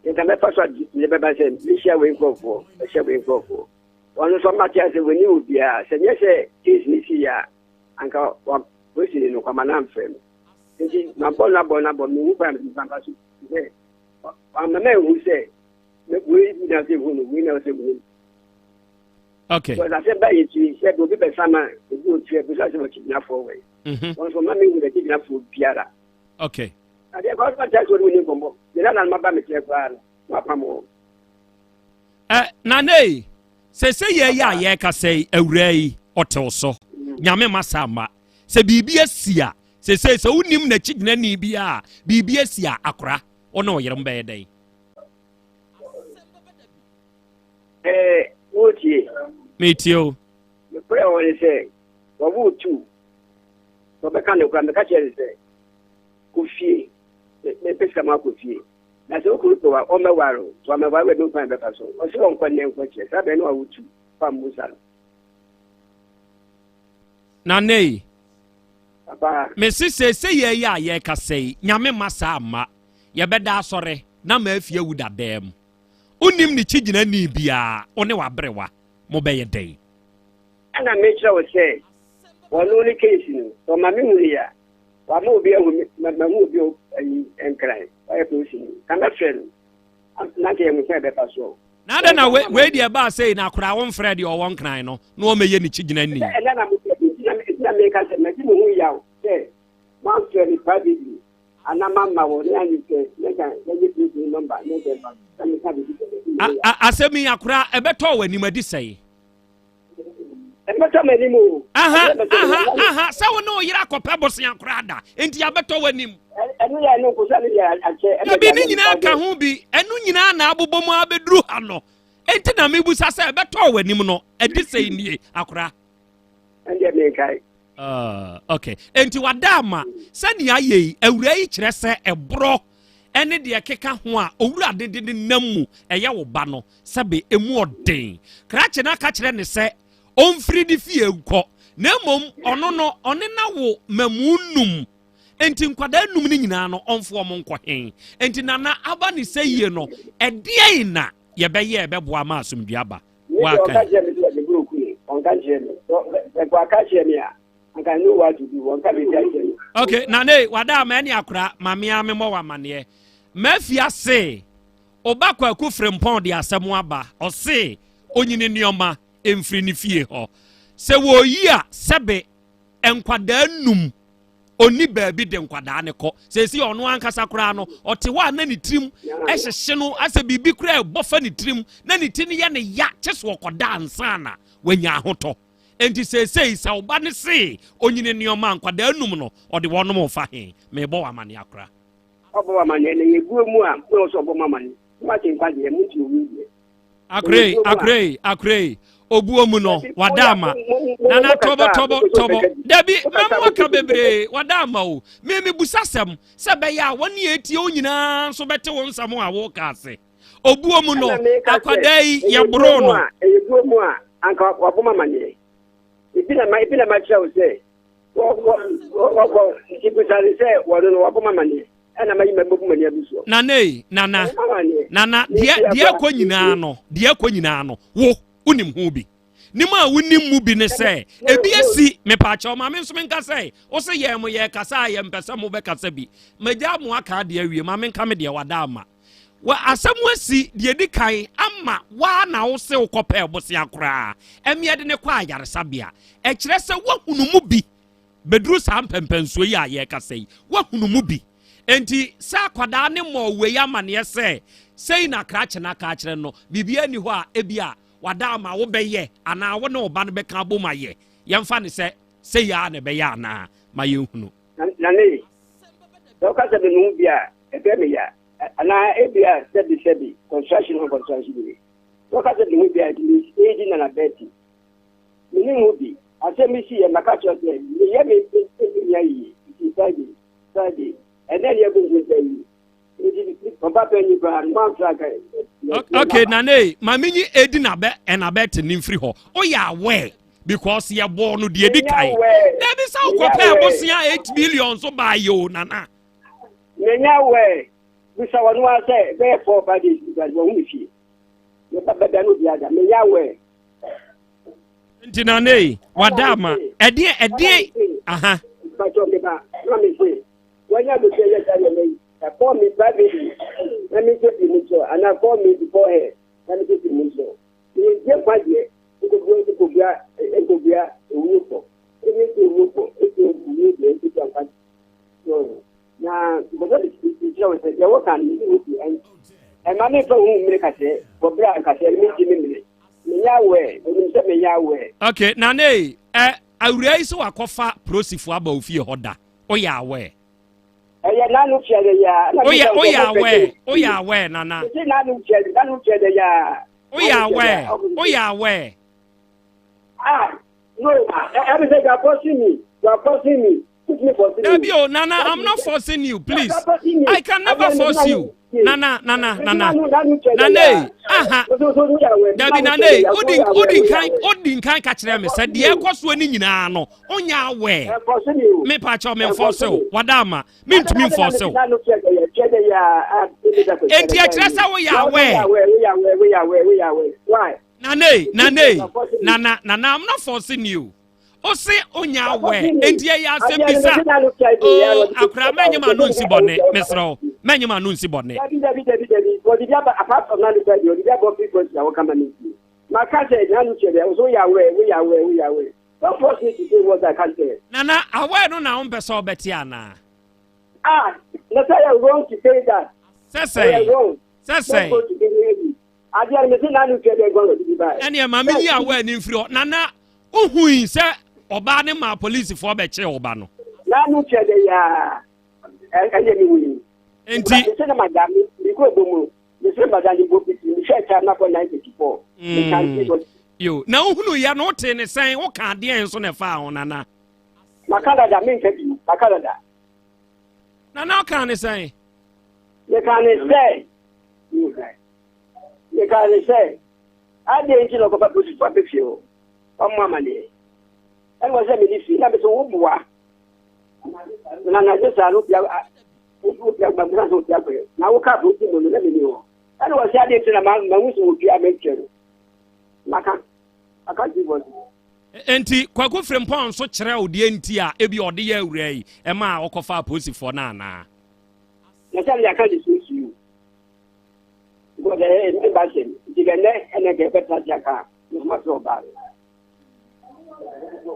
Nka mɛfa so asomdwoeɛ bɛba sɛ mehyia wei nkurɔfoɔ, mɛhyia wei nkurɔfoɔ. Wɔn nso wɔate ase wɔnni obiara. Sɛ nyɛ sɛ case no sii a, anka wa polisini no kwama no amfrɛ me. Nti mabɔ no abɔ no abɔ menhu kwan a mede mfa so sɛ wamma manhu sɛ wei na sɛ hu no wei na sɛ hu no. Okay. Because asɛm ba yɛ tiri sɛ obi bɛsa ma obi otua bi sɛ ɔkyigyinafoɔ wɔ yi. Wɔn nso ma mehu na kyigyinafoɔ biara. Okay. Adeɛ kɔ so ɔkyɛ sɛ ɔne wo nkɔmmɔ. Ne nana no maba me kyerɛ koraa no, wapam wɔn. Ɛ nana yi, sese yɛ yi a yɛrekasa yi, awuraa yi ɔtew so. Nyame ma saa mma. Sɛ biribi asi a, sese sɛ wonim n'akyigyinani bi a, biribi asi a, akora, wo ne ɔyere bɛyɛ dɛn? Ɛɛ, wotie? Metie o. Nokorɛ wɔ ne sɛ, wɔwoo tu. Sɛ ɔbɛka no koraa, meka kyerɛ no sɛ, kɔ fie. Mepɛ sika ma akɔ fie. Na sɛ wo kunu pɛ wo a, ɔmmɛware wo. Sɛ wammɛware wo a, ɛbɛhu kwan a ɛbɛfa so. Ɔse ɔnkɔ nnɛ nkɔ kyerɛ. Saa berɛ no wawo tu. Fa mmusa no. Nana Papa. Mese seesei yɛ yi a yɛrekasa yi, Nyame mma saa mma. Yɛbɛda asɔre na Murphy awu dadaa mu. Wonnim ne kyigyinani biara, wo ne w'aberewa, mobɛyɛ dɛn? Ɛna mekyerɛ wo sɛ, ɔno ne case no, sɛ ɔma me hunuiɛ a, wama obi ahu me, mahu obi ayi nkran, wayɛ polisini, ka mɛfrɛ no, na nka yɛhu kwan a ɛbɛfa soɔ. Na adɛn na wei deɛ ɛbaa sei na koraa womfrɛ deɛ ɔwɔ nkran no na ɔmmɛyɛ ne kyigyinani? Ɛnɛ na mofrɛ me, nti na meka sɛ madi me ho yaw sɛ moamfrɛ me privately. Ana mamma wo ne anyi sɛ ne nka yɛnyɛ polisini nɔmba ne nka ɛfa na meka biribi sɛ madi me ho yaw. Asɛm yi akora ɛbɛtɔ w'anim adi sɛe. Ɛbɛtɔ m'anim o. Aha aha aha sɛ wo ne wo yere akɔpɛ bosea koraa da nti abɛtɔ w'anim. Ɛno yɛ ɛno nko sɛ ne yɛ akyɛ. Dabi ne nyinaa ka ho bi ɛno nyinaa na abobɔ mu abɛduru ha no enti na mebusa sɛ ɛbɛtɔ w'anim no ɛde sɛe nie akora. Ɛndeɛ menkae. Uh, okay. Enti wada ama sɛnea ayɛ yi awura yi kyerɛ sɛ ɛborɔ ɛne deɛ ɛkeka ho a owura de de ne nam mu ɛyɛ wo ba no sɛbe emu ɔden krakye no aka kyerɛ ne sɛ ɔmfiri ne fie nkɔ na mmom ɔno no ɔne na wo mamu num enti nkwadaa num no nyinaa no ɔmfo ɔmo nkɔ hen enti nana aba ne sɛ yie no ɛdeɛn na yɛbɛyɛ ɛbɛboa ma asomdwe aba Me deɛ ɔka kyerɛ me sɛ meboro ku no, ɔnka nkyerɛ me. Sɛ waka kyerɛ me a, anka I know what to do. Ɔnka biribi akyerɛ me. Okay, nane wada ama ɛne akora ma me ara memmɔ wɔ amaneɛ. Mafi ase ɔba Kwaku Frimpɔn de asɛm aba ɔse onyini nneɛma mfiri ne fie hɔ. Sɛ wɔyi a sɛbe nkwadaa num ɔnni baabi de nkwadaa no kɔ. Seesei ɔno ankasa koraa no, ɔte hɔ a na ne tirim hyehye no asɛ biribi koraa ɛbɔ fa ne tirim na ne ti no yɛ ne ya kye so ɔkɔda ansa na wanya ahotɔ. Enti seesei sɛ ɔba no se onyini nneɛma nkwadaa num no, ɔde wɔnom fa he? Meebɔ wo amanneɛ akora. Ɔbɔ wo amanneɛ na yɛguo mu a, mo na ɔsɛ ɔbɔ mo amanneɛ. Mo ate nkwagyeɛ, mo nti owu deɛ. Akorei, akorei, akorei. Obuo mu no, wada ama. Nana tɔbɔ tɔbɔ tɔbɔ. Dabi, mɛmo aka bebree, wada ama o. Me me busa sɛm, sɛ bɛyɛ a wɔne etie wo nyinaa nso bɛte wo nsɛm a woka ase. Obuo mu no, akwadaa yi yɛboroo no. Ɛyɛ buo mu a, anka wabɔ ma amaneɛ. Ebi na ma ebi na ma kyerɛ wo sɛ, wɔ wɔ wɔ nti busa ne sɛ wɔno no wabɔ ma amaneɛ. Ɛna mayi m'abu m'ani agu soɔ. Nana ei, Nana, Nana, deɛ deɛ ɛkɔ nyinaa no, deɛ ɛkɔ nyinaa no, wo, wonim ho bi. Nim a wonim mu bi ne sɛ, ebi asi, mepaakyɛw, ma me nso menka sɛ, wo se yɛn mo yɛ kasa a yɛmpɛ sɛ mobɛkasa bi. Magya mo aka adeɛ awie, ma menka me deɛ wada ama. Wɔ asɛm asi deɛ di kan ama waa na wo se wokɔpɛɛ bosea koraa, ɛmeɛ de ne kɔ ayaresabea. Ɛkyerɛ sɛ woahunu mu bi. Bɛduru saa mpɛnpɛnsoɔ yi a yɛrekasa yi, woahunu mu bi. Enti sɛ akwadaa no mmɔɔ wei amaneɛ sɛ sei na krakye no aka akyerɛ no, biribiara nni hɔ a ebia wada ama wobɛyɛ anaa wo ne wo ba no bɛka abom ayɛ. Yɛmfa no sɛ sei ara na ɛbɛyɛ anaa? Ma yɛnhunu. Nane, sɛ woka sɛ mene wo bi a, ɛbɛyɛ me ya. Anaa ebia sɛbi sɛbi, construction ho construction bi. Sɛ woka sɛ mene wo bi a, it means aiding and abetting. Menim wo bi. Asɛm bi siiɛ, maka kyerɛ sɛ meyɛ me nua yie nti Friday, Friday, ɛnɛ ne yɛbɔ nkonta yi. Nti papa panyin koraa no, moamfrɛ anka. Okay, Nane, ma menyi edi na bɛ ɛna bɛ te ne mfiri hɔ. Woyɛ aware because yɛbɔɔ no deɛ di kan. Dabi sɛ wokɔpɛ bosea 8 million so baa yɛ o, Nana. Menya aware. Bisa wɔn wa sɛ bɛyɛ 4 5 days because wɔn hu fie. Meba bɛda no bi ada. Menya aware. Nti Nane, wada ama. Ɛdeɛ ɛdeɛ aha. Mpatsɔ meba na me se wɔnyɛ abusua yɛ saa nneɛma yi. Call me privately na me nso firi mu nso anaa call me before her na me nso firi mu nso. Meyɛ ntie nkwa deɛ nkɔbua nkɔbua nkɔbua owuo fɔ. Ebi nso owuo fɔ esi owuo deɛ nkɔbua nkwa so na mbɔsɛ de kyerɛ wo sɛ deɛ wɔka no mede wo fi ɛn ɛma me fa hu mmere kasɛɛ wɔ berɛ a nkasɛɛ no menti me mmere menyɛ awɛ onim sɛ menyɛ awɛ. Okay, Nane, ɛ awuraa yi sɛ wakɔfa prosifo aba ofie hɔ da, woyɛ awɛ? Ɛyɛ n'ano tua dɛ yaa. Woyɛ woyɛ aware woyɛ aware nana. Mese n'ano tua n'ano tua dɛ yaa. Woyɛ aware woyɛ aware. Ah no ɛmi sɛ you are forcing me you are forcing me put me forcing me. Dabi o nana I'm not forcing you please I can never force you nana nana nana nana ee aha dabi nana ee odi odi nkan odi nkan ka kyerɛ mi sɛ deɛ ɛkɔ soɔ ne nyinaa no. Onyɛ aware. Me pa kyɛw me nfɔse wo. Wada ama. Me ntumi nfɔse wo. Enti ɛkyerɛ sɛ woyɛ aware. Nane, nane, nana, nana, I'm not forcing you. Ose onya aware. Enti ɛyɛ asɛm bisa. Oh, akora mɛnyɛ ma no nsi bɔne. Mesrɛ wo. Mɛnyɛ ma no nsi bɔne. Dabi, dabi, dabi, dabi. Wɔde bi aba apart from nanu sɛ deɛ ɔde bi abɔ free question a wɔka ma me ntie. Maka sɛ nanu kyerɛ deɛ ɔso woyɛ aware, woyɛ aware, woyɛ aware. Don't force me to say what I can't say. Nana, aware no na wompɛ sɛ wobɛte anaa? Ah, na sɛ yɛ wrong to say that. Sɛ sɛn? Ɛyɛ wrong. Sɛ sɛn? Don't go to the lady. Adeɛ no mese nanu twɛ dɛ nkwa wɔde bi baeɛ. Ɛneɛ ma menyi aware no mfiri hɔ. Nana, wohui sɛ ɔbaa ne maa polisifoɔ bɛkyee wo ba no? Nanu twɛ dɛ yaa ɛneɛ mehui. Nti. Mese na mada me kuro bɔ mu. Mese mada ne bɔ piti mehwɛ time na kɔ 9:34. Mekante wɔ Yo, na wohunu yɛ no wotee ne sɛn woka adeɛ nso na ɛfaa ho nana? Maka dada menka bi maka dada. Nana woka ne sɛn? Meka ne sɛ meka ne sɛ adeɛ nti na ɔkɔfa polisifoɔ abɛfie hɔ ɔmmɔ amaneɛ ɛna wɔ sɛ mede fie na mesɛ woboa na anadwo saa no wopia wopia gbagba sɛ wopia kɔɛ na woka polisi mu no na meni hɔ ɛna wɔ sɛ adeɛ nti na mahu sɛ wɔpia mɛnkyɛ no maka maka ti bɔ Enti Kwaku Frimpong nso kyerɛ wo deɛ nti a ebi ɔde yɛ awuraa yi ɛma a ɔkɔfa apolisifoɔ no anaa? Na sɛ mede aka de so you because ɛyɛ me ba sɛm nti kɛ nnɛ ɛnɛ kɛ ɛbɛtra se aka a mesoma sɛ ɔbaa no.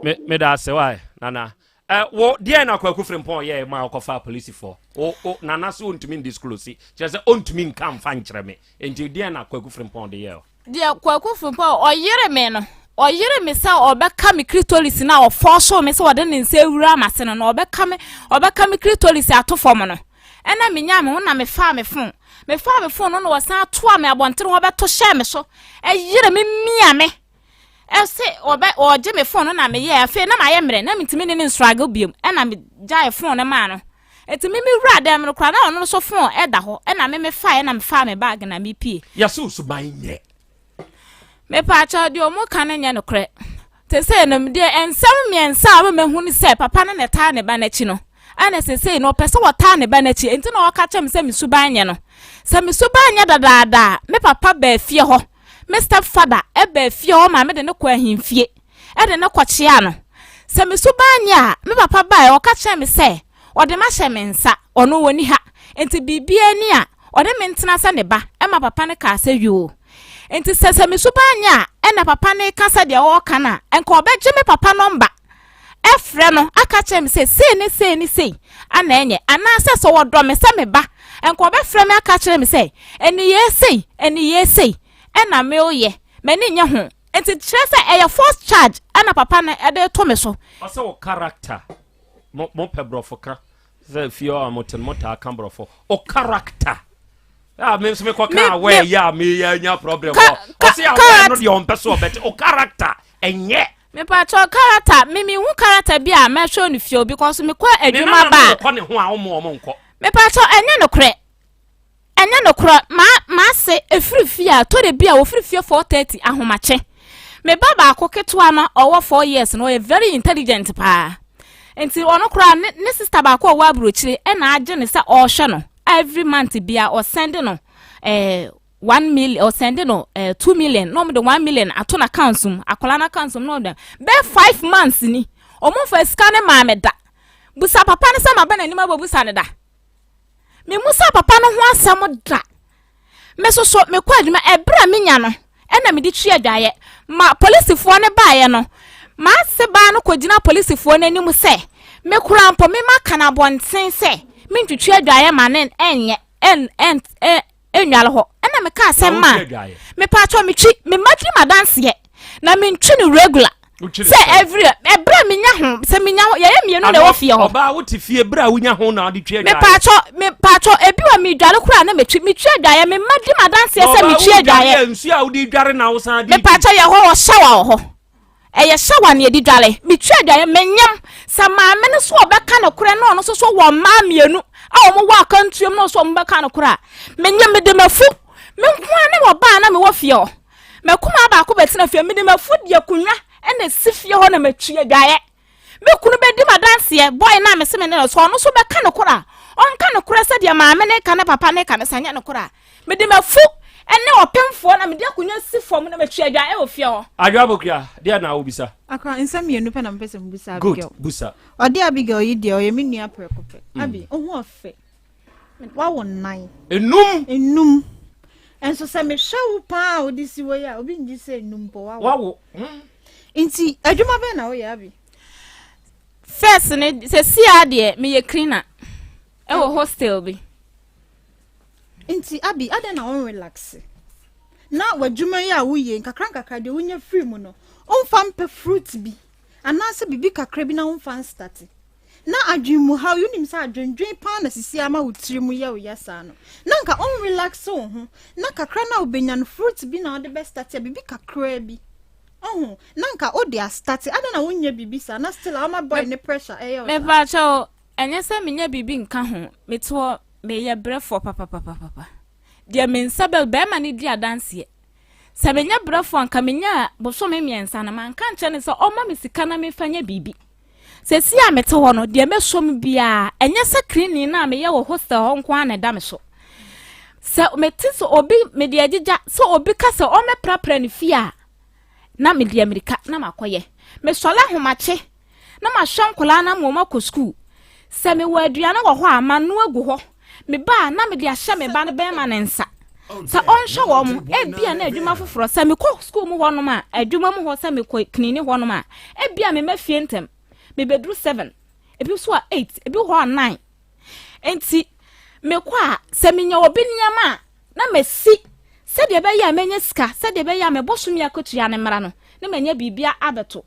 Me meda ase wa nana. Ɛ wo deɛ na Kwaku Frimpong yɛ ma ɔkɔfa apolisifoɔ. Wo wo nana so ontumi ndisclose kyerɛ sɛ ontumi nka mfa nkyerɛ me. Enti deɛ na Kwaku Frimpong de yɛ o. Deɛ Kwaku Frimpong ɔyere me no, ɔyere me sɛ ɔbɛka me clitoris no a ɔfɔɔsoo me sɛ ɔde ne nsa awura m'ase no na ɔbɛka me ɔbɛka me clitoris ato fam no. Ɛna menyaa me ho na mefaa me fon. Mefaa me fon no na ɔsan toa me abɔntene hɔ bɛto hyɛɛ me so. Ɛyere me mia me. Ɛse ɔbɛ ɔgye me fon no na meyɛɛ afei na mayɛ mmerɛ na mentumi ne ne nstruggle biom ɛna megyae fon no maa no. Enti me me wura dɛm no koraa na ɔno nso fon ɛda hɔ ɛna me me faeɛ na mefaa me bag na me pie. Yɛse wo suban nyɛ. Mepaakyɛw deɛ ɔmo ka no nyɛ nokorɛ. Sesei no deɛ nsɛm mmiɛnsa a ɔma mahu ne sɛ papa no na ɛtaa ne ba no akyi no ɛna sesei no ɔpɛ sɛ ɔtaa ne ba no akyi enti na ɔka kyerɛ me sɛ me suban nyɛ no. Sɛ me suban nyɛ dadaada a me papa baa fie hɔ me step father baa fie hɔ ma mede no kɔɔ ahemfie de no kɔkyeaa no. Sɛ me suban nyɛ a, me papa baeɛ ɔka kyerɛɛ me sɛ ɔde me ahyɛ me nsa, ɔno ɔnni ha, nti biribiara ni a ɔne me ntena sɛ ne ba, ɛma papa no kaa sɛ yoo. Nti sɛ sɛ me suban nyɛ a ɛna papa no reka sɛdeɛ ɔreka no a, nka ɔbɛgye me papa nɔmba frɛ no aka kyerɛ me sɛ sei ne sei ne sei ana ɛnyɛ, anaasɛ sɛ ɔdɔ me sɛ me ba, nka ɔbɛfrɛ me aka kyerɛ me sɛ nneyɛɛ sei, nneyɛɛ sei ɛna meoyɛ, m'ani nnye ho. Nti kyerɛ sɛ ɛyɛ false charge ɛna papa no ɛde reto me so. Ɔsɛ wo character, mo mo pɛ borɔfo ka, sɛ fie hɔ a mo te no mo taa ka borɔfo, wo character. Ah, me nso mekɔ ka awɛ yɛ a meyɛ anya problem hɔ. Ɔsɛ awɛ no deɛ ɔmpɛ so ɔbɛte, wo character ɛnyɛ. Mepakyɛw character me me hu character bi a mɛhwɛ no fie o because mekɔ adwuma ba. Ne nana no kɔ ne ho a ɔmo ɔmo nkɔ. Mepakyɛw ɛnyɛ nokorɛ. Ɛnyɛ nokorɛ, ma, m'ase ɛfiri fie a, tɔ da bi a wɔfiri fie 4:30 ahomakye. Me ba baako ketewa no ɔwɔ 4 years no, ɔyɛ very intelligent paa. Nti ɔno koraa ne, ne sister baako a ɔwɔ aburokyire ɛna agye no sɛ ɔrehwɛ no. Every month bia ɔsɛnde no eh, 1 million, ɔsɛnde no eh, 2 million, na wɔde 1 million ato n'accounts mu, akwadaa no accounts mu, na ɔde bɛyɛ 5 months ni. Wɔn mfa sika no maa me da. Busa papa no sɛ maba n'anim abɛbusa no da. Memmusaa papa no ho asɛm da. Me nso so mekɔ adwuma, ɛberɛ a menya no ɛna mede twi adwaeɛ. Ma polisifoɔ no baeɛ no, m'ase baa no kɔgyina polisifoɔ no anim sɛ me koraa mpo mema ka no abɔnten sɛ mentwitwi adwaeɛ ma no ɛnyɛ ɛn ɛn nnwale hɔ ɛna mekaa sɛ ma mepatwɔ metwi me mma di m'adanseɛ na mentwi no regular sɛ every ɛberɛ a menya ho sɛ menya ho yɛyɛ mmienu na ɛwɔ fie hɔ ɔbaa wote fie berɛ a wonya ho na ɔde twi adwaeɛ mepatwɔ mepatwɔ ebi wɔ medwale koraa na metwi metwi adwaeɛ me mma di m'adanseɛ sɛ metwi adwaeɛ nsuo a wode dware na wosan de mepatwɔ yɛ hɔ wɔ shower wɔ hɔ Ɛyɛ shower na yɛde dware. Metwa adwaeɛ, menyam. Sɛ maame no so ɔbɛka nokorɛ na ɔno nso so wɔ mmaa mmienu a wɔn wɔ akantuam na ɔso wɔn bɛka nokorɛ a, menyam, mede m'afu. Me nko ara ne ɔbaa na mewɔ fie hɔ. M'akumaa baako bɛtena fie, mede m'afu de akonnwa na esi fie hɔ na matwi adwaeɛ. Me kunu bɛdi m'adanseɛ, boy no a mese me ne no, sɛ ɔno nso bɛka nokorɛ a, ɔnka nokorɛ sɛdeɛ maame no reka ne papa no reka no, sɛ ɛnyɛ nokorɛ a, mede m'afu ne ɔpemfoɔ na mede akonnwa si fam na matwi adwa wɔ fie hɔ. Adwoa Bokua, deɛ na wobisa? Akora, nsɛm mmienu pɛ na mepɛ sɛ mebisa Abigail. Good, busa. Ɔde Abigail yi deɛ ɔyɛ me nua prɛko pɛ. Abi, wo ho ɔfɛ. Wawo nnan. Enum. Enum. Nso sɛ mehwɛ wo paa a wode si hɔ yi a, obi ngye sɛ enum mpo wawo. Wawo. Hmm. Nti adwuma bɛn na woyɛ Abi? First ne sɛ sia deɛ meyɛ cleaner ɛwɔ hostel bi. Nti Abi, adɛn na wo relax? Na w'adwuma yi a woyɛ nkakra nkakra deɛ wonya firi mu no, womfa mpɛ fruit bi anaasɛ biribi kakra bi na womfa nstate. Na adwen mu haw yi, wonim sɛ adwendwen paa na sisi ama wo tiri mu yɛ wo ya saa no, na nka on relax wo ho, na kakra no a wobɛnya no, fruit bi na wode bɛ start a, biribi kakraa bi, ɔho, na nka wode a start, adɛn na wonyɛ biribi saa, na still a woma boy ne pressure ɛyɛ wo saa. Mepakyɛw, ɛnyɛ sɛ menyɛ biribi nka ho, mete hɔ, meyɛ brɛfoɔ papapapapa, deɛ me nsa bɛ, bɛrima no di adanseɛ, sɛ menyɛ brɛfoɔ a nka menyaa bosome mmiɛnsa no, manka ankyerɛ no sɛ ɔmma me sika na memfa nyɛ biribi. Seesei a mete hɔ no, deɛ mɛsɔ mu biara, ɛnyɛ sɛ cleaning no a meyɛ wɔ hostel hɔ nko ara na ɛda me so. Sɛ mete sɛ obi, mede agyigya, sɛ obi ka sɛ ɔmmɛprapra ne fie a, na mede amirika na makɔyɛ. Mesɔre ahomakye na mahwɛ nkwadaa no ama wɔn akɔ sukuu. Sɛ mewɔ aduane wɔ hɔ a, manoa agu hɔ. Me ba a, na mede ahyɛ me ba no bɛrima no nsa sɛ ɔnhwɛ wɔn. Ebia na adwuma foforɔ, sɛ mekɔ sukuu mu hɔnom a, adwuma mu hɔ sɛ mekɔ kinini hɔnom a, ebia mema fie ntɛm. Mebɛduru 7, ebi nso a 8, ebi wɔ hɔ a 9. Enti mekɔ a, sɛ menya obi nneɛma a, na masi sɛdeɛ ɛbɛyɛ a mɛnya sika, sɛdeɛ ɛbɛyɛ a me bosome akatua no mmra no, na manya biribi abɛto.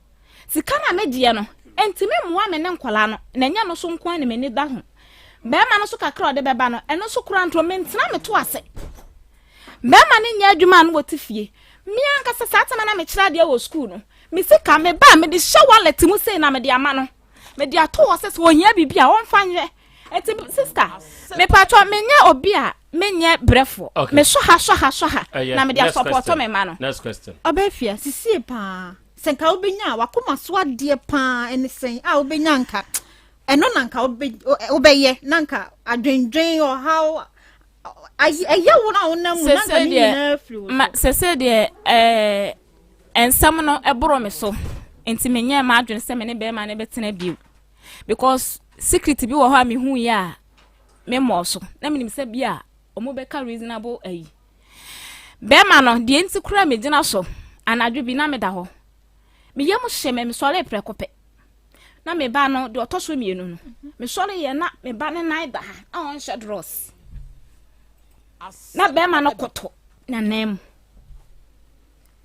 Sika no a megyeɛ no, ɛntumi mmoa me ne nkwadaa no, na ɛnyɛ ɛno so nko ara na m'ani da ho. Barima no nso kakra a ɔde bɛba no, ɛno nso koraa nto, mentena meto ase. Barima no nyɛ adwuma a na wɔte fie. Me ankasa saa tɛm a na mekyerɛ adeɛ wɔ sukuu no, me sika meba a mede hyɛ wallet mu sei na mede ama no. Mede ato hɔ sɛ sɛ ɔhia biribi a ɔmfa nyɛ. Nti sista, mepatwɔ menyɛ obi a menyɛ brɛfoɔ. Okay. Mesɔ ha sɔ ha sɔ ha na mede asɔpɔtɔ me ma no. Next question. Ɔbɛfia, sisie paa. Sɛ nka wobɛnya a, w'akoma so adeɛ paa ɛne sɛn a wobɛnya nka ɛno na nka wobɛyɛ na nka adwendwen ɔhaw ɛyɛ wo na wonam mu na nka ne nyinaa firi wo so. Sese deɛ ɛɛ nsɛm no ɛboro me so nti menyɛɛ m'adwene sɛ me ne bɛrima no bɛtena bio because secret bi wɔ hɔ a mehu yɛ a memmɔɔ so na menim sɛ bi a wɔn bɛka reasonable ayi. Bɛrima no, deɛ nti koraa megyina so, anadwo bi na meda hɔ. Me yam hye me, mesɔree prɛko pɛ. Na me ba no, deɛ ɔtɔ so mmienu no, mesɔreeɛ na me ba ne nan da ha a ɔnhyɛ drɔs. Na bɛrima no koto n'anan mu.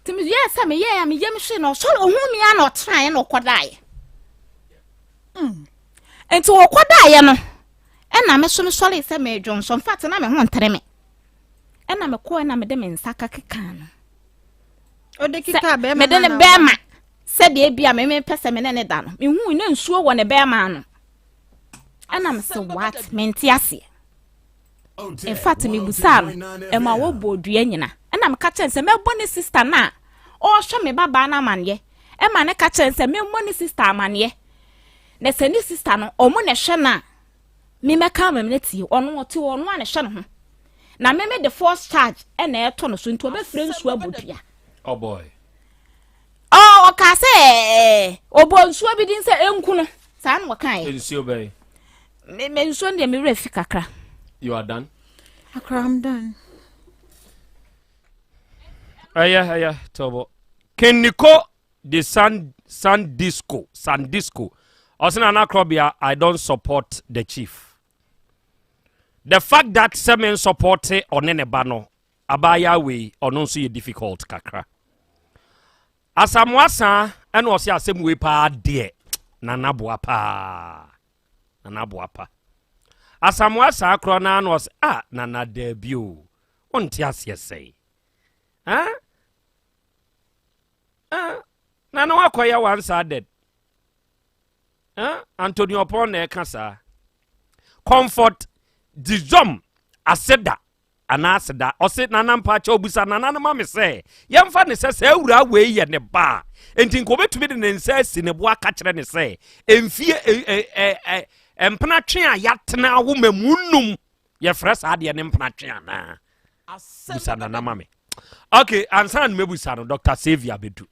Nti meyɛɛ sɛ meyɛɛ a me yam hye no, ɔsɔre ohun me a na ɔtenaeɛ na ɔkɔdaeɛ. Mm. Nti ɔkɔdaeɛ no, ɛna me so mesɔree sɛ meredwonsɔ. In fact, na me ho ntere me. Ɛna mekɔɛ na mede me nsa ka kekaa no. Ɔde kekaa bɛrima mede ne bɛrima sɛdeɛ ebi a meme pɛ sɛ me ne ne da no. Mehu na nsuo wɔ ne bɛrima ano. Ɛna mese what? Mente aseɛ. In fact, mebusaa no, ɛma wɔbɔɔ dua nyina. Ɛna meka kyerɛ no sɛ mɛbɔ ne sister no a ɔrehwɛ me babaa no amaneɛ. Ɛma no ka kyerɛ no sɛ memmɔ ne sister amaneɛ. Na sɛ ne sister no, ɔmo na ɛhwɛ no a, me mɛka ama no atie. Ɔno ɔte hɔ, ɔno a na ɛhwɛ ne ho. Na me mede force charge ɛna ɛto no so, nti ɔbɛfrɛ nsuo abɔ dua. Oh boy. Oh, ɔkaa sɛ ɛɛ ɔbɔ nsuo bi din sɛ ɛnku no. Saa na ɔkaeɛ. Nsuo bɛn? Me me nsuo no deɛ me werɛ fi kakra. You are done? Akra, I'm done. Ɛyɛ ɛyɛ tɔbɔ. Keniko de San San Disco San Disco. Ɔsɛ na anakrɔbea I don't support the chief. The fact that sɛ me support ɔne ne ba no abaayaa wei ɔno nso yɛ difficult kakra. Asamoah saa ɛna ɔsɛ asɛm wei paa deɛ Nana boa paa. Nana boa pa. Asamoah saa korɔ naa na ɔsɛ ah Nana daabi o. Wonte aseɛ sɛe. Ah? Ah? Nana wakɔyɛ one sided. Ah? Anthony Opon na ɛka saa. Comfort Dizom aseda anaa aseda. Ɔse Nana mpakyɛ obusa Nana no ma me sɛ yɛmfa ne sɛ saa awuraa wei yɛ ne ba a, enti nka obetumi de ne nsa asi ne bo aka kyerɛ ne sɛ mfie e, e, e, mpena twe a yɛatena awoma mu num yɛfrɛ saa adeɛ ne mpena twe anaa? Busa Nana ma me. Okay, ansa na mebusa no, Dr. Xavier bɛdu.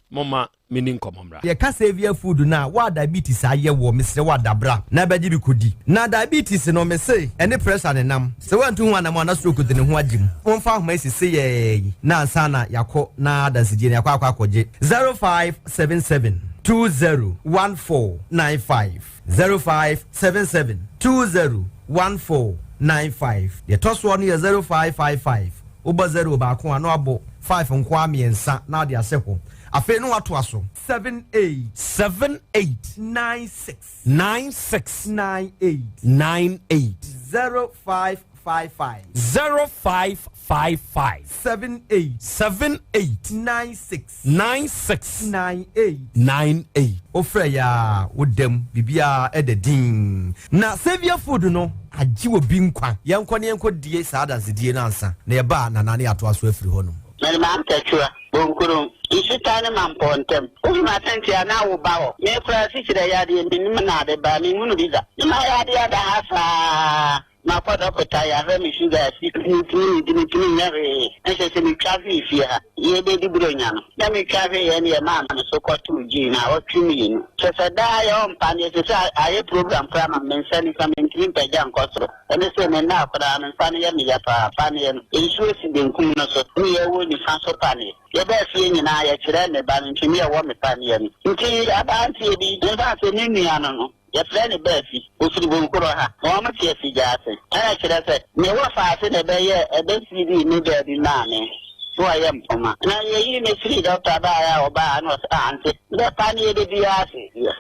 Momma menni nkɔmmɔ mmra. Yɛka Saviour food no a, wo a diabetes ayɛ woɔ, mesrɛ wo ada bra na bɛgye bi kɔdi. Na diabetes no, mese ɛne pressure na ɛnam. Sɛ woantu ho anamɔ a na stroke de ne ho agye mu. Momfa ahoma yi sese yɛɛ yi na ansa na yɛakɔ na adansedie no yɛakɔ akɔ akɔgye. 0577 20 14 95. 0577 20 14 95. Deɛ ɛtɔ soɔ no yɛ 0555. Wobɔ zero baako a, na wabɔ five nko ara mmiɛnsa na wode ahyɛ hɔ. Afei na watoa so. 78. 78. 96. 96. 98. 98. 0555. 0555. 78. 78. 96. 96. 98. 98. Wofrɛ yɛ a, woda mu, biribiara da dinn. Na Saviour Food no agye obi nkwa. Yɛnkɔ na yɛnkɔdie saa adansedie no ansa na yɛba a, Nana ne yɛatoa so afiri hɔnom. Mede m'antɛkyerɛ, bonkurom, nsuta ne mampɔw ntam. Wofi m'asɛnti a na wo ba hɔ. Me koraa sikyerɛ yadeɛ mennim na ade ba menhunu bi da. Me ma yadeɛ ada ha saa. Makɔ dɔkota yɛahwɛ me sugar asi mentumi nnidi mentumi nyɛ hwee na kyerɛ sɛ metwa hwee fie ha yɛbɛdi buronya no na metwa hwee ɛne yɛmaa me so kɔtoo gyii naawɔtwe mmienu kyerɛ sɛ daa yɛwɔ mpaneɛ sɛ sɛ ayɛ program koraa ma me nsa nifa mentumi mpagya nkɔ soro ɛne sɛ me nna koraa me nsa no yɛ me ya paa paneɛ no nsuo si benkum no so ne yɛwɔ nifa so paneɛ yɛbaa fie nyinaa yɛkyerɛɛ me ba no nti ne yɛwɔ me paneɛ no nti aberanteɛ bi mfa sɛ me nua no no Yɛfrɛ no Baafi. Ɔfiri Bonkorɔ ha. Na wɔn te Asigya ase. Ɛna kyerɛ sɛ, me wɔfa ase na ɛbɛyɛɛ, ɛbɛsirii me baabi maa me, na wayɛ mpoma. Na yɛyii me firii dɔkta baeɛ a ɔbaa ha na ɔse, ah, ante, bɛ paneɛ da biara ase deɛ,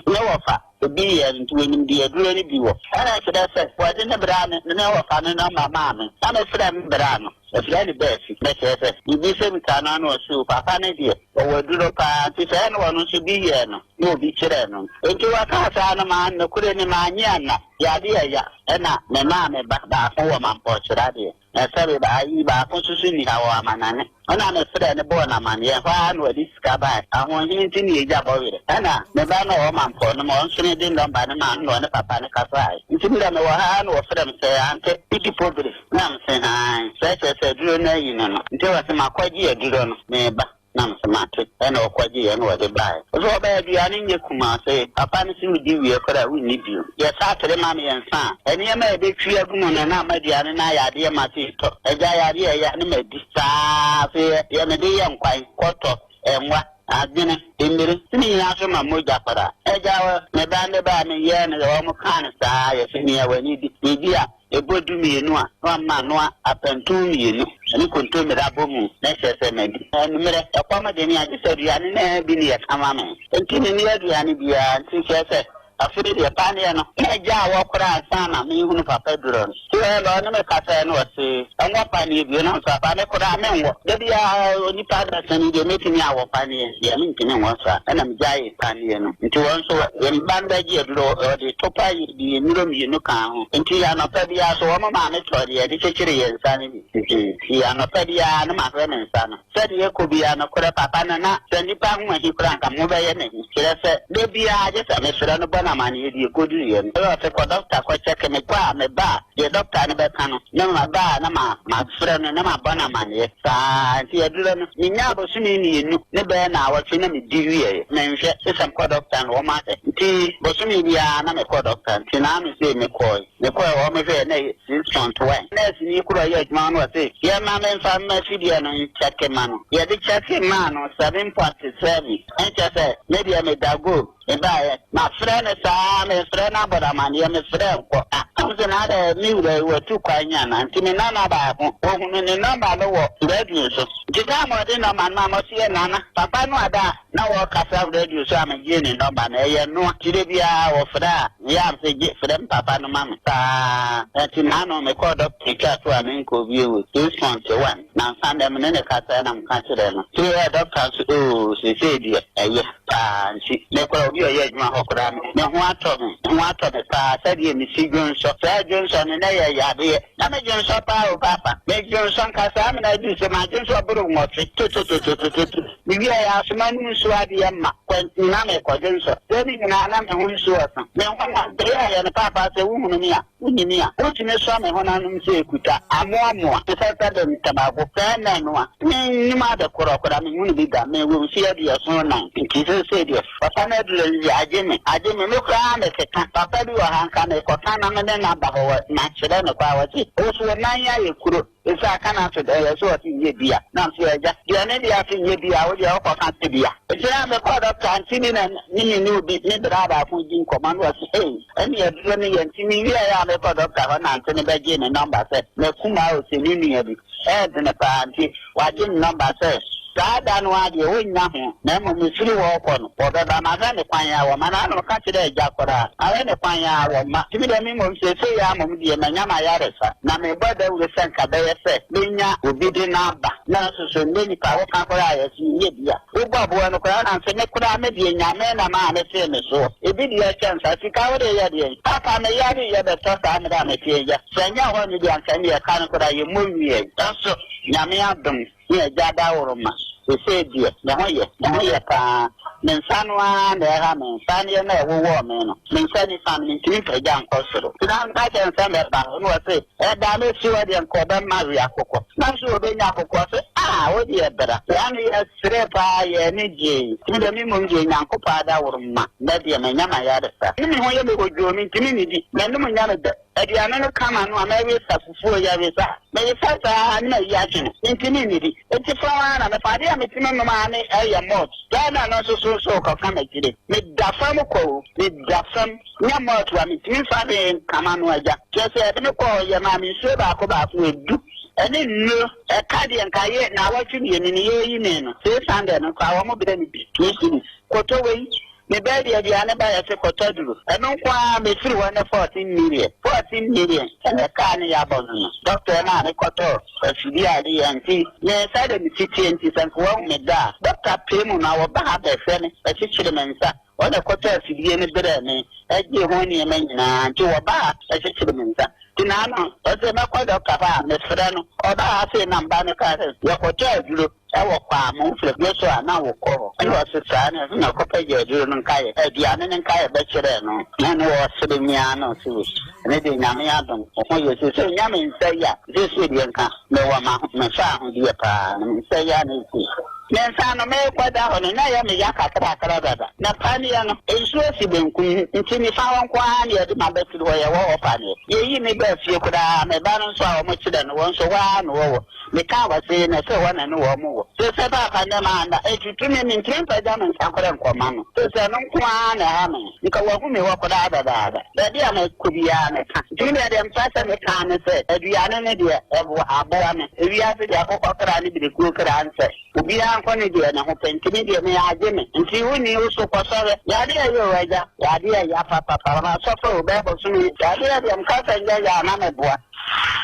me wɔfa, ebi yɛ no, nti wɔnim deɛ aduro no bi wɔ. Ɛna kyerɛ sɛ, wɔde ne braa me, me wɔfa no nɔmba maa me, na mefrɛɛ me braa no. Yɛfrɛ no Baafi. Na kyerɛ sɛ, mebisabisa no a na ɔse, o, papa no deɛ, Ɔwɔ aduro paa nti sɛɛ na ɔno nso bi yɛɛ no na obi kyerɛɛ no. Nti wɔkaa saa no maa nokorɛ ni mannye anna. Yadeɛ ɛya ɛna me maa me ba baako wɔ mampɔkyerɛ adeɛ na sɛbe ayi baako nso so nni ha wɔ amanane. Ɛna me frɛɛ no bɔɔ no amaneɛ ɛhɔ ara na ɔde sika baeɛ. Ahoɔhene nti na yɛgya bɔ werɛ. Ɛna me ba no a ɔwɔ mampɔ no ma ɔno nso no de nɔmba no maa no na ɔne papa no kasaeɛ. Nti me deɛ mewɔ ha ara na wɔfrɛ me sɛ ante wodi pɔbire? Na mese, Aane, sɛ kyerɛ sɛ aduro no ayi no no. Nti ɔse, Makɔgye aduro no, mereba. Na mese, Mate. Ɛna ɔkɔgyeeɛ na ɔde baeɛ. Ɔse, Ɔbaa aduane nyɛ kumaa. Ɔse, Papa no se wodi wie koraa a, wonni bio. Yɛsa atere ma mmiɛnsa a, nneɛma a yɛbɛtwi agu mu no na ama aduane no ayɛ adeɛ ma se tɔ. Agya yadeɛ a ɛyɛ a ne madi. Saa ara afei yɛ mede yɛ nkwan, kɔtɔ, ɛnwa, adwene, mmire, ne nyinaa nso ma mogya koraa. Agya, me ba ne ba a meyɛɛ no wɔn kaa no saa, yɛse nea w'ani di, biribi a Ɛbɔ dumienu a, na wama anoa apɛnton mmienu ne kontommire abɔmu, na ɛkyerɛ sɛ madi. Anwummerɛ, ɛkɔm de me a, gye sɛ aduane no ara bi na yɛka ma me. Enti menni aduane biara, nti kyerɛ sɛ, afei deɛ paneɛ no, na agya a wɔkora ansa na merehunu papa duro no. Nti ɔyɛ dɛ ɔne me kasae na ɔse, Nwɔ paneɛ bio. Na nso apa me koraa menwɔ. Da biara onipa adasani deɛ mɛtumi awɔ paneɛ deɛ mentumi nwɔ saa. Ɛna megyaee paneɛ no. Nti wɔn nso me ba no bɛgye aduro ɔde topa de nnuro mmienu kaa ho. Nti anɔpa biara nso wɔn maame tɔɔ deɛ yɛde kyekyere yɛn nsa no bi. Nti anɔpa biara na mahwɛ me nsa no. Sɛdeɛ ɛkɔ biara, nokorɛ papa no, na sɛ nnipa ho ahi koraa anka mo bɛyɛ me ahi. Kyerɛ sɛ, da biara gye sɛ mefrɛ no bɔ no amaneɛ deɛ ɛkɔduruiɛ no. Ɛyɛ ɔse kɔ dɔkta kɔ kyɛke, mekɔ a meba a, deɛ dɔkta no bɛka no, na maba a na mafrɛ no na mabɔ no amaneɛ. Saa ara nti aduro no, menyaa bosome mmienu ne bɛyɛ naawɔtwe na medi wieɛ. Menhwɛ, gye sɛ mekɔ dɔkta no wɔn ahwɛ. Nti bosome biara na mekɔ dɔkta, nti naano sei mekɔɔe. Mekɔe hɔ mehwɛɛ na ɛyɛ 6.1. Nɛɛseni koro a ɔyɛ adwuma hɔ no ɔse yɛmma memfa mma fidie no nkyɛke ma no. Yɛde kyɛke maa no 7.7. Ɛnkyɛ sɛ me deɛ meda go. Mebaeɛ mafrɛ no saa mefrɛ no abɔ no amaneɛ mefrɛ nkɔ. Ah na mese na adɛn me wura yi watu kwan anaa? Nti me nana baako ɔhunu ne nɔmba no wɔ radio so. Nti time a ɔde nɔmba no maa me ɔse yɛ nana papa no ada a na wɔrekasa radio so a megyee ne nɔmba no ɛyɛ noa. Nti da biara wɔfrɛ a Meyɛ a mese gye frɛ me papa no ma me paa. Nti naano mekɔɔ dɔkta etwaa to a menkɔɔ bio wɔ 6.1 nansa ndɛ me ne no kasaɛ na meka kyerɛɛ no nti ɛ dɔkta nso oo seesei deɛ ɛyɛ paa nti me koraa obi a ɔyɛ adwuma hɔ koraa me me ho atɔ me me ho atɔ me paa sɛdeɛ mesi dwonsɔ saa dwonsɔ no na ɛyɛ yadeɛ na me dwonsɔ paa o paapa me dwonsɔ nka saa mena aduru sɛ madwonsɔ boro nwɔtwe totototototo. Mewiae ara so m'anom nsuo adeɛ mma kwantin na merekɔgye nsɔ. Berɛ no nyinaa na me ho nsuo resa. Me ho na bere a ɛyɛ no paapaa sɛ wohunu me a, wonni me a, wotumi sɔ me honam sɛ ɛkuta amoamoa te sɛ sɛbe ntamago. Saa nna no a mennim ade korɔ koraa, menhunu bi da. Mewɔ mfeɛ 74, nti seesei deɛ papa no aduro yi deɛ agye me, agye me. Me koraa mekeka. Papa bi wɔ ha nka merekɔka na me ne no aba hɔ, makyerɛ no koraa, ɔse, wo so wo nan ayɛ kuro. Ese aka no ato dɛ, yɛse ɔse nyɛ bi a, na mese agya, deɛ ne deɛ ase nyɛ bi a, wo deɛ wokɔ ka sɛ bi a. Nti na mekɔɔ dɔkta nti ne na ne me ne obi, me braa baako redi nkɔmmɔ na ɔse ei, ɛne aduro no yɛ, nti me wieɛ a mekɔ dɔkta hɔ nante no bɛgyee me nɔmba sɛ m'akumaa ose ne nua bi, ɛɛdene paa nti wagye me nɔmba sɛ saa da no ara deɛ ɔnnya ho na mmom mefiri hɔ rekɔ no wɔbɛba, mahwɛ ne kwan a wɔma no ano ka kyerɛ agya koraa mahwɛ ne kwan a wɔma nti me deɛ me mmom seesei ara mmom deɛ manya m'ayaresa na mebɔ dawuro sɛ nka bɛyɛ sɛ mɛnya obi de no aba nanso so nnɛ nipa woka koraa a yɛse menyɛ bi a wobɔ aboa no koraa nanso me koraa me deɛ Nyame na maa me tee me soɔ ebi deɛ kyɛn saa sika wode yɛ deɛn papa me yare yɛ bɛtɔ saa mmerɛ a meteɛ yi sɛ ɛnyɛ hɔ no deɛ anka ɛnneɛ ɛka no koraa yɛmmɔ nwieɛ nanso Nyame adom ne agya adaworoma, seesei deɛ, me ho yɛ, me ho yɛ pa ara. Me nsa no ara na ɛha me, nsaneɛ no a ɛwowɔɔ me no, me nsa nifa no, mentumi mpagya nkɔ soro. Nti na meka kyerɛɛ no sɛ mɛba hɔ, na ɔse, Ɛda a mɛsi hɔ deɛ, nka ɔbɛma we akokɔ. Na nso ɔbɛnya akokɔ, ɔse, Ah, wo deɛ bra. Saa no yɛseree pa ara, yɛn ani gyee. Nti me deɛ, me mmom deɛ, Nyankopɔn adaworoma, nnɛ deɛ, manya m'ayaresa. Ne me ho yɛ me hodwoo, mentumi nnidi, m'anom nyɛ me dɛ. Aduane no ka m'ano a, mɛwesa fufuo yi awesa. Mewesa saa ara na mayi atwene. Mentumi nnidi. Enti fam ara na mefa. Adeɛ a metumi nom ara ne ɛyɛ malt. Ghana no nso so nso rekɔka m'akyire. Meda fam kɔ o, meda fam. Nyɛ malt a, mentumi mfa hwee nka m'ano agya. Kyerɛ sɛ yɛde me kɔɔ hɔ, yɛmaa me nsuo baako baako edu ɛne nnuro. Ɛka deɛ nka yɛ nnawɔtwe mmienu ni yɛreyi me no, 600 no koraa wɔbrɛ me bi, two cedis. Kɔtɔ wei. Me baabi aduane ba yɛse kɔtɔ aduro ɛno nko ara mefiri hɔ ne 14 million 14 million ɛna kaa ne yɛabɔ no no doctor no a me kɔtɔ afidie a yɛde yɛ nti me sɛde me si teɛ nti sɛ nka wahu me da a doctor pee mu na wɔba ha bɛhwɛ me bɛkyekyere me nsa ɔna kɔtɔ afidie no brɛɛ me ɛgye ho nneɛma nyinaa nti wɔba ha bɛkyekyere me nsa nti naano ɔsɛ mɛkɔ doctor hɔ a mefrɛ no ɔba ha sei na mba no kaa sɛ yɛkɔtɔ aduro Wɔ kwaa mo mfrɛduro so a na wokɔ hɔ. Ɛna ɔse saa na ɛna ɔkɔpɛgya aduro no nkaeɛ, aduane no nkaeɛ bɛkyerɛɛ no. Na ɛne ɔsere me ara na ɔse o, ɛno deɛ Nyame adom, wo ho yɛ seesei nya me nsa yi a, seesei deɛ nka mewɔ ma me faahodeɛ paa, na me nsa yi ara na ɛsi. Me nsa no merekɔda hɔ no na ɛyɛ me ya kakrakra dada, na paneɛ no nsuo si benkum nti nifa hɔ nko ara na yɛde m'abatiri hɔ yɛwɔ hɔ paneɛ. Yɛyii me baa fie koraa, me ba no nso a wɔkyerɛ no wɔn nso hɔ ara na wɔwɔ. Mekaa wɔ se na sɛ hɔ na ne wɔn wɔ. Se sɛ paapa nnɛ maa nna etutu me, mentumi mpagya me nsa koraa nkɔma no. Se sɛ ɛno nko ara na ɛha me. Nka wahu me hɔ koraa dadaada. Baabi a mɛkɔ biara meka. Nti me deɛ deɛ mepɛ sɛ meka ara ne sɛ, aduane no deɛ, ɛboa, aboa me. Ewiase deɛ akokɔ kra ne birekuo kra nsɛ. Obiara nkɔ ne deɛ ne ho pɛ. Nti me deɛ me agye me. Nti wonni wo so kɔsɔre. Yadeɛ yɛ o agya. Yadeɛ ya papapapa. Asɔfo o, bɛɛbɔ som yi. Yadeɛ deɛ meka sɛ nyɛ ya a na meboa.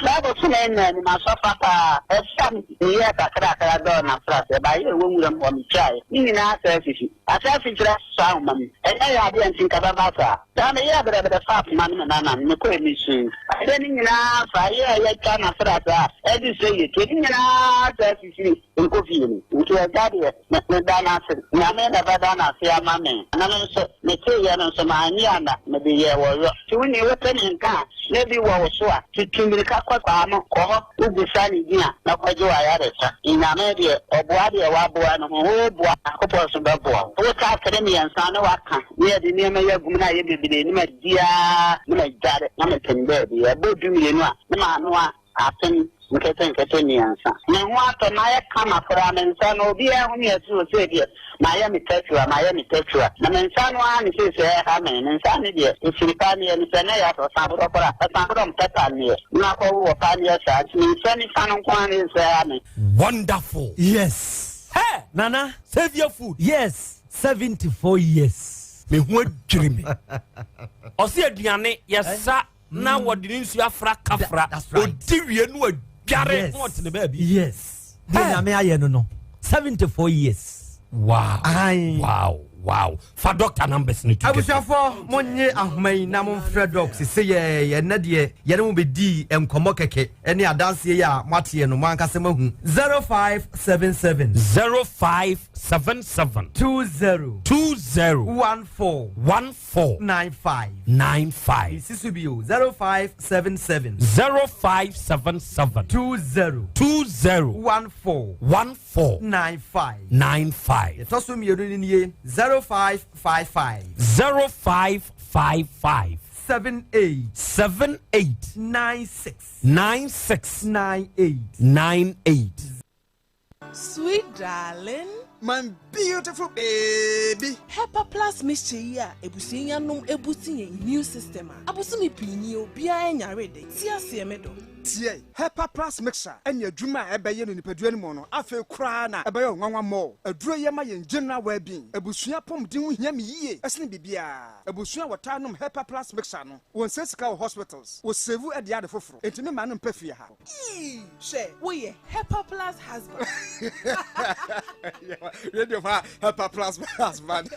Bɛyɛ bosome nnan ni, masɔ fa paa. Ɛsa me meyɛɛ kakrakra dɔɔ na frasɛ baeɛ a ɛwɔ nwuram hɔ metwaeɛ. Ne nyinaa asan afifi. Asan afikyiri asɔ ahoma mu. Ɛnyɛ yadeɛ nti nka bɛba saa. Daa meyɛɛ brɛbrɛ faa poma no mu na na mekɔɛ mesui. Adeɛ no nyinaa fa yɛ a yɛatwa na frasɛ a ɛde sɛ yɛtwa ne nyinaa asan afifiri nkɔ fie no. Nti agya deɛ me meda no ase. Nyame na ɛbɛda no ase ama me. Na me nso meteeɛ no nso mannye anna, mede yɛɛ wɔyɔ. Nti wo nie wote me nka a na bi wɔ wo so a, tutu mmirika kɔ kwaa no, kɔ hɔ, wobisa ne din a, na kɔgye w'ayaresa. Nyame deɛ, ɔboa deɛ waboa ne ho, wo boa a, Nyankopɔn nso bɛboa wo. Wo tatere mmiɛnsa ne waka, ne yɛde nneɛma yi agum na ayɛ bebree, ne madi ara ne magyare, na mepem baabi. Ɛbɔ dumienu a, ne manoa Apem nketenkete mmiɛnsa. Me ho atɔ, mayɛ kama koraa, me nsa no obiara hu me a ɛsɛ ose deɛ mayɛ me tattoo a, mayɛ me tattoo a, na me nsa no ara ne seesei ɛha me, me nsa no deɛ ɛfiri paneɛ no sɛ na ɛyɛ asɛ ɔsan borɔ koraa, ɔsan borɔ mpɛ paneɛ, na makɔwo wɔ paneɛ saa nti me nsa nifa no nko ara na ɛsɛ ɛha me. Wonderful. Yes. Hey! Nana. Saviour food. Yes. 74 years. Me ho adwiri me. Ɔse aduane yɛsa na mm. wɔde ne nsuo afra kafra ɔdi wie no adware na ɔte ne baabi. Yes. Deɛ nyame ayɛ no no 74 years. Wow. Aye. Wow. Wow. Fa doctor numbers no to Abusuafoɔ monnye ahoma yi na momfrɛ doc sese yɛ ɛnɛ deɛ yɛne mo bɛdii nkɔmmɔ kɛkɛ ɛne adanseɛ yi a moateɛ no mo ankasa moahu 0577 0577 20 20 14 14 95. 95. Mesi so bio, 0577. 0577. 20. 20. 14. 14. 95. 95. Ɛtɔ so mmienu no nie, 0555. 0555. 78. 78. 96. 96. 98. 98. Sweet darling. My beautiful baby. Hepa plus mixture yi a abusua yi anom abusti yɛn immune system a abosome pii nie obiara nyare de. Te aseɛ me dɔ. Tie, Hepa plus mixture ɛne adwuma a ɛbɛyɛ no nipadua no mu no afei koraa na ɛbɛyɛ wo nwanwa more. Aduro yi ɛma yɛn general well being. Abusua apɔmuden ho hia me yie ɛsene biribiara. Abusua a wɔtaa nom Hepa plus mixture no, wɔnsɛe sika wɔ hospitals, wɔ save de ade foforo. Enti me mma no mpɛ fie ha. Eii hwɛ woyɛ hepa plus husband. Radio fa hepa plus husband.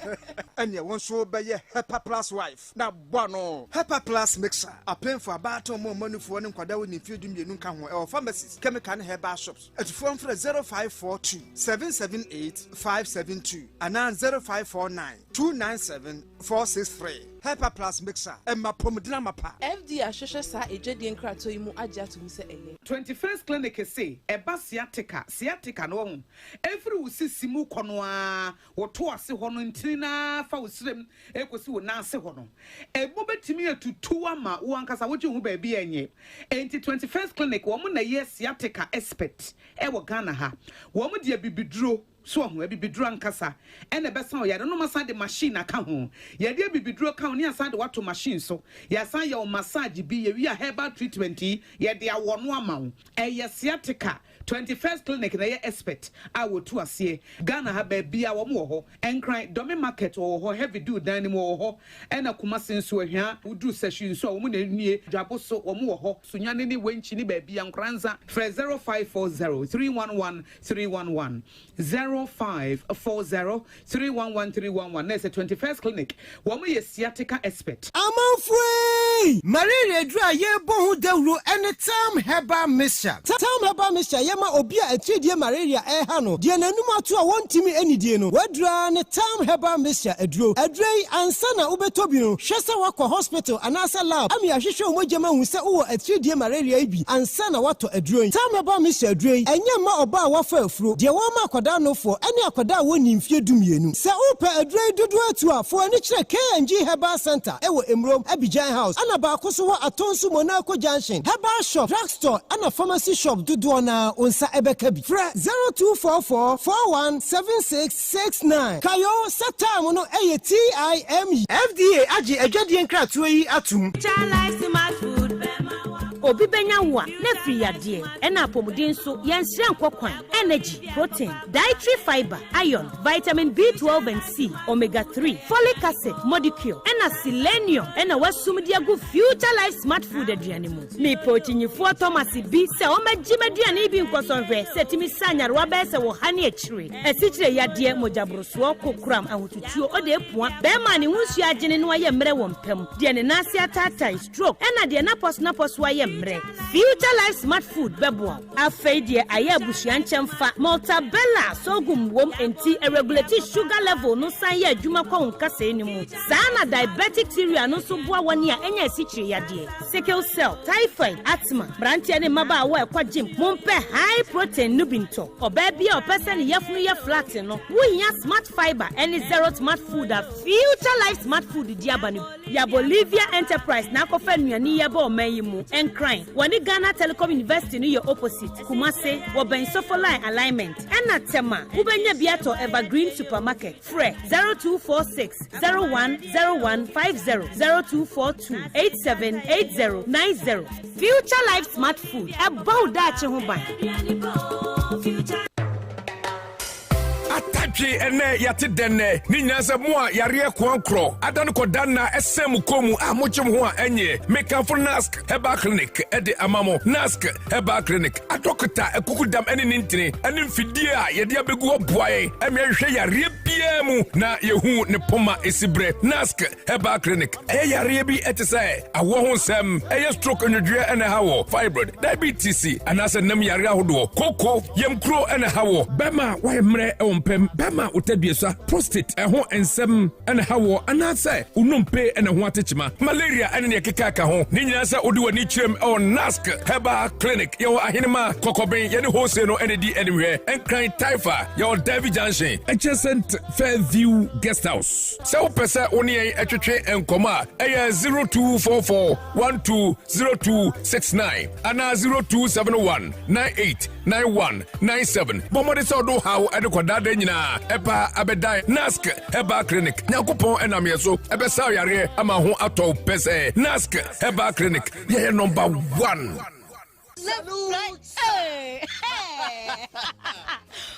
Ɛneɛ wo nso bɛyɛ hepa plus wife na bɔ ano. Hepa plus mixer apemfo, abaatan, ɔmo a ɔmo anufoɔ ne nkwadaa a wɔnni mfeɛ 12 nka ho. Ɛwɔ pharmacies, chemical ne herbal shops. Atufoɔ mfrɛ 0542 778 572 anaa 0549 297 463. Hepa Plus Mixer, ɛma apɔmuden amapa. FDA ahwehwɛ saa adwadie nkratoɔ yi mu agye ato mu sɛ ɛyɛ. 21st Clinic se ɛba sciatica, sciatica no wahu, ɛfiri wo sisi mu kɔ no ara, wo to ase hɔ no, ntini no ara fa wo srem ɛkɔsi wo nan ase hɔ no, ɛmu bɛtumi atutu ama wo ankasa wogye wo ho baabi a ɛnyɛ. Enti 21st Clinic wɔn na ɛyɛ sciatica expert ɛwɔ Ghana ha. Wɔn de abibiduro. So wahu? Abibiduro ankasa na ɛbɛsa wo yare no. Wɔasan de machine aka ho. Yɛde abibiduro ka ho na yɛasan de wo ato machine so. Yɛasan yɛ wo massage bi. Yɛwie a herbal treatment yi, yɛde awɔ no ama wo. Ɛyɛ sciatica. 21st Clinic na ɛyɛ expert a wɔtu aseɛ. Ghana ha baabiara wɔn wɔ hɔ. Nkran, Dome Market wɔwɔ hɔ, Heavy Dew dan no mu wɔwɔ hɔ. Ɛna Kumasi nso, Ahwea, woduru Sahwi nso a wɔn na ɛnie. Dwaboso, wɔn wɔ hɔ. Sunyani ne Wenchi ne baabiara, Nkoranza, frɛ 0540 311 311 0540 311 311 na ɛsɛ 21st clinic wɔn yɛ sciatica expert. Amanfoɔ ei! Malaria aduro a yɛrebɔ ho dawuro ne Tam Herbal Mixture. Tam Herbal Mixture yɛ ma obi a atiridie malaria reha no, deɛ n'anum ato a wɔntumi nnidie no, w'aduro ara ne Tam Herbal Mixture aduro. Aduro yi, ansa na wobɛtɔ bi no, hwɛ sɛ woakɔ hospital anaasɛ lab ama yɛahwehwɛ wo mogya mu ahu sɛ wowɔ atiridie malaria yi bi ansa na woatɔ aduro yi. Tam Herbal Mixture aduro yi, ɛnyɛ mma ɔbaa a wafa afuro, deɛ wɔma akwadaa nofoɔ, ɛne akwadaa a wɔnnii mfeɛ dumienu. Sɛ wopɛ aduro yi dodoɔ atu a, fa w'ani kyerɛ K&G Herbal Centre ɛwɔ Emurom, Abidjan House, ɛna baako nso wɔ Atonsu Monaco Junction. Herbal shop, drug store, ɛna pharmacy shop dodoɔ no ara wo nsa ɛbɛka bi. Frɛ 0244 41 76 69. Kae oo sɛ time no ɛyɛ TIME. FDA agye adwadie nkratoɔ yi atom. Obi bɛnya wo a, na afiri yadeɛ. Ɛna apɔmuden nso, yɛnsrɛ nkɔ kwan. Energy, protein, dietary fibre, iron, vitamin B12 and C, omega 3, folic acid, modicure, ɛna selenium ɛna wɔasum de agu Future Life Smart Food aduane mu. Mepɛ okyinyifoɔ Thomas bi sɛ ɔmmɛgye m'aduane yi bi nkɔsɔ nhwɛ sɛ ɛtumi sa nyarewa bɛyɛ sɛ wɔ ha ne akyire. Asikyire yadeɛ, mogyaborosoɔ, kokoram, ahotutuo, ɔde apua, bɛrima a ne ho nsuo agyene na wayɛ mmerɛ wɔ mpa mu, deɛ ne nan ase ataatae, stroke, ɛna deɛ n'apɔsonapɔso ayɛ mmerɛ. Future Life Smart Food bɛboa wo. Afei deɛ ayɛ abusua nkyɛmfa, Maltabella sorghum wom enti ɛregulate sugar level no san yɛ adwuma kɔ wo nkasɛɛ no mu. Saa na diabetic cereal no nso boa wɔn a anya asikyire yadeɛ, sickle cell, typhoid, asthma, mmeranteɛ ne mmabaawa a ɛkɔ gym, mompɛ high protein no bi ntɔ. Ɔbaa bi a ɔpɛ sɛ ne yafunu yɛ flat no, wohia Smart Fiber ne Zero Smart Food a Future Life Smart Food di aba no bi. Ya Bolivia Enterprise na akɔfa nnuane yi aba ɔman yi mu. Nkran, wɔne Ghana Telecom University no yɛ opposite. Kumase, wɔbɛn Sofoline Alignment. Ɛna Tema, wobɛnya bi atɔ Evergreen Supermarket. Frɛ 0246 010150, 0242 878090. Future Life Smart Food, ɛbɔ wo daakye ho ban. Atadwe ɛnɛ yɛate dɛn nɛ ne nyinaa sɛ mo a yareɛ koankorɔ ada no kɔda nna ɛsɛn mo kɔn mu a mogye mo ho a ɛnyɛ. Mekamfo Nask Herbal Clinic ɛde ama mo. Nask Herbal Clinic adɔkota akukudam ɛne ne ntini ɛne mfidie a yɛde abɛgu hɔ boa yɛn ɛma yɛhwehwɛ yareɛ biara mu na yɛhu ne poma ɛsi berɛ. Nask Herbal Clinic ɛyɛ yareɛ bi ɛte sɛ awoɔ ho nsɛm, ɛyɛ stroke, nwodwoeɛ ɛna ɛha wɔ, fibroid, diabetes anaasɛ nam yareɛ ahodoɔ, koko, yamkuro ɛna ɛha wɔ, bɛma a wayɛ mmerɛ ɛwɔ mpɛm, bɛma wotaduasa, prostate ɛho nsɛm ɛna ɛha wɔ, anaasɛ wonompe ɛna ho atekyema, malaria ɛne neɛ keka ka ho ne nyinaa. Sɛ wode w'ani kyerɛm ɛwɔ Nask Herbal Clinic, yɛwɔ Ahenema Kɔkɔben, yɛne hose no ɛne di animhwɛ. Nkran Taifa, yɛwɔ Davy Junction adjacent Fairview Guest House. Sɛ wopɛ sɛ wo ne yɛn ɛtwetwe nkɔmmɔ a, ɛyɛ 0244 120269 anaa 0271 989197. Bɔ mmɔde sɛ ɔdo haw ɛde kɔdaada nyinaa ɛba abɛdan Nask Herbal Clinic. Nyankopɔn ɛnam yɛ so ɛbɛsa yareɛ ama ho atɔ wo pɛ sɛ Nask Herbal Clinic yɛyɛ number one. Salute!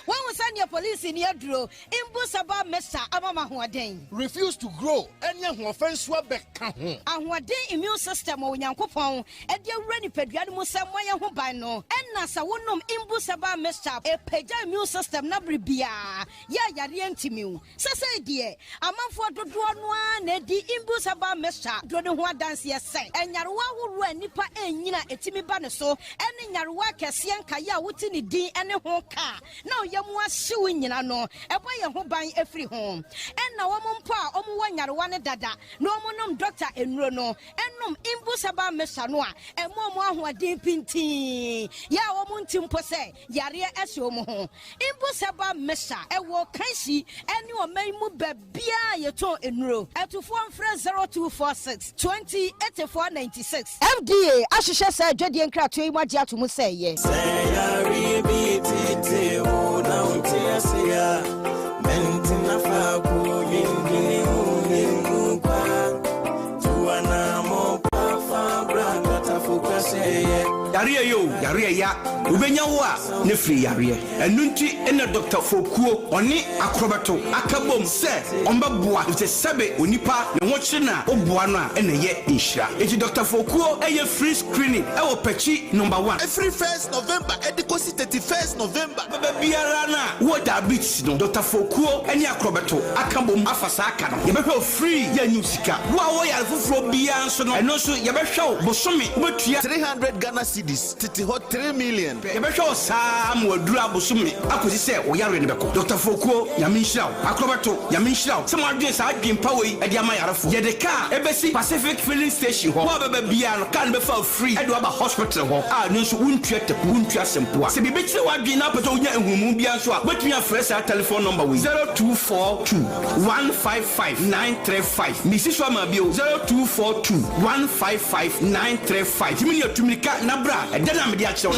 Wɔn sɛ nea polisi ni aduro imbusaba mesa ama ma ahoɔden. Refuse to grow ɛne ahoɔfɛ nso abɛka ho. Ahoɔden immune system wɔ Onyankopɔn ɛde awura nipadua no mu sɛ mmɔyɛ ho ban no, ɛna sɛ wonom imbusaba mixture, ɛpagya immune system na bere biara yɛ ayareɛ ntimiw. Sɛsɛ deɛ amanfoɔ dodoɔ no ara na edi imbusaba mixture duro ne ho adanseɛ sɛ ɛnyarewa ahoroɔ a nipa ɛnyina ɛtumi ba ne so, ɛne nyarewa akɛseɛ nkaeɛ a wote ne din ɛne ho kaa na ɔyɛ mu ahyew nyina no, ɛbɔ yɛn ho ban afiri ho. Ɛna wɔn mpo a wɔn wɔ nyarewa no dada na wɔn nom dɔkta nnuro no, ɛnom imbusaba mixture no a, ɛmo wɔn ahoɔden pintin yɛ a wɔn nti mpo sɛ yareɛ ɛhyɛ wɔn ho. Imbusaba mixture ɛwɔ Kanshi ɛne ɔman mu baabiara yɛtɔn nnuro. Ɛtufoɔ mfrɛ 0246 20 84 96. FDA ahyehyɛ sɛ adwadie nkratoɔ yi mu agye ato mu sɛ ɛyɛ. Sɛ yare bi tete wo na wonte ase a, mɛntena faako, dwendwene ho ngu kwa. Tu anammɔ pa fa bra dɔtafo kɛsɛyɛ. Yareɛ yi o, yareɛ ya wobɛnya wo a ne firi yareɛ. Ɛno nti ɛna Dr Fokuo ɔne Akorɔbɛto aka bom sɛ ɔmbɛboa, ɛfisɛ sɛbe onipa ne ho kyere no a woboa no a ɛna ɛyɛ nhyira. Enti Dr Fokuo ɛyɛ free screening ɛwɔ Pɛkyi Number 1. Ɛfiri 1st November ɛde kɔsi 31st November. Bɛbɛ biara no a wowɔ diabetes no, Dr Fokuo ne Akorɔbɛto aka bom afa saa aka no. Yɛbɛhwɛ wo free, yɛnyɛ wo sika. Wo a wɔyare foforɔ biara nso no, ɛno nso yɛbɛhwɛ wo bosome wobɛtua 300 Ghana cedis, tete hɔ 3 million. Yɛbɛhwɛ wo saa ma waduru abosome akɔsi sɛ wo yareɛ no bɛkɔ. Dr Fokuo, Nyame nhyira wo. Akorɔbɛto, Nyame nhyira wo sɛ moadwene saa adwen pa wei de ama yarefoɔ. Yɛde kaa ɛbɛsi Pacific Filling Station hɔ. Wo a bɛba biara no, kaa no bɛfa wo free ɛde waba hospital hɔ a ɛno nso wontua taku, wontua sempoa. Sɛ biribi kyerɛ w'adwene na wopɛ sɛ wonya nhunumu biara nso a, wobɛtumi afrɛ saa telephone number wei, 0242 155 935. Mesi so ama bio, 0242 155 935. Tumi ne atumirika na bra ɛdɛ na mede akyerɛ wo.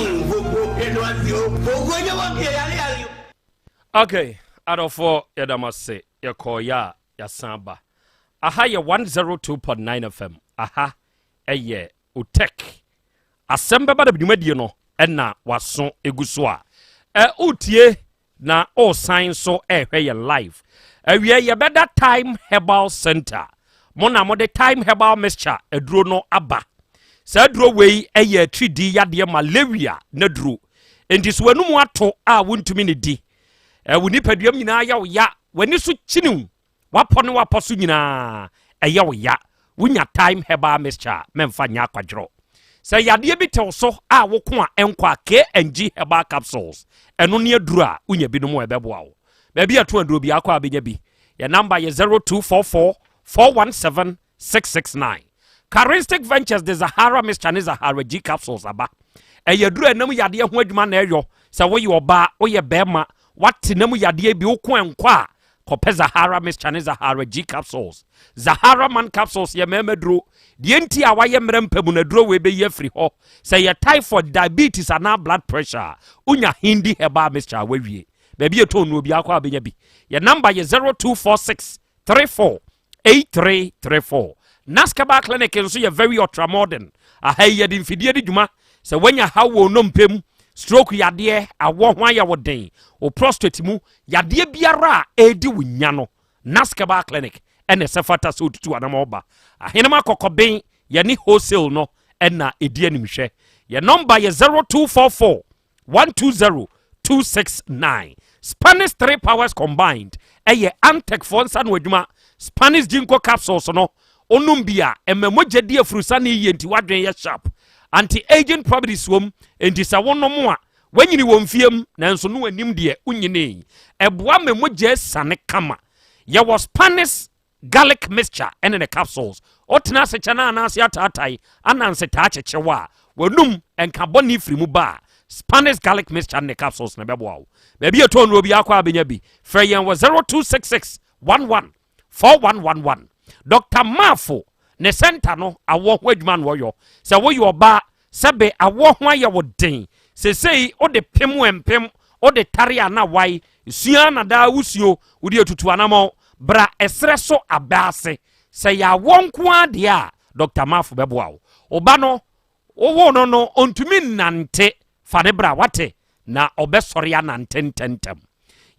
Okay, adɔfoɔ, yɛda mo ase. Yɛkɔɔyɛ a yɛasan ba. Aha yɛ 102.9 FM. Aha ɛyɛ Otek. Asɛm bɛba da dwumadie no ɛna waso egu so a ɛ wotie na ɔresan nso ɛrehwɛ yɛn live. Awie yɛbɛda Time Herbal Center. Mo na mode Time Herbal Mixture aduro no aba. Saa aduro wei ɛyɛ atiridii yadeɛ malaria n'aduro. Enti so w'anum ato a wontumi ne di. Wo nipaduam nyinaa yɛ wo ya, w'ani so kyiniw, wapɔ ne wapɔ so nyinaa ɛyɛ wo ya. Wonya Time Herbal Mixture a mɛmfa nyɛ akwadworɔ. Sɛ yadeɛ bi tew so a woko a ɛnkɔ a K&G Herbal Capsules ɛno ne aduro a wonya binom a ɛbɛboa wo. Baabi a ɛto aduro biara kɔ a bɛnya bi. Yɛn namba yɛ 0244 417 669. Charistic Ventures de Zahara Mixture ne Zahara G Capsules aba. Ɛyɛ aduro a ɛnam yadeɛ ho adwuma na ɛyɔ. Sɛ woyɛ ɔbaa, woyɛ bɛrima, wate nam yadeɛ bi woko ɛnkɔ a kɔpɛ Zahara Mixture ne Zahara G Capsules. Zahara Man Capsules yɛ mmarima duro. Deɛ nti a wayɛ mmerɛ mpɛ mu na aduro wei bɛyi afiri hɔ. Sɛ yɛ typhoid, diabetes anaa blood pressure a, wonya Hindi Herbal Mixture a wawie. Baabi a ɛtɔn no obiara kɔ a bɛnya bi. Yɛ namba yɛ 0246 34 8334. Naskaba Clinic nso yɛ very ultra modern. Aha yi yɛde mfidie di dwuma. Sɛ woanya haw wɔ nnompe mu, stroke yadeɛ, awɔ ho ayɛ wo den, wo prostate mu yadeɛ biara a ɛredi wo nya no, Naskaba Clinic ɛna ɛsɛ fata sɛ otutu anam ɔba. Ahenema kɔkɔben yɛne wholesale no ɛna ɛdi animhwɛ. Yɛ nɔmba yɛ 0244 120 269. Spanish Three Powers Combined ɛyɛ Antec foɔ nsa no adwuma. Spanish Ginkgo Capsules no onum bi a ɛma mogya di afurusa ne yie nti wadwen yɛ sharp. Anti-aging properties wom nti sɛ wonom a wanyini wɔ mfiem nanso no anim deɛ wonyini. Ɛboa ma mogya sane kama. Yɛwɔ Spanish Garlic Mixture ɛne ne capsules. Ɔtena ase kyɛ na anaase ataatae ananse taa kyekyew a w'anum nka bɔne firi mu ba a, Spanish Garlic Mixture ne capsules na ɛbɛboa wo. Baabi ɛtɔn no obiara kɔ a bɛnya bi. Frɛ yɛn wɔ 0266 11 4111. Dr. Mafo ne center no awɔ ho adwuma no ɔyɔ. Sɛ woyɛ ɔbaa sɛbe awɔ ho ayɛ wo den sesei wode pem mpem wode tare a na wae sua na daa wusuo wode atutu anamɔ bra ɛserɛ so aba ase. Sɛ yɛ awɔ nko ara deɛ a Dr. Mafo bɛboa wo. Ɔba no wowɔ no ɔntumi nnante, fa ne bra wate na ɔbɛsɔre anante ntɛntɛm.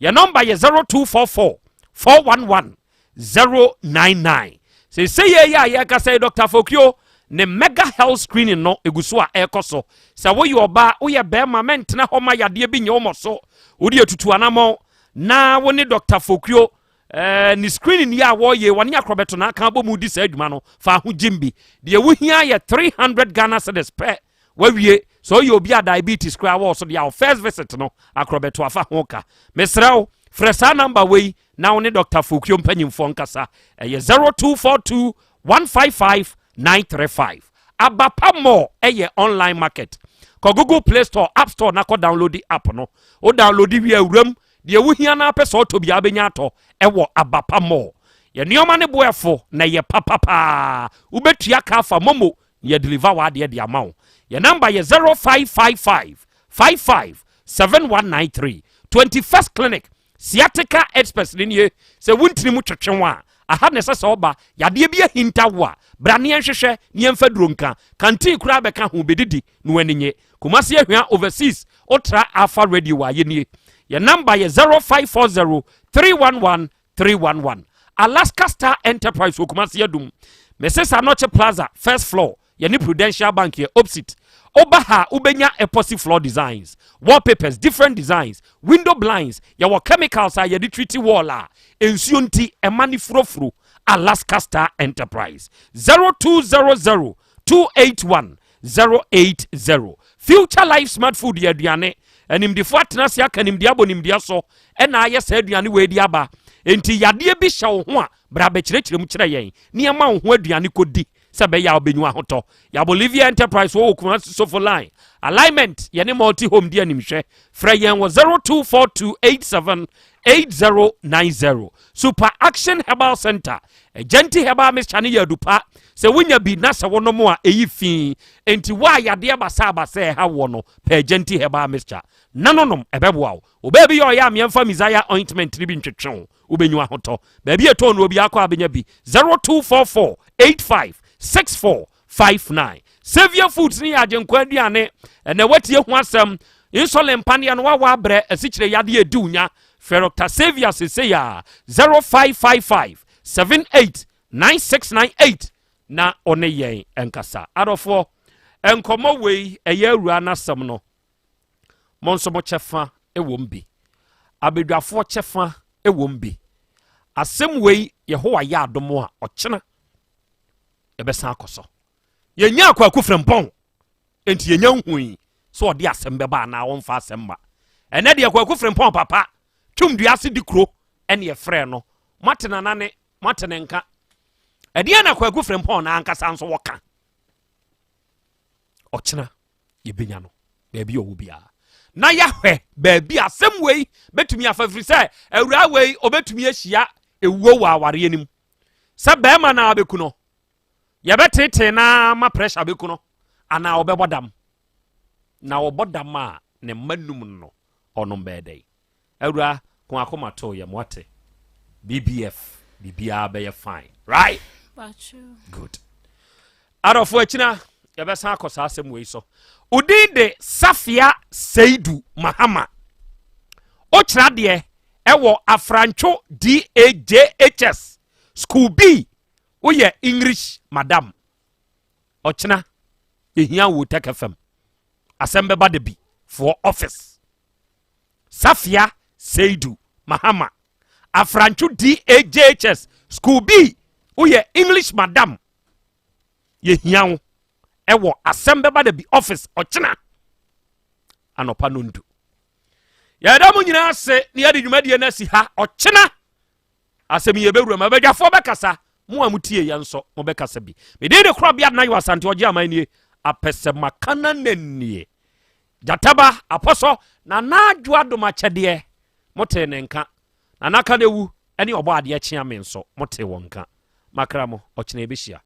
Yɛ nɔmba yɛ 0244 411 099. Sɛ yɛ yɛ a yɛkasa yi Dr. Fokio ne mega health screening no egu so a ɛrekɔ so. Sɛ woyɛ ɔbaa, woyɛ bɛrima, mɛntena hɔ ma yadeɛ bi nyɛ wo mɔ so. Wode atutu anammɔn na wo ne Dr. Fokio ne screening yi a wɔyɛ wɔne akorɔbɛto na aka bɔ mu di saa adwuma no fa ho gyim bi. Deɛ wohia yɛ 300 Ghana cedis pɛ wawie. Sɛ ɔyɛ obi a diabetes koraa wɔ so deɛ a, first visit no akorɔbɛto afa ho ka. Mesrɛ wo frɛ saa number wei na wo ne Dr. Fokio mpanyimfoɔ nkasa. Ɛyɛ 0242 155 935. Abapa Mall ɛyɛ online market. Kɔ Google Play Store, App Store na kɔ download the app no. Wo download wie awuram deɛ wohia na apɛ sɛ ɔtɔ biara bɛnya atɔ ɛwɔ Abapa Mall. Yɛ nneɛma ne boɛfo na yɛ papapaa. Wobɛtua ka afa MoMo na yɛ deliver w'adeɛ de ama wo. Yɛ number yɛ 0555 55 7193. 21st Clinic Sciatica experts ne nie. Sɛ wontini mu twetwe wo a, aha na ɛsɛ sɛ ɔba. Yadeɛ bi ahinta wo a, bra ne yɛnhwehwɛ ne yɛmfa duro nka kanteen koraa bɛka ho bɛdidi na w'ani nye. Kumase Ahwia Overseas wotra Alpha Radio a yɛnie. Yɛ number yɛ 0540 311 311. Alaska Star Enterprise wɔ Kumase Adum, Mrs Anɔkye Plaza, first floor, yɛne Prudential Bank yɛ opposite. Woba ha wobɛnya epoxy floor designs, wallpapers, different designs, window blinds. Yɛwɔ chemicals a yɛde treat wall a nsuo nti ɛma ne furofuro. Alaska Star Enterprise, 0200 281 080. Future Life Smart Food yɛ aduane animdifoɔ atena ase aka nimdeɛ abɔ nimdeɛ so ɛna ayɛ saa aduane wei di aba. Enti yadeɛ bi hyɛ wo ho a, bra bɛkyerɛkyerɛ mu kyerɛ yɛn nneɛma wo ho aduane kɔdi sɛ bɛyɛ a wobɛnyu ahotɔ. Yɛ Bolivia Enterprise wɔ Kumasi Sofo Line alignment. Yɛne Multi Home di animhwɛ. Frɛ yɛn wɔ 024287 8090. Super Action Herbal Center Agenti Herbal Mixture ne yɛ adupa. Sɛ wonya bi na sɛ wonom a ɛyi fii enti wo a yadeɛ basabasa ɛha wɔ no, pɛ Agenti Herbal Mixture na nonom, ɛbɛboa wo. Wobɛɛ bi yɛ ɔyɛ a meɛmfa Messiah ointment no bi ntwetwe wo, wobɛnyu ahotɔ. Baabi ɛtɔn no obi akɔ a bɛnya bi. 0244 85 64 59. Saviour Foods ne yɛ agyenkwa aduane. Ɛnɛ watie ho asɛm. Insulin paneɛ no wawa abrɛ asikyire yadeɛ edi wo nya. Frɛ Dr. Saviour sesei a 0555 78 9698 na ɔne yɛn nkasa. Adɔfoɔ, nkɔmmɔ wei ɛyɛ awura n'asɛm no. Mo nso mo kyɛfa wɔ mu bi. Abadwafoɔ kyɛfa wɔ mu bi. Asɛm wei Yehowa yɛ adom a ɔkyena yɛbɛsan akɔ so. Yɛnya Akwaku Frempɔn enti yɛnya nhui sɛ ɔde asɛm bɛba anaa ɔmfa asɛm ma. Ɛnɛ deɛ Kwaku Frempɔn papa twom dua ase di kuro ɛne ɛfrɛ no. Moate nanane, moate ne nka. Ɛdeɛn na Kwaku Frempɔn na ankasa nso wɔka? Ɔkyena yɛbɛnya no baabi ɔwɔ biara na yɛahwɛ baabi asɛm wei bɛtumi afa firi sɛ awuraa wei ɔbɛtumi ahyia ewuo wɔ awareɛ no mu sɛ bɛrima no abɛku no yɛbɛtetee na ma pressure bɛku no anaa ɔbɛbɔ dam na ɔbɔ dam a ne mma num no ɔnom bɛyɛ dɛn awura ko akoma to yɛ moate bbf biribiara bɛyɛ fine, right? Good. Adɔfo, akyina yɛbɛsan akɔ saa asɛm wei so. Odin de Safia Seidu Mahama, wokyerɛ adeɛ ɛwɔ Afrantwo DAJHS School B, woyɛ English madam. Ɔkyena yɛhia wo Tech FM asɛm bɛba de bi for office. Safia Seidu Mahama, Afrantwo DAJHS School B, woyɛ English madam, yɛhia wo ɛwɔ asɛm bɛba da bi office ɔkyena anɔpa no ndu. Yɛda mo nyinaa ase ne yɛde dwumadie no asi ha. Ɔkyena asɛm yi yɛbɛwura mu, abadwafoɔ bɛkasa, mo a motie yɛ nso mobɛkasa bi. Mede de korɔ na yɛ Asante ɔgye aman nie apɛ sɛ makana nanie gyataba apɔsɔ na naadwo adom akyɛdeɛ motee ne nka na naka no ewu ne ɔbɔ adeɛ kyea me nso motee wɔn nka. Makra mo, ɔkyena yɛbɛhyia.